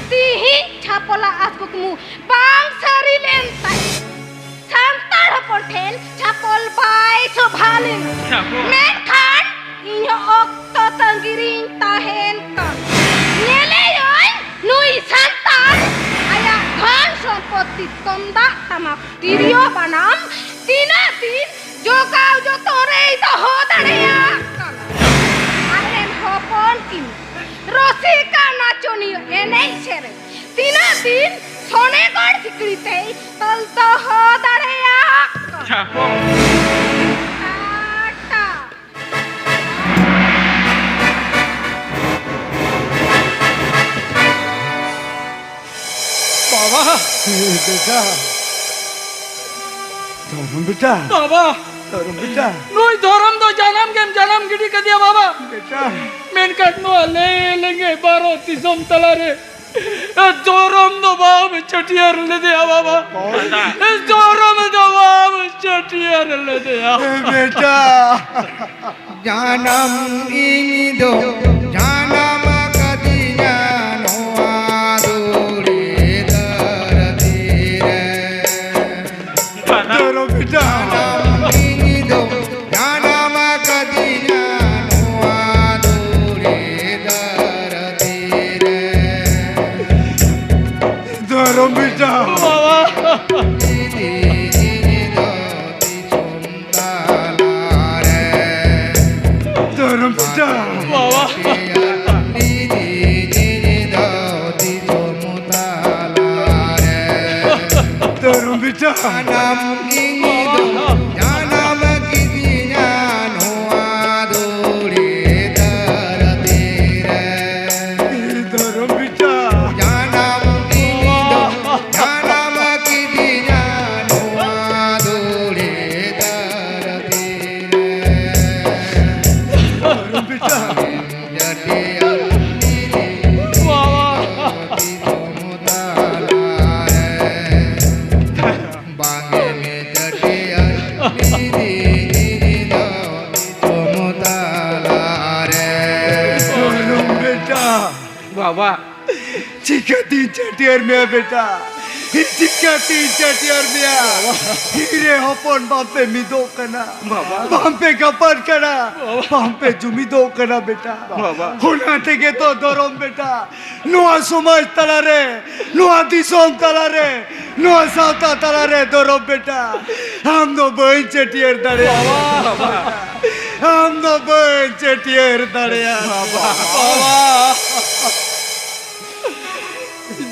ᱛᱤᱦᱤᱧ ᱪᱷᱟᱯᱚᱞᱟᱜ ᱟᱥ ᱠᱩᱠᱢᱩ ᱵᱟᱝ ᱥᱟᱹᱨᱤ ᱞᱮᱱ ᱛᱟᱭ᱾ ᱥᱟᱱᱛᱟᱲ ᱦᱚᱯᱚᱱ ᱴᱷᱮᱱ ᱪᱷᱟᱯᱚᱞ ᱵᱟᱭ ᱥᱚᱵᱷᱟ ᱞᱮᱱᱟ᱾ ᱪᱷᱟᱯᱚᱞ᱾ ᱢᱮᱱᱠᱷᱟᱱ ᱤᱧ ᱦᱚᱸ ᱚᱠᱛᱚ ᱛᱟᱺᱜᱤ ᱨᱤᱧ ᱛᱟᱦᱮᱱ ᱠᱟᱱ᱾ ᱧᱮᱞᱮᱭᱟᱹᱧ ᱱᱩᱭ ᱥᱟᱱᱛᱟᱲ ᱟᱭᱟᱜ ᱫᱷᱚᱱ ᱥᱚᱢᱯᱚᱛᱛᱤ ᱛᱩᱢᱫᱟᱜ ᱴᱟᱢᱟᱠ ᱛᱤᱨᱭᱳ ᱵᱟᱱᱟᱢ ᱛᱤᱱᱟᱹᱜ ᱫᱤᱱ ᱡᱚᱜᱟᱣ ᱡᱚᱛᱚᱱ ᱨᱮᱭ ᱫᱚᱦᱚ ᱫᱟᱲᱮᱭᱟᱜ ᱠᱟᱱᱟ᱾ ᱟᱡᱨᱮᱱ ᱦᱚᱯᱚᱱ ᱠᱤᱱ ᱨᱚᱥᱤᱠᱟ ᱱᱟᱪᱚᱱᱤᱭᱟᱹ ᱮᱱᱮᱡ ᱥᱮᱨᱮᱧ ᱛᱤᱱᱟᱹᱜ ᱫᱤᱱ ᱥᱚᱱᱮᱜᱚᱲ ᱥᱤᱠᱲᱤ ᱛᱮᱭ ᱛᱚᱞ ᱫᱚᱦᱚ ᱫᱟᱲᱮᱭᱟᱜ ᱠᱟᱱᱟ᱾ ᱪᱷᱟᱯᱚᱞ᱾ ᱴᱟᱴᱟ᱾ ᱵᱟᱵᱟ᱾ ᱵᱮᱴᱟ᱾ ᱫᱷᱚᱨᱚᱢ ᱵᱮᱴᱟ᱾ ᱵᱟᱵᱟ᱾ ᱫᱷᱚᱨᱚᱢ ᱵᱮᱴᱟ᱾ ᱱᱩᱭ ᱫᱷᱚᱨᱚᱢ ᱫᱚ ᱡᱟᱱᱟᱢ ᱜᱮᱢ ᱡᱟᱱᱟᱢ ᱜᱤᱰᱤ ᱠᱟᱫᱮᱭᱟ ᱵᱟᱵᱟ᱾ ᱵᱮᱴᱟ᱾ ᱢᱮᱱᱠᱷᱟᱱ ᱱᱚᱣᱟ ᱞᱮ ᱞᱮᱸᱜᱮ ᱵᱟᱨᱚ ᱫᱤᱥᱚᱢ ᱛᱟᱞᱟᱨᱮ ᱫᱷᱚᱨᱚᱢ ᱫᱚ ᱵᱟᱢ ᱪᱷᱟᱹᱴᱭᱟᱹᱨ ᱞᱮᱫᱮᱭᱟ ᱵᱟᱵᱟ᱾ ᱫᱷᱚᱨᱚᱢ ᱫᱚ ᱵᱟᱢ ᱪᱷᱟᱹᱴᱭᱟᱹᱨ ᱞᱮᱫᱮᱭᱟ᱾ ᱵᱮᱴᱟ᱾ ᱡᱟᱱᱟᱢ ᱤᱧ ᱫᱚ ᱡᱟᱱᱟᱢ ᱠᱟᱫᱤᱧᱟ ᱱᱚᱣᱟ ᱫᱷᱩᱲᱤ ᱫᱷᱟᱹᱨᱛᱤ ᱨᱮ᱾ ᱫᱷᱚᱨᱚᱢ ᱵᱮᱴᱟ᱾ ᱡᱟᱱᱟᱢ ᱤᱧ ᱫᱚ ᱡᱟᱱᱟᱢ ᱠᱟᱫᱤᱧᱟ ᱱᱚᱣᱟ ᱫᱷᱩᱲᱤ ᱫᱷᱟᱹᱨᱛᱤ ᱨᱮ᱾ ᱫᱷᱚᱨᱚᱢ ᱵᱮᱴᱟ᱾ ᱵᱟᱵᱟ᱾ ᱤᱧ ᱫᱚ ᱫᱤᱥᱚᱢ ᱛᱟᱞᱟᱨᱮ᱾ ᱫᱷᱚᱨᱚᱢ ᱵᱮᱴᱟ᱾ ᱵᱟᱵᱟ᱾ ᱫᱷᱚᱨᱚᱢ ᱵᱮᱴᱟ᱾ ᱡᱟᱱᱟᱢ ᱤᱧ ᱫᱚ ᱡᱟᱱᱟᱢ ᱠᱤᱫᱤᱧᱟ ᱱᱚᱣᱟ ᱫᱷᱩᱲᱤ ᱫᱷᱟᱹᱨᱛᱤ ᱨᱮ᱾ ᱫᱷᱚᱨᱚᱢ ᱵᱮᱴᱟ᱾ ᱡᱟᱱᱟᱢ ᱤᱧ ᱫᱚ ᱡᱟᱱᱟᱢ ᱠᱤᱫᱤᱧᱟ ᱱᱚᱣᱟ ᱫᱷᱩᱲᱤ ᱫᱷᱟᱹᱨᱛᱤ ᱵᱟᱵᱟ᱾ ᱪᱤᱠᱟᱹᱛᱤᱧ ᱪᱷᱟᱹᱴᱭᱟᱹᱨ ᱢᱮᱭᱟ ᱵᱮᱴᱟ? ᱪᱤᱠᱟᱹᱛᱤᱧ ᱪᱷᱟᱹᱴᱭᱟᱹᱨ ᱢᱮᱭᱟ? ᱦᱤᱨᱮ ᱦᱚᱯᱚᱱ ᱵᱟᱝᱯᱮ ᱢᱤᱫᱚᱜ ᱠᱟᱱᱟ, ᱵᱟᱵᱟ᱾ ᱵᱟᱝᱯᱮ ᱜᱟᱯᱟᱱ ᱠᱟᱱᱟ, ᱵᱟᱵᱟ᱾ ᱵᱟᱝᱯᱮ ᱡᱩᱢᱤᱫᱚᱜ ᱠᱟᱱᱟ ᱵᱮᱴᱟ᱾ ᱵᱟᱵᱟ᱾ ᱚᱱᱟ ᱛᱮᱜᱮ ᱛᱚ ᱫᱷᱚᱨᱚᱢ ᱵᱮᱴᱟ, ᱱᱚᱣᱟ ᱥᱚᱢᱟᱡᱽ ᱛᱟᱞᱟᱨᱮ, ᱱᱚᱣᱟ ᱫᱤᱥᱚᱢ ᱛᱟᱞᱟᱨᱮ, ᱱᱚᱣᱟ ᱥᱟᱶᱛᱟ ᱛᱟᱞᱟᱨᱮ ᱫᱷᱚᱨᱚᱢ ᱵᱮᱴᱟ, ᱟᱢ ᱫᱚ ᱵᱟᱹᱧ ᱪᱷᱟᱹᱴᱭᱟᱹᱨ ᱫᱟᱲᱮᱭᱟᱜᱼᱟ᱾ ᱵᱟᱵᱟ᱾ ᱟᱢ ᱫᱚ ᱵᱟᱹᱧ ᱪᱷᱟᱹᱴᱭᱟᱹᱨ ᱫᱟᱲᱮᱭᱟᱜᱼᱟ᱾ ᱵᱟᱵᱟ᱾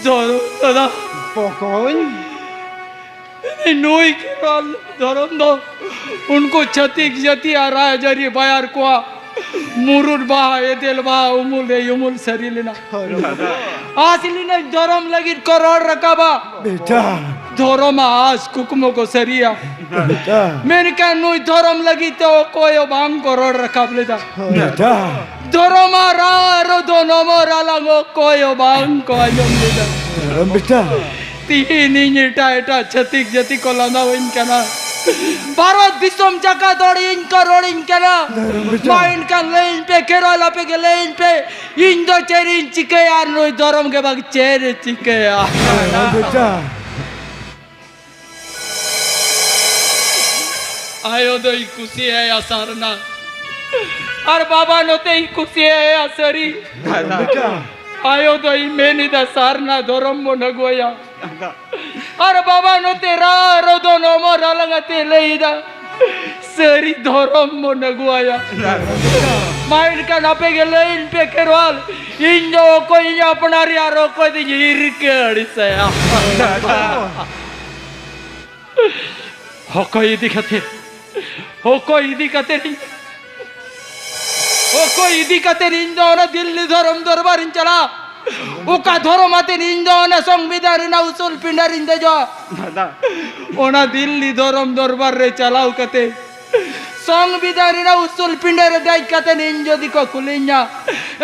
ᱫᱷᱚᱨᱚᱢ ᱫᱟᱫᱟ᱾ ᱵᱚᱠᱚᱧ᱾ ᱱᱩᱭ ᱠᱷᱮᱨᱣᱟᱞ ᱫᱷᱚᱨᱚᱢ ᱫᱚ ᱩᱱᱠᱩ ᱪᱷᱟᱹᱛᱤᱠ ᱡᱟᱹᱛᱤ ᱟᱨ ᱨᱟᱡᱽᱟᱹᱨᱤ ᱵᱟᱭᱟᱨ ᱠᱚᱣᱟᱜ ᱢᱩᱨᱩᱫ ᱵᱟᱦᱟ, ᱮᱫᱮᱞ ᱵᱟᱦᱟ, ᱩᱢᱩᱞ ᱨᱮ ᱩᱢᱩᱞ ᱥᱟᱹᱨᱤ ᱞᱮᱱᱟ᱾ ᱦᱳᱭ᱾ ᱟᱥ ᱞᱤᱱᱟᱹᱧ ᱫᱷᱚᱨᱚᱢ ᱞᱟᱹᱜᱤᱫ ᱠᱚ ᱨᱚᱲ ᱨᱟᱠᱟᱵᱟ᱾ ᱵᱮᱴᱟ᱾ ᱫᱷᱚᱨᱚᱢᱟᱜ ᱟᱥ ᱠᱩᱠᱢᱩ ᱠᱚ ᱥᱟᱹᱨᱤᱭᱟ᱾ ᱵᱮᱴᱟ᱾ ᱢᱮᱱᱠᱷᱟᱱ ᱱᱩᱭ ᱫᱷᱚᱨᱚᱢ ᱞᱟᱹᱜᱤᱫ ᱛᱮ ᱚᱠᱚᱭ ᱦᱚᱸ ᱵᱟᱝ ᱠᱚ ᱨᱚᱲ ᱨᱟᱠᱟᱵ ᱞᱮᱫᱟ᱾ ᱵᱮᱴᱟ᱾ ᱫᱷᱚᱨᱚᱢᱟᱜ ᱨᱟᱲ ᱨᱚᱫᱚᱱ ᱚᱢᱚᱨ ᱟᱞᱟᱝ ᱚᱠᱚᱭ ᱦᱚᱸ ᱵᱟᱝ ᱠᱚ ᱟᱸᱡᱚᱢ ᱞᱮᱫᱟ᱾ ᱫᱷᱚᱨᱚᱢ ᱵᱮᱴᱟ᱾ ᱛᱤᱦᱤᱧ ᱤᱧ ᱮᱴᱟᱜ ᱮᱴᱟᱜ ᱪᱷᱟᱹᱛᱤᱠ ᱡᱟᱹᱛᱤ ᱠᱚ ᱞᱟᱸᱫᱟᱣᱟᱹᱧ ᱠᱟᱱᱟ᱾ ᱵᱷᱟᱨᱚᱛ ᱫᱤᱥᱚᱢ ᱡᱟᱠᱟᱛ ᱦᱚᱲ ᱤᱧ ᱠᱚ ᱨᱚᱲᱤᱧ ᱠᱟᱱᱟ᱾ ᱫᱷᱚᱨᱚᱢ ᱵᱮᱴᱟ᱾ ᱢᱟ ᱮᱱᱠᱷᱟᱱ ᱞᱟᱹᱭᱟᱹᱧ ᱯᱮ, ᱠᱷᱮᱨᱣᱟᱞ ᱟᱯᱮ ᱜᱮ ᱞᱟᱹᱭᱟᱹᱧ ᱯᱮ, ᱤᱧ ᱫᱚ ᱪᱮᱫ ᱤᱧ ᱪᱤᱠᱟᱹᱭᱟ ᱟᱨ ᱱᱩᱭ ᱫᱷᱚᱨᱚᱢ ᱜᱮ ᱵᱟᱝ ᱪᱮᱫ ᱮ ᱪᱤᱠᱟᱹᱭᱟ? ᱫᱷᱚᱨᱚᱢ ᱵᱮᱴᱟ᱾ ᱟᱭᱳ ᱫᱚᱭ ᱠᱩᱥᱤᱭᱟᱭᱟ ᱥᱟᱨᱱᱟ, ᱟᱨ ᱵᱟᱵᱟ ᱱᱚᱛᱮᱭ ᱠᱩᱥᱤᱭᱟᱭᱟ ᱥᱟᱹᱨᱤ᱾ ᱫᱷᱚᱨᱚᱢ ᱵᱮᱴᱟ᱾ ᱟᱭᱳ ᱫᱚᱭ ᱢᱮᱱ ᱮᱫᱟ, ᱥᱟᱨᱱᱟ ᱫᱷᱚᱨᱚᱢ ᱵᱚᱱ ᱟᱹᱜᱩᱣᱟᱭᱟ᱾ ᱟᱨ ᱵᱟᱵᱟ ᱱᱚᱛᱮ ᱨᱟᱲ ᱨᱚᱫᱚᱱ ᱚᱢᱚᱨ ᱟᱞᱟᱝ ᱟᱛᱮ ᱞᱟᱹᱭ ᱮᱫᱟ, ᱥᱟᱹᱨᱤ ᱫᱷᱚᱨᱚᱢ ᱵᱚᱱ ᱟᱹᱜᱩᱣᱟᱭᱟ᱾ ᱢᱟ ᱮᱱᱠᱷᱟᱱ ᱟᱯᱮ ᱜᱮ ᱞᱟᱹᱭᱟᱹᱧ ᱯᱮ ᱠᱷᱮᱨᱣᱟᱞ, ᱤᱧ ᱫᱚ ᱚᱠᱚᱭ ᱤᱧ ᱟᱯᱱᱟᱨᱮᱭᱟ ᱟᱨ ᱚᱠᱚᱭ ᱫᱚᱧ ᱦᱤᱨᱠᱟᱹ ᱟᱹᱲᱤᱥᱟᱭᱟ? ᱚᱠᱚᱭ ᱤᱫᱤ ᱠᱟᱛᱮ, ᱚᱠᱚᱭ ᱤᱫᱤ ᱠᱟᱛᱮ ᱤᱧ, ᱚᱠᱚᱭ ᱤᱫᱤ ᱠᱟᱛᱮ ᱤᱧ ᱫᱚ ᱚᱱᱟ ᱫᱤᱞᱞᱤ ᱫᱷᱚᱨᱚᱢ ᱫᱚᱨᱵᱟᱨᱤᱧ ᱪᱟᱞᱟᱜᱼᱟ? ᱚᱠᱟ ᱫᱷᱚᱨᱚᱢ ᱟᱛᱮ ᱤᱧ ᱫᱚ ᱚᱱᱟ ᱥᱚᱝᱵᱤᱫᱷᱟᱱ ᱨᱮᱱᱟᱜ ᱩᱥᱩᱞ ᱯᱤᱸᱰᱟᱹ ᱨᱤᱧ ᱫᱮᱡᱚᱜᱼᱟ? ᱫᱟᱫᱟ᱾ ᱚᱱᱟ ᱫᱤᱞᱞᱤ ᱫᱷᱚᱨᱚᱢ ᱫᱚᱨᱵᱟᱨ ᱨᱮ ᱪᱟᱞᱟᱣ ᱠᱟᱛᱮ ᱥᱚᱝᱵᱤᱫᱷᱟᱱ ᱨᱮᱱᱟᱜ ᱩᱥᱩᱞ ᱯᱤᱸᱰᱟᱹ ᱨᱮ ᱫᱮᱡ ᱠᱟᱛᱮ ᱤᱧ ᱡᱩᱫᱤ ᱠᱚ ᱠᱩᱞᱤᱧᱟ,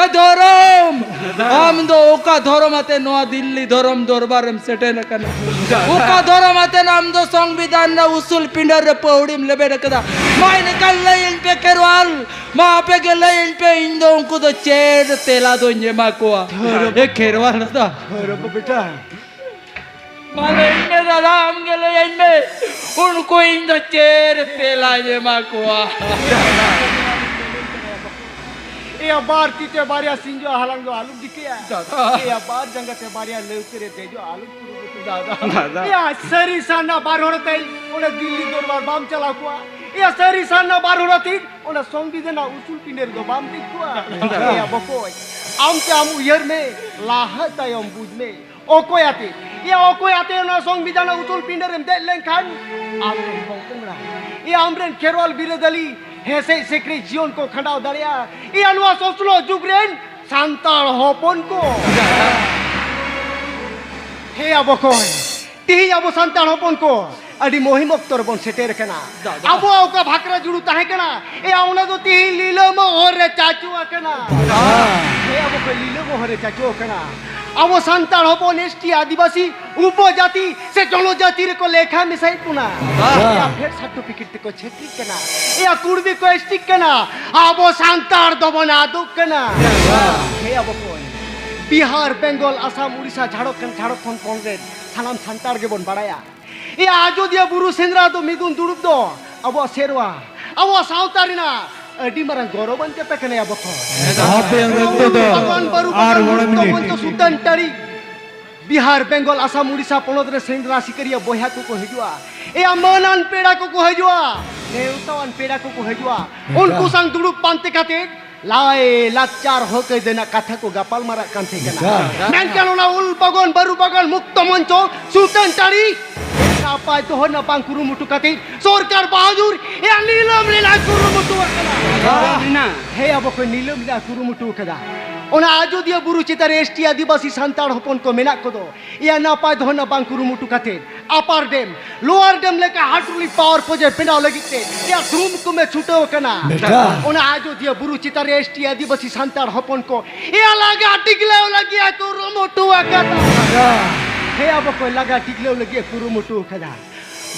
"ᱮ ᱫᱷᱚᱨᱚᱢ, ᱟᱢ ᱫᱚ ᱚᱠᱟ ᱫᱷᱚᱨᱚᱢ ᱟᱛᱮ ᱱᱚᱣᱟ ᱫᱤᱞᱞᱤ ᱫᱷᱚᱨᱚᱢ ᱫᱚᱨᱵᱟᱨ ᱨᱮᱢ ᱥᱮᱴᱮᱨ ᱟᱠᱟᱱᱟ?" ᱚᱠᱟ ᱫᱷᱚᱨᱚᱢ ᱟᱛᱮ ᱟᱢ ᱫᱚ ᱥᱚᱝᱵᱤᱫᱷᱟᱱ ᱨᱮ ᱩᱥᱩᱞ ᱯᱤᱸᱰᱟᱹ ᱨᱮ ᱯᱟᱹᱣᱲᱤᱢ ᱞᱮᱵᱮᱫ ᱟᱠᱟᱫᱟ? ᱢᱟ ᱮᱱᱠᱷᱟᱱ ᱞᱟᱹᱭᱟᱹᱧ ᱯᱮ ᱠᱷᱮᱨᱣᱟᱞ, ᱢᱟ ᱟᱯᱮ ᱜᱮ ᱞᱟᱹᱭᱟᱹᱧ ᱯᱮ, ᱤᱧ ᱫᱚ ᱩᱱᱠᱩ ᱫᱚ ᱪᱮᱫ ᱛᱮᱞᱟ ᱫᱚᱧ ᱮᱢᱟ ᱠᱚᱣᱟ? ᱮ ᱠᱷᱮᱨᱣᱟᱞ ᱫᱟᱫᱟ, ᱦᱳᱭ ᱨᱚᱯᱚ ᱵᱮᱴᱟ᱾ ᱢᱟ ᱞᱟᱹᱭᱟᱹᱧ ᱢᱮ ᱫᱟᱫᱟ, ᱟᱢ ᱜᱮ ᱞᱟᱹᱭᱟᱹᱧ ᱢᱮ, ᱩᱱᱠᱩ ᱤᱧ ᱫᱚ ᱪᱮᱫ ᱛᱮᱞᱟᱧ ᱮᱢᱟ ᱠᱚᱣᱟ? ᱮᱭᱟ, ᱵᱟᱨ ᱛᱤ ᱛᱮ ᱵᱟᱨᱭᱟ ᱥᱤᱧᱡᱚ ᱦᱟᱞᱟᱝ ᱫᱚ ᱟᱞᱚᱢ ᱫᱤᱠᱟᱹᱭᱟ᱾ ᱫᱟᱫᱟ᱾ ᱮᱭᱟ, ᱵᱟᱨ ᱡᱟᱸᱜᱟ ᱛᱮ ᱵᱟᱨᱭᱟ ᱞᱟᱹᱣᱠᱟᱹ ᱨᱮ ᱫᱮᱡᱚᱜ ᱟᱞᱚᱢ ᱠᱩᱨᱩᱢᱩᱴᱩ᱾ ᱫᱟᱫᱟ᱾ ᱫᱟᱫᱟ᱾ ᱮᱭᱟ, ᱥᱟᱹᱨᱤ ᱥᱟᱨᱱᱟ ᱵᱟᱨ ᱦᱚᱲ ᱟᱛᱮ ᱚᱸᱰᱮ ᱫᱤᱞᱞᱤ ᱫᱚᱨᱵᱟᱨ ᱵᱟᱢ ᱪᱟᱞᱟᱣ ᱠᱚᱜᱼᱟ᱾ ᱮᱭᱟ, ᱥᱟᱹᱨᱤ ᱥᱟᱨᱱᱟ ᱵᱟᱨ ᱦᱚᱲ ᱟᱛᱮ ᱚᱸᱰᱮ ᱥᱚᱝᱵᱤᱫᱷᱟᱱ ᱨᱮᱱᱟᱜ ᱩᱥᱩᱞ ᱯᱤᱸᱰᱟᱹ ᱨᱮᱫᱚ ᱵᱟᱢ ᱫᱮᱡ ᱠᱚᱜᱼᱟ᱾ ᱫᱟᱫᱟ᱾ ᱮᱭᱟ ᱵᱚᱠᱚᱭ, ᱟᱢ ᱛᱮ ᱟᱢ ᱩᱭᱦᱟᱹᱨ ᱢᱮ, ᱞᱟᱦᱟ ᱛᱟᱭᱚᱢ ᱵᱩᱡᱽ ᱢᱮ᱾ ᱚᱠᱚᱭ ᱟᱛᱮ? ᱮᱭᱟ, ᱚᱠᱚᱭ ᱟᱛᱮ ᱚᱱᱟ ᱥᱚᱝᱵᱤᱫᱷᱟᱱ ᱨᱮᱱᱟᱜ ᱩᱥᱩᱞ ᱯᱤᱸᱰᱟᱹ ᱨᱮᱢ ᱫᱮᱡ ᱞᱮᱱᱠᱷᱟᱱ ᱟᱢᱨᱮᱱ ᱯᱚᱝ ᱯᱚᱝᱲᱟ, ᱮᱭᱟ, ᱟᱢᱨᱮᱱ ᱠᱷᱮᱨᱣᱟᱞ ᱵᱤᱨᱟᱹᱫᱟᱹᱞᱤ ᱦᱮᱸᱥᱮᱡ ᱥᱮᱠᱨᱮᱡ ᱡᱤᱭᱚᱱ ᱠᱚ ᱠᱷᱟᱸᱰᱟᱣ ᱫᱟᱲᱮᱭᱟᱜᱼᱟ? ᱮᱭᱟ, ᱱᱚᱣᱟ ᱥᱚᱥᱱᱚᱜ ᱡᱩᱜᱽ ᱨᱮᱱ ᱥᱟᱱᱛᱟᱲ ᱦᱚᱯᱚᱱ ᱠᱚ᱾ ᱦᱮᱸᱭᱟ ᱵᱚᱠᱚᱭ, ᱛᱤᱦᱤᱧ ᱟᱵᱚ ᱥᱟᱱᱛᱟᱲ ᱦᱚᱯᱚᱱ ᱠᱚ ᱟᱹᱰᱤ ᱢᱩᱦᱤᱢ ᱚᱠᱛᱚ ᱨᱮᱵᱚᱱ ᱥᱮᱴᱮᱨ ᱟᱠᱟᱱᱟ᱾ ᱫᱟᱫᱟ᱾ ᱟᱵᱚᱣᱟᱜ ᱚᱠᱟ ᱵᱷᱟᱠᱨᱟ ᱡᱩᱲᱩ ᱛᱟᱦᱮᱸ ᱠᱟᱱᱟ, ᱮᱭᱟ, ᱚᱱᱟ ᱫᱚ ᱛᱤᱦᱤᱧ ᱞᱤᱞᱟᱹᱢ ᱦᱚᱨ ᱨᱮ ᱪᱟᱪᱳ ᱟᱠᱟᱱᱟ᱾ ᱫᱟᱫᱟ᱾ ᱦᱮᱸᱭᱟ ᱵᱚᱠᱚᱭ, ᱞᱤᱞᱟᱹᱢ ᱦᱚᱨ ᱨᱮ ᱪᱟᱪᱳ ᱟᱠᱟᱱᱟ᱾ ᱟᱵᱚ ᱥᱟᱱᱛᱟᱲ ᱦᱚᱯᱚᱱ ᱮᱥ ᱴᱤ, ᱟᱹᱫᱤᱵᱟᱹᱥᱤ, ᱩᱯᱚᱡᱟᱹᱛᱤ ᱥᱮ ᱡᱚᱱᱚᱡᱟᱹᱛᱤ ᱨᱮᱠᱚ ᱞᱮᱠᱷᱟ ᱢᱮᱥᱟᱭᱮᱫ ᱵᱚᱱᱟ᱾ ᱫᱟᱫᱟ᱾ ᱮᱭᱟ, ᱯᱷᱮᱰ ᱥᱟᱨᱴᱤᱯᱷᱤᱠᱮᱴ ᱛᱮᱠᱚ ᱪᱷᱟᱹᱛᱤᱠ ᱠᱟᱱᱟ᱾ ᱮᱭᱟ, ᱠᱩᱲᱢᱤ ᱠᱚ ᱮᱥ ᱴᱤ ᱠᱟᱱᱟ᱾ ᱟᱵᱚ ᱥᱟᱱᱛᱟᱲ ᱫᱚᱵᱚᱱ ᱟᱫᱚᱜ ᱠᱟᱱᱟ᱾ ᱦᱮᱸᱭᱟ ᱵᱚᱠᱚᱭ, ᱵᱤᱦᱟᱨ, ᱵᱮᱝᱜᱚᱞ, ᱟᱥᱟᱢ, ᱩᱲᱤᱥᱥᱟ, ᱡᱷᱟᱲᱠᱷᱚᱸᱰ, ᱡᱷᱟᱲᱠᱷᱚᱸᱰ ᱯᱚᱱᱚᱛ ᱨᱮᱱ ᱥᱟᱱᱟᱢ ᱥᱟᱱᱛᱟᱲ ᱜᱮᱵᱚᱱ ᱵᱟᱲᱟᱭᱟ᱾ ᱮᱭᱟ, ᱟᱡᱚᱫᱤᱭᱟᱹ ᱵᱩᱨᱩ ᱥᱮᱸᱫᱽᱨᱟ ᱫᱚ ᱢᱤᱫᱩᱱ ᱫᱩᱲᱩᱵ ᱫᱚ ᱟᱵᱚᱣᱟᱜ ᱥᱮᱨᱣᱟ, ᱟᱵᱚᱣᱟᱜ ᱥᱟᱶᱛᱟ ᱨᱮᱱᱟᱜ ᱟᱹᱰᱤ ᱢᱟᱨᱟᱝ ᱜᱚᱨᱚᱵᱟᱱ ᱠᱟᱛᱷᱟ ᱠᱟᱱᱟ ᱭᱟ ᱵᱚᱠᱚ᱾ ᱦᱟᱯᱮ ᱨᱚᱠᱛᱚ ᱫᱚ ᱵᱟᱜᱟᱱ ᱵᱟᱹᱨᱩ ᱟᱨ ᱵᱟᱜᱟᱱ ᱢᱚᱬᱮ ᱢᱩᱠᱛᱚ ᱢᱤᱱᱤᱴ᱾ ᱢᱚᱧᱪᱚ ᱥᱩᱛᱟᱹᱱ ᱴᱟᱺᱰᱤ, ᱵᱤᱦᱟᱨ, ᱵᱮᱝᱜᱚᱞ, ᱟᱥᱟᱢ, ᱩᱲᱤᱥᱥᱟ ᱯᱚᱱᱚᱛ ᱨᱮ ᱥᱮᱸᱫᱽᱨᱟ ᱥᱤᱠᱟᱹᱨᱤᱭᱟᱹ ᱵᱚᱭᱦᱟ ᱠᱚᱠᱚ ᱦᱤᱡᱩᱜᱼᱟ᱾ ᱮᱭᱟ, ᱢᱟᱹᱱᱟᱱ ᱯᱮᱲᱟ ᱠᱚᱠᱚ ᱦᱤᱡᱩᱜᱼᱟ, ᱱᱮᱣᱛᱟᱣᱟᱱ ᱯᱮᱲᱟ ᱠᱚᱠᱚ ᱦᱤᱡᱩᱜᱼᱟ᱾ ᱮᱠᱟᱞ᱾ ᱩᱱᱠᱩ ᱥᱟᱝ ᱫᱩᱲᱩᱵ ᱯᱟᱱᱛᱮ ᱠᱟᱛᱮ ᱞᱟᱭ ᱞᱟᱠᱪᱟᱨ ᱦᱚᱠ ᱟᱹᱭᱫᱟᱹᱨ ᱨᱮᱱᱟᱜ ᱠᱟᱛᱷᱟ ᱠᱚ ᱜᱟᱯᱟᱞ ᱢᱟᱨᱟᱜ ᱠᱟᱱ ᱛᱟᱦᱮᱸ ᱠᱟᱱᱟ᱾ ᱮᱠᱟᱞ᱾ ᱢᱮᱱᱠᱷᱟᱱ ᱚᱱᱟ ᱩᱞ ᱵᱟᱜᱟᱱ, ᱵᱟᱹᱨᱩ ᱵᱟᱜᱟᱱ, ᱢᱩᱠᱛᱚ ᱢᱚᱧᱪᱚ, ᱥᱩᱛᱟᱹᱱ ᱴᱟᱺᱰᱤ ᱱᱟᱯᱟᱭ ᱫᱚᱦᱚ ᱨᱮᱱᱟᱜ ᱵᱟᱝ ᱠᱩᱨᱩᱢᱩᱴᱩ ᱠᱟᱛᱮ ᱥᱚᱨᱠᱟᱨ ᱵᱟᱦᱟᱫᱩᱨ ᱮᱭᱟ ᱱᱤᱞᱟᱹᱢ ᱨᱮᱱᱟᱜ ᱠᱩᱨᱩᱢᱩᱴᱩ ᱟᱠᱟᱱᱟ᱾ ᱱᱤᱞᱟᱹᱢ ᱨᱮᱱᱟᱜ? ᱦᱮᱸ ᱭᱟ ᱵᱚᱠᱚ, ᱱᱤᱞᱟᱹᱢ ᱨᱮᱱᱟᱜ ᱠᱩᱨᱩᱢᱩᱴᱩ ᱟᱠᱟᱫᱟ᱾ ᱚᱱᱟ ᱟᱡᱚᱫᱤᱭᱟᱹ ᱵᱩᱨᱩ ᱪᱮᱛᱟᱱ ᱨᱮ ᱮᱥ ᱴᱤ ᱟᱹᱫᱤᱵᱟᱹᱥᱤ ᱥᱟᱱᱛᱟᱲ ᱦᱚᱯᱚᱱ ᱠᱚ ᱢᱮᱱᱟᱜ ᱠᱚᱫᱚ ᱮᱭᱟ ᱱᱟᱯᱟᱭ ᱫᱚᱦᱚ ᱨᱮᱱᱟᱜ ᱵᱟᱝ ᱠᱩᱨᱩᱢᱩᱴᱩ ᱠᱟᱛᱮ ᱟᱯᱟᱨ ᱰᱮᱢ, ᱞᱳᱣᱟᱨ ᱰᱮᱢ ᱞᱮᱠᱟ ᱦᱟᱭᱰᱨᱳᱞᱤᱠ ᱯᱟᱣᱟᱨ ᱯᱨᱚᱡᱮᱠᱴ ᱵᱮᱱᱟᱣ ᱞᱟᱹᱜᱤᱫ ᱛᱮ ᱮᱭᱟ ᱫᱷᱩᱢ ᱠᱩᱢᱮ ᱪᱷᱩᱴᱟᱹᱣ ᱟᱠᱟᱱᱟ᱾ ᱵᱮᱴᱟ᱾ ᱚᱱᱟ ᱟᱡᱚᱫᱤᱭᱟᱹ ᱵᱩᱨᱩ ᱪᱮᱛᱟᱱ ᱨᱮ ᱮᱥ ᱴᱤ ᱟᱹᱫᱤᱵᱟᱹᱥᱤ ᱥᱟᱱᱛᱟᱲ ᱦᱚᱯᱚᱱ ᱠᱚ ᱮᱭᱟ ᱞᱟᱜᱟ ᱴᱤᱠᱞᱟᱹᱣ ᱞᱟᱹᱜᱤᱫ ᱮ ᱠᱩᱨᱩᱢᱩᱴᱩ ᱟᱠᱟᱫᱟ᱾ ᱵᱮᱴᱟ᱾ ᱦᱮᱸ, ᱟᱵᱚ ᱠᱚ ᱞᱟᱜᱟ ᱴᱤᱠᱞᱟᱹᱣ ᱞᱟᱹᱜᱤᱫ ᱮ ᱠᱩᱨᱩᱢᱩᱴᱩ ᱟᱠᱟᱫᱟ᱾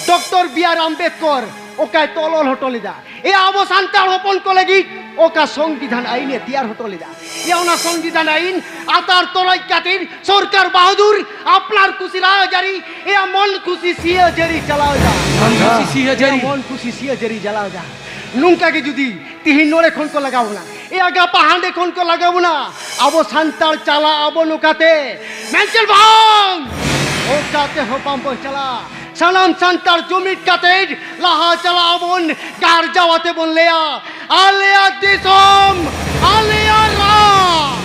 ᱰᱚᱠᱴᱚᱨ ᱵᱤ ᱟᱨ ᱟᱢᱵᱮᱫᱠᱚᱨ ᱚᱠᱟᱭ ᱛᱚᱞ ᱚᱞ ᱦᱚᱴᱚ ᱞᱮᱫᱟ? ᱮ, ᱟᱵᱚ ᱥᱟᱱᱛᱟᱲ ᱦᱚᱯᱚᱱ ᱠᱚ ᱞᱟᱹᱜᱤᱫ ᱚᱠᱟ ᱥᱚᱝᱵᱤᱫᱷᱟᱱ ᱟᱹᱭᱤᱱ ᱮ ᱛᱮᱭᱟᱨ ᱦᱚᱴᱚ ᱞᱮᱫᱟ? ᱮ, ᱚᱱᱟ ᱥᱚᱝᱵᱤᱫᱷᱟᱱ ᱟᱹᱭᱤᱱ ᱟᱛᱟᱨ ᱛᱚᱨᱚᱡ ᱠᱟᱛᱮ ᱥᱚᱨᱠᱟᱨ ᱵᱟᱦᱟᱫᱩᱨ ᱟᱯᱱᱟᱨ ᱠᱩᱥᱤ ᱨᱟᱡᱽ ᱟᱹᱨᱤ, ᱮ, ᱢᱚᱱ ᱠᱩᱥᱤ ᱥᱤᱭᱟᱹ ᱡᱟᱹᱨᱤ ᱪᱟᱞᱟᱣ ᱮᱫᱟ᱾ ᱢᱚᱱ ᱠᱩᱥᱤ ᱥᱤᱭᱟᱹ ᱡᱟᱹᱨᱤ᱾ ᱮ, ᱢᱚᱱ ᱠᱩᱥᱤ ᱥᱤᱭᱟᱹ ᱡᱟᱹᱨᱤ ᱪᱟᱞᱟᱣ ᱮᱫᱟ᱾ ᱱᱚᱝᱠᱟ ᱜᱮ ᱡᱩᱫᱤ ᱛᱤᱦᱤᱧ ᱱᱚᱰᱮ ᱠᱷᱚᱱ ᱠᱚ ᱞᱟᱜᱟᱣ ᱵᱚᱱᱟ, ᱮ, ᱜᱟᱯᱟ ᱦᱟᱸᱰᱮ ᱠᱷᱚᱱ ᱠᱚ ᱞᱟᱜᱟᱣ ᱵᱚᱱᱟ, ᱟᱵᱚ ᱥᱟᱱᱛᱟᱲ ᱪᱟᱞᱟᱜ ᱟᱵᱚ ᱱᱚᱝᱠᱟᱛᱮ᱾ ᱢᱮᱱᱪᱮᱫ ᱵᱟᱝ? ᱚᱠᱟᱛᱮ ᱦᱚᱸ ᱵᱟᱝ ᱵᱚᱱ ᱪᱟᱞᱟᱜᱼᱟ᱾ ᱥᱟᱱᱟᱢ ᱥᱟᱱᱛᱟᱲ ᱡᱩᱢᱤᱫ ᱠᱟᱛᱮ ᱞᱟᱦᱟ ᱪᱟᱞᱟᱜ ᱟᱵᱚᱱ, ᱜᱟᱨᱡᱟᱣ ᱟᱛᱮ ᱵᱚᱱ ᱞᱟᱹᱭᱟ, ᱟᱞᱮᱭᱟᱜ ᱫᱤᱥᱚᱢ, ᱟᱞᱮᱭᱟᱜ ᱨᱟᱡᱽ᱾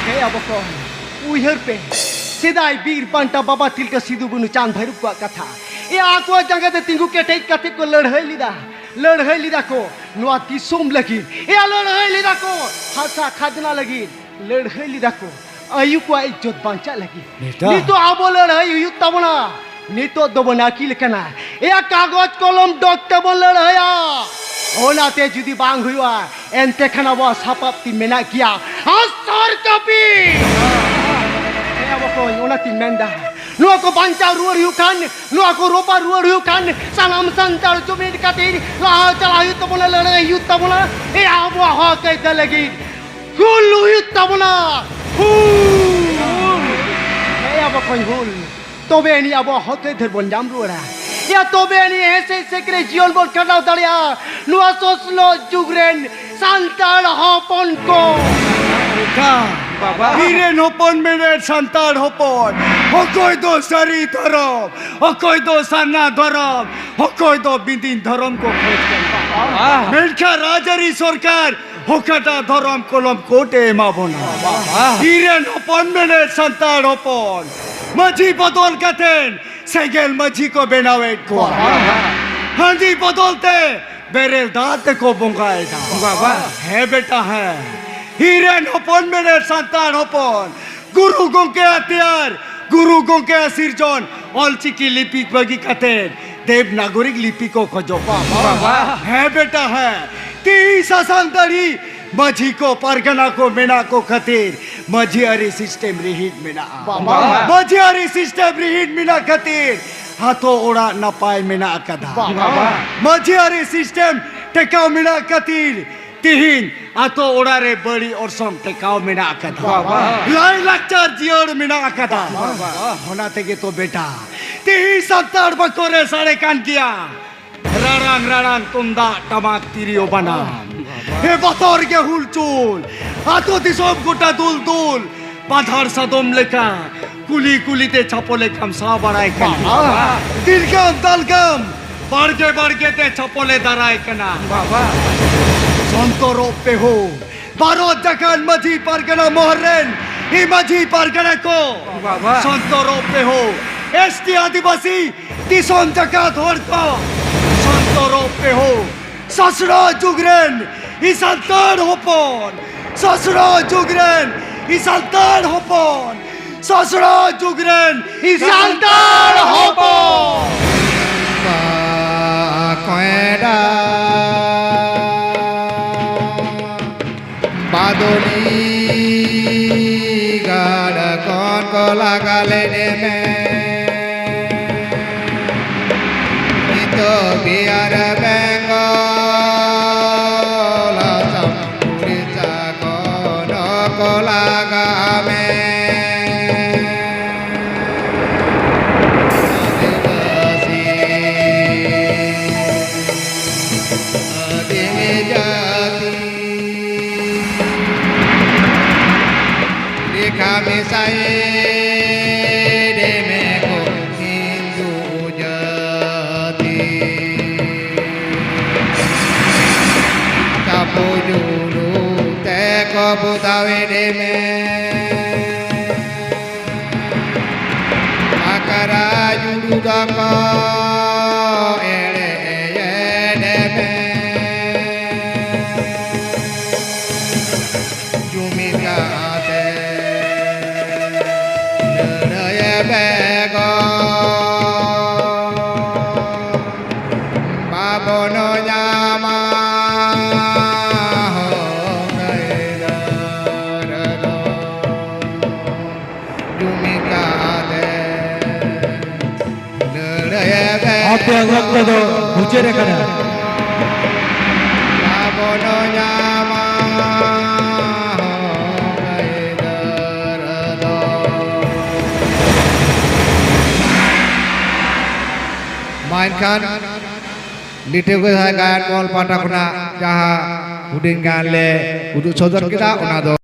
ᱦᱮᱸ, ᱟᱵᱚ ᱠᱚ ᱩᱭᱦᱟᱹᱨ ᱯᱮ, ᱥᱮᱫᱟᱭ ᱵᱤᱨ ᱵᱟᱱᱴᱟ ᱵᱟᱵᱟ ᱛᱤᱞᱠᱟᱹ ᱥᱤᱫᱩ ᱵᱩᱱᱩ ᱪᱟᱸᱫ ᱵᱷᱟᱭᱨᱩᱵ ᱠᱚᱣᱟᱜ ᱠᱟᱛᱷᱟ᱾ ᱮ, ᱟᱠᱚᱣᱟᱜ ᱡᱟᱸᱜᱟ ᱛᱮ ᱛᱤᱸᱜᱩ ᱠᱮᱴᱮᱡ ᱠᱟᱛᱮ ᱠᱚ ᱞᱟᱹᱲᱦᱟᱹᱭ ᱞᱮᱫᱟ, ᱞᱟᱹᱲᱦᱟᱹᱭ ᱞᱮᱫᱟ ᱠᱚ ᱱᱚᱣᱟ ᱫᱤᱥᱚᱢ ᱞᱟᱹᱜᱤᱫ᱾ ᱮ, ᱞᱟᱹᱲᱦᱟᱹᱭ ᱞᱮᱫᱟ ᱠᱚ ᱦᱟᱥᱟ ᱠᱷᱟᱡᱽᱱᱟ ᱞᱟᱹᱜᱤᱫ, ᱞᱟᱹᱲᱦᱟᱹᱭ ᱞᱮᱫᱟ ᱠᱚ ᱟᱭᱩ ᱠᱚᱣᱟᱜ ᱤᱡᱽᱡᱚᱛ ᱵᱟᱧᱪᱟᱜ ᱞᱟᱹᱜᱤᱫ᱾ ᱱᱮᱛᱟᱨ? ᱱᱤᱛᱚᱜ ᱟᱵᱚ ᱞᱟᱹᱲᱦᱟᱹᱭ ᱦᱩᱭᱩᱜ ᱛᱟᱵᱚᱱᱟ᱾ ᱱᱤᱛᱚᱜ ᱫᱚᱵᱚᱱ ᱟᱹᱠᱤᱞ ᱠᱟᱱᱟ᱾ ᱮᱭᱟ, ᱠᱟᱜᱚᱡᱽ ᱠᱚᱞᱚᱢ ᱰᱚᱠ ᱛᱮᱵᱚᱱ ᱞᱟᱹᱲᱦᱟᱹᱭᱟ᱾ ᱚᱱᱟᱛᱮ ᱡᱩᱫᱤ ᱵᱟᱝ ᱦᱩᱭᱩᱜᱼᱟ, ᱮᱱᱛᱮ ᱠᱷᱟᱱ ᱟᱵᱚᱣᱟᱜ ᱥᱟᱯᱟᱵ ᱛᱤ ᱢᱮᱱᱟᱜ ᱜᱮᱭᱟ, ᱟᱥᱚᱨ ᱠᱟᱹᱯᱤ᱾ ᱦᱮᱸ, ᱟᱵᱚ ᱠᱚ, ᱚᱱᱟᱛᱤᱧ ᱢᱮᱱᱫᱟ, ᱱᱚᱣᱟ ᱠᱚ ᱵᱟᱧᱪᱟᱣ ᱨᱩᱣᱟᱹᱲ ᱦᱩᱭᱩᱜ ᱠᱷᱟᱱ, ᱱᱚᱣᱟ ᱠᱚ ᱨᱚᱯᱟ ᱨᱩᱣᱟᱹᱲ ᱦᱩᱭᱩᱜ ᱠᱷᱟᱱ, ᱥᱟᱱᱟᱢ ᱥᱟᱱᱛᱟᱲ ᱡᱩᱢᱤᱫ ᱠᱟᱛᱮ ᱞᱟᱦᱟ ᱪᱟᱞᱟᱜ ᱦᱩᱭᱩᱜ ᱛᱟᱵᱚᱱᱟ, ᱞᱟᱹᱲᱦᱟᱹᱭ ᱦᱩᱭᱩᱜ ᱛᱟᱵᱚᱱᱟ᱾ ᱮᱭᱟ, ᱟᱵᱚᱣᱟᱜ ᱦᱚᱠ ᱟᱹᱭᱫᱟᱹᱨ ᱞᱟᱹᱜᱤᱫ ᱦᱩᱞ ᱦᱩᱭᱩᱜ ᱛᱟᱵᱚᱱᱟ, ᱦᱩᱞ᱾ ᱦᱮᱸ, ᱟᱵᱚ ᱠᱷᱚᱱ ᱦᱩᱞ, ᱛᱚᱵᱮ ᱟᱹᱱᱤᱡ ᱟᱵᱚᱣᱟᱜ ᱦᱚᱠ ᱟᱹᱭᱫᱟᱹᱨ ᱵᱚᱱ ᱧᱟᱢ ᱨᱩᱣᱟᱹᱲᱟ᱾ ᱮᱭᱟ, ᱛᱚᱵᱮ ᱟᱹᱱᱤᱡ ᱦᱮᱸᱥᱮᱡ ᱥᱮᱠᱨᱮ ᱡᱤᱭᱚᱱ ᱵᱚᱱ ᱠᱷᱟᱸᱰᱟᱣ ᱫᱟᱲᱮᱭᱟᱜᱼᱟ ᱱᱚᱣᱟ ᱥᱚᱥᱱᱚᱜ ᱡᱩᱜᱽ ᱨᱮᱱ ᱥᱟᱱᱛᱟᱲ ᱦᱚᱯᱚᱱ ᱠᱚ᱾ ᱵᱟᱵᱟ᱾ ᱵᱤᱨ ᱨᱮᱱ ᱦᱚᱯᱚᱱ ᱢᱮᱱᱮᱫ ᱥᱟᱱᱛᱟᱲ ᱦᱚᱯᱚᱱ, ᱚᱠᱚᱭ ᱫᱚ ᱥᱟᱹᱨᱤ ᱫᱷᱚᱨᱚᱢ, ᱚᱠᱚᱭ ᱫᱚ ᱥᱟᱨᱱᱟ ᱫᱷᱚᱨᱚᱢ, ᱚᱠᱚᱭ ᱫᱚ ᱵᱤᱫᱤᱱ ᱫᱷᱚᱨᱚᱢ ᱠᱚ ᱠᱷᱚᱡᱽ ᱠᱟᱱᱟ᱾ ᱵᱟᱵᱟ᱾ ᱢᱮᱱᱠᱷᱟᱱ ᱨᱟᱡᱽᱟᱹᱨᱤ ᱥᱚᱨᱠᱟᱨ ᱚᱠᱟᱴᱟᱜ ᱫᱷᱚᱨᱚᱢ ᱠᱚᱞᱚᱢ ᱠᱳᱰ ᱮ ᱮᱢᱟ ᱵᱚᱱᱟ? ᱵᱟᱵᱟ᱾ ᱤᱧ ᱨᱮᱱ ᱦᱚᱯᱚᱱ ᱢᱮᱱᱮᱫ ᱥᱟᱱᱛᱟᱲ ᱦᱚᱯᱚᱱ, ᱢᱟᱹᱡᱷᱤ ᱵᱚᱫᱚᱞ ᱠᱟᱛᱮ ᱥᱮᱸᱜᱮᱞ ᱢᱟᱹᱡᱷᱤ ᱠᱚ ᱵᱮᱱᱟᱣᱮᱫ ᱠᱚᱣᱟ᱾ ᱵᱟᱵᱟ᱾ ᱦᱟᱺᱰᱤ ᱵᱚᱫᱚᱞ ᱛᱮ ᱵᱮᱨᱮᱞ ᱫᱟᱜ ᱛᱮᱠᱚ ᱵᱚᱸᱜᱟᱭᱮᱫᱟ᱾ ᱵᱟᱵᱟ᱾ ᱦᱮᱸ ᱵᱮᱴᱟ, ᱦᱮᱸ᱾ ᱤᱧ ᱨᱮᱱ ᱦᱚᱯᱚᱱ ᱢᱮᱱᱮᱫ ᱥᱟᱱᱛᱟᱲ ᱦᱚᱯᱚᱱ, ᱜᱩᱨᱩ ᱜᱚᱢᱠᱮᱭᱟᱜ ᱛᱮᱭᱟᱨ, ᱜᱩᱨᱩ ᱜᱚᱢᱠᱮᱭᱟᱜ ᱥᱤᱨᱡᱚᱱ ᱚᱞᱪᱤᱠᱤ ᱞᱤᱯᱤ ᱵᱟᱹᱜᱤ ᱠᱟᱛᱮ ᱫᱮᱵᱽᱱᱟᱜᱚᱨᱤ ᱞᱤᱯᱤ ᱠᱚ ᱠᱷᱚᱡᱚᱜ ᱠᱟᱱᱟ᱾ ᱵᱟᱵᱟ᱾ ᱦᱮᱸ ᱵᱮᱴᱟ, ᱦᱮᱸ᱾ ᱛᱤ ᱥᱟᱥᱟᱝ ᱫᱟᱲᱦᱤ ᱢᱟᱹᱡᱷᱤ ᱠᱚ ᱯᱟᱨᱜᱟᱱᱟ ᱠᱚ ᱢᱮᱱᱟᱜ ᱠᱚ ᱠᱷᱟᱹᱛᱤᱨ ᱢᱟᱹᱡᱷᱤ ᱟᱹᱨᱤ ᱥᱤᱥᱴᱮᱢ ᱨᱤᱦᱤᱴ ᱢᱮᱱᱟᱜᱼᱟ᱾ ᱵᱟᱵᱟ᱾ ᱢᱟᱹᱡᱷᱤ ᱟᱹᱨᱤ ᱥᱤᱥᱴᱮᱢ ᱨᱤᱦᱤᱴ ᱢᱮᱱᱟᱜ ᱠᱷᱟᱹᱛᱤᱨ ᱟᱛᱳ ᱚᱲᱟᱜ ᱱᱟᱯᱟᱭ ᱢᱮᱱᱟᱜ ᱟᱠᱟᱫᱟ᱾ ᱵᱟᱵᱟ᱾ ᱢᱟᱹᱡᱷᱤ ᱟᱹᱨᱤ ᱥᱤᱥᱴᱮᱢ ᱴᱮᱠᱟᱣ ᱢᱮᱱᱟᱜ ᱠᱷᱟᱹᱛᱤᱨ ᱛᱤᱦᱤᱧ ᱟᱛᱳ ᱚᱲᱟᱜ ᱨᱮ ᱵᱟᱹᱲᱤᱡ ᱚᱨᱥᱚᱝ ᱴᱮᱠᱟᱣ ᱢᱮᱱᱟᱜ ᱟᱠᱟᱫᱟ᱾ ᱵᱟᱵᱟ᱾ ᱞᱟᱭᱼᱞᱟᱠᱪᱟᱨ ᱡᱤᱭᱟᱹᱲ ᱢᱮᱱᱟᱜ ᱟᱠᱟᱫᱟ᱾ ᱵᱟᱵᱟ᱾ ᱚᱱᱟ ᱛᱮᱜᱮ ᱛᱚ ᱵᱮᱴᱟ, ᱛᱤᱦᱤᱧ ᱥᱟᱱᱛᱟᱲ ᱵᱟᱠᱚ ᱨᱮ ᱥᱟᱰᱮ ᱠᱟᱱ ᱜᱮᱭᱟ᱾ ᱨᱟᱲᱟᱝ ᱨᱟᱲᱟᱝ ᱛᱩᱢᱫᱟᱜ ᱴᱟᱢᱟᱠ ᱛᱤᱨᱭᱳ ᱵᱟᱱᱟᱢ᱾ ᱮ ᱵᱚᱛᱚᱨ ᱜᱮ ᱦᱩᱞᱪᱩᱞ, ᱟᱛᱳ ᱫᱤᱥᱚᱢ ᱜᱚᱴᱟ ᱫᱩᱞ ᱫᱩᱞ, ᱵᱟᱫᱷᱟᱲ ᱥᱟᱫᱚᱢ ᱞᱮᱠᱟ ᱠᱩᱞᱤ ᱠᱩᱞᱤ ᱛᱮ ᱪᱷᱟᱯᱚᱞᱮ ᱠᱷᱟᱢᱥᱟᱣ ᱵᱟᱲᱟᱭ ᱠᱟᱱᱟ᱾ ᱵᱟᱵᱟ᱾ ᱫᱤᱞᱜᱟᱢ ᱫᱟᱞᱜᱟᱢ, ᱵᱟᱲᱜᱮ ᱵᱟᱲᱜᱮ ᱛᱮ ᱪᱷᱟᱯᱚᱞᱮ ᱫᱟᱨᱟᱭ ᱠᱟᱱᱟ᱾ ᱵᱟᱵᱟ᱾ ᱥᱚᱱᱛᱚᱨᱚᱜ ᱯᱮ ᱦᱳ, ᱵᱷᱟᱨᱚᱛ ᱡᱟᱠᱟᱛ ᱢᱟᱹᱡᱷᱤ ᱯᱟᱨᱜᱟᱱᱟ ᱢᱚᱦᱚᱞ ᱨᱮᱱ ᱤ ᱢᱟᱹᱡᱷᱤ ᱯᱟᱨᱜᱟᱱᱟ ᱠᱚ᱾ ᱵᱟᱵᱟ᱾ ᱥᱚᱱᱛᱚᱨᱚᱜ ᱯᱮ ᱦᱳ, ᱮᱥ ᱴᱤ ᱟᱹᱫᱤᱵᱟᱹᱥᱤ ᱫᱤᱥᱚᱢ ᱡᱟᱠᱟᱛ ᱦᱚᱲ ᱠᱚ, ᱥᱚᱱᱛᱚᱨᱚᱜ ᱯᱮ ᱦᱳ᱾ ᱥᱟᱥᱲᱟ ᱡᱩᱜᱽ ᱨᱮᱱ ᱤ ᱥᱟᱱᱛᱟᱲ ᱦᱚᱯᱚᱱ, ᱥᱟᱥᱲᱟ ᱡᱩᱜᱽ ᱨᱮᱱ ᱤ ᱥᱟᱱᱛᱟᱲ ᱦᱚᱯᱚᱱ, ᱥᱟᱥᱲᱟ ᱡᱩᱜᱽ ᱨᱮᱱ ᱤ ᱥᱟᱱᱛᱟᱲ ᱦᱚᱯᱚᱱ᱾ ᱵᱟᱠᱚᱭᱰᱟ ᱵᱟᱫᱚᱞᱤ ᱜᱟᱲ ᱠᱷᱚᱱ ᱠᱚ ᱞᱟᱜᱟ ᱞᱮᱫᱮ ᱢᱮ᱾ ᱱᱤᱛᱚᱜ ᱵᱤᱦᱟᱨ ᱵᱮᱝᱜᱚᱞ ᱟᱥᱟᱢ ᱩᱲᱤᱥᱥᱟ ᱠᱷᱚᱱ ᱠᱚ ᱞᱟᱜᱟ ᱢᱮ᱾ ᱟᱹᱫᱤᱵᱟᱹᱥᱤ ᱟᱹᱫᱤᱢ ᱡᱟᱹᱛᱤ ᱞᱮᱠᱷᱟ ᱢᱮᱥᱟᱭ ᱰᱮᱢᱮ ᱠᱚ ᱦᱤᱱᱫᱩ ᱡᱟᱹᱛᱤ᱾ ᱪᱟᱯᱚ ᱡᱩᱞᱩ ᱛᱮ ᱠᱚ ᱵᱩᱫᱟᱣᱮ ᱰᱮᱢᱮ᱾ ᱟᱠᱟᱨᱟ ᱡᱩᱰᱩ ᱫᱟᱠᱟ ᱮᱲᱮ ᱮᱭᱮ ᱰᱮᱢᱮ᱾ ᱡᱩᱢᱤᱫ ᱠᱟᱛᱮ ᱞᱟᱹᱲᱦᱟᱹᱭᱮ ᱵᱮᱜᱚᱨ ᱵᱟᱵᱚᱱ ᱧᱟᱢᱟ ᱦᱳ᱾ ᱚᱠᱛᱚ ᱫᱚ ᱢᱩᱪᱟᱹᱫ ᱟᱠᱟᱱᱟ᱾ ᱢᱟ ᱮᱱᱠᱷᱟᱱ ᱞᱤᱴᱟᱹ ᱜᱚᱸᱥᱟᱭ ᱜᱟᱭᱟᱱ ᱢᱚᱦᱚᱞ ᱯᱟᱦᱴᱟ ᱠᱷᱚᱱᱟᱜ ᱡᱟᱦᱟᱸ ᱦᱩᱰᱤᱧ ᱜᱟᱭᱟᱱ ᱞᱮ ᱩᱫᱩᱜ ᱥᱚᱫᱚᱨ ᱠᱮᱫᱟ, ᱚᱱᱟ ᱫᱚ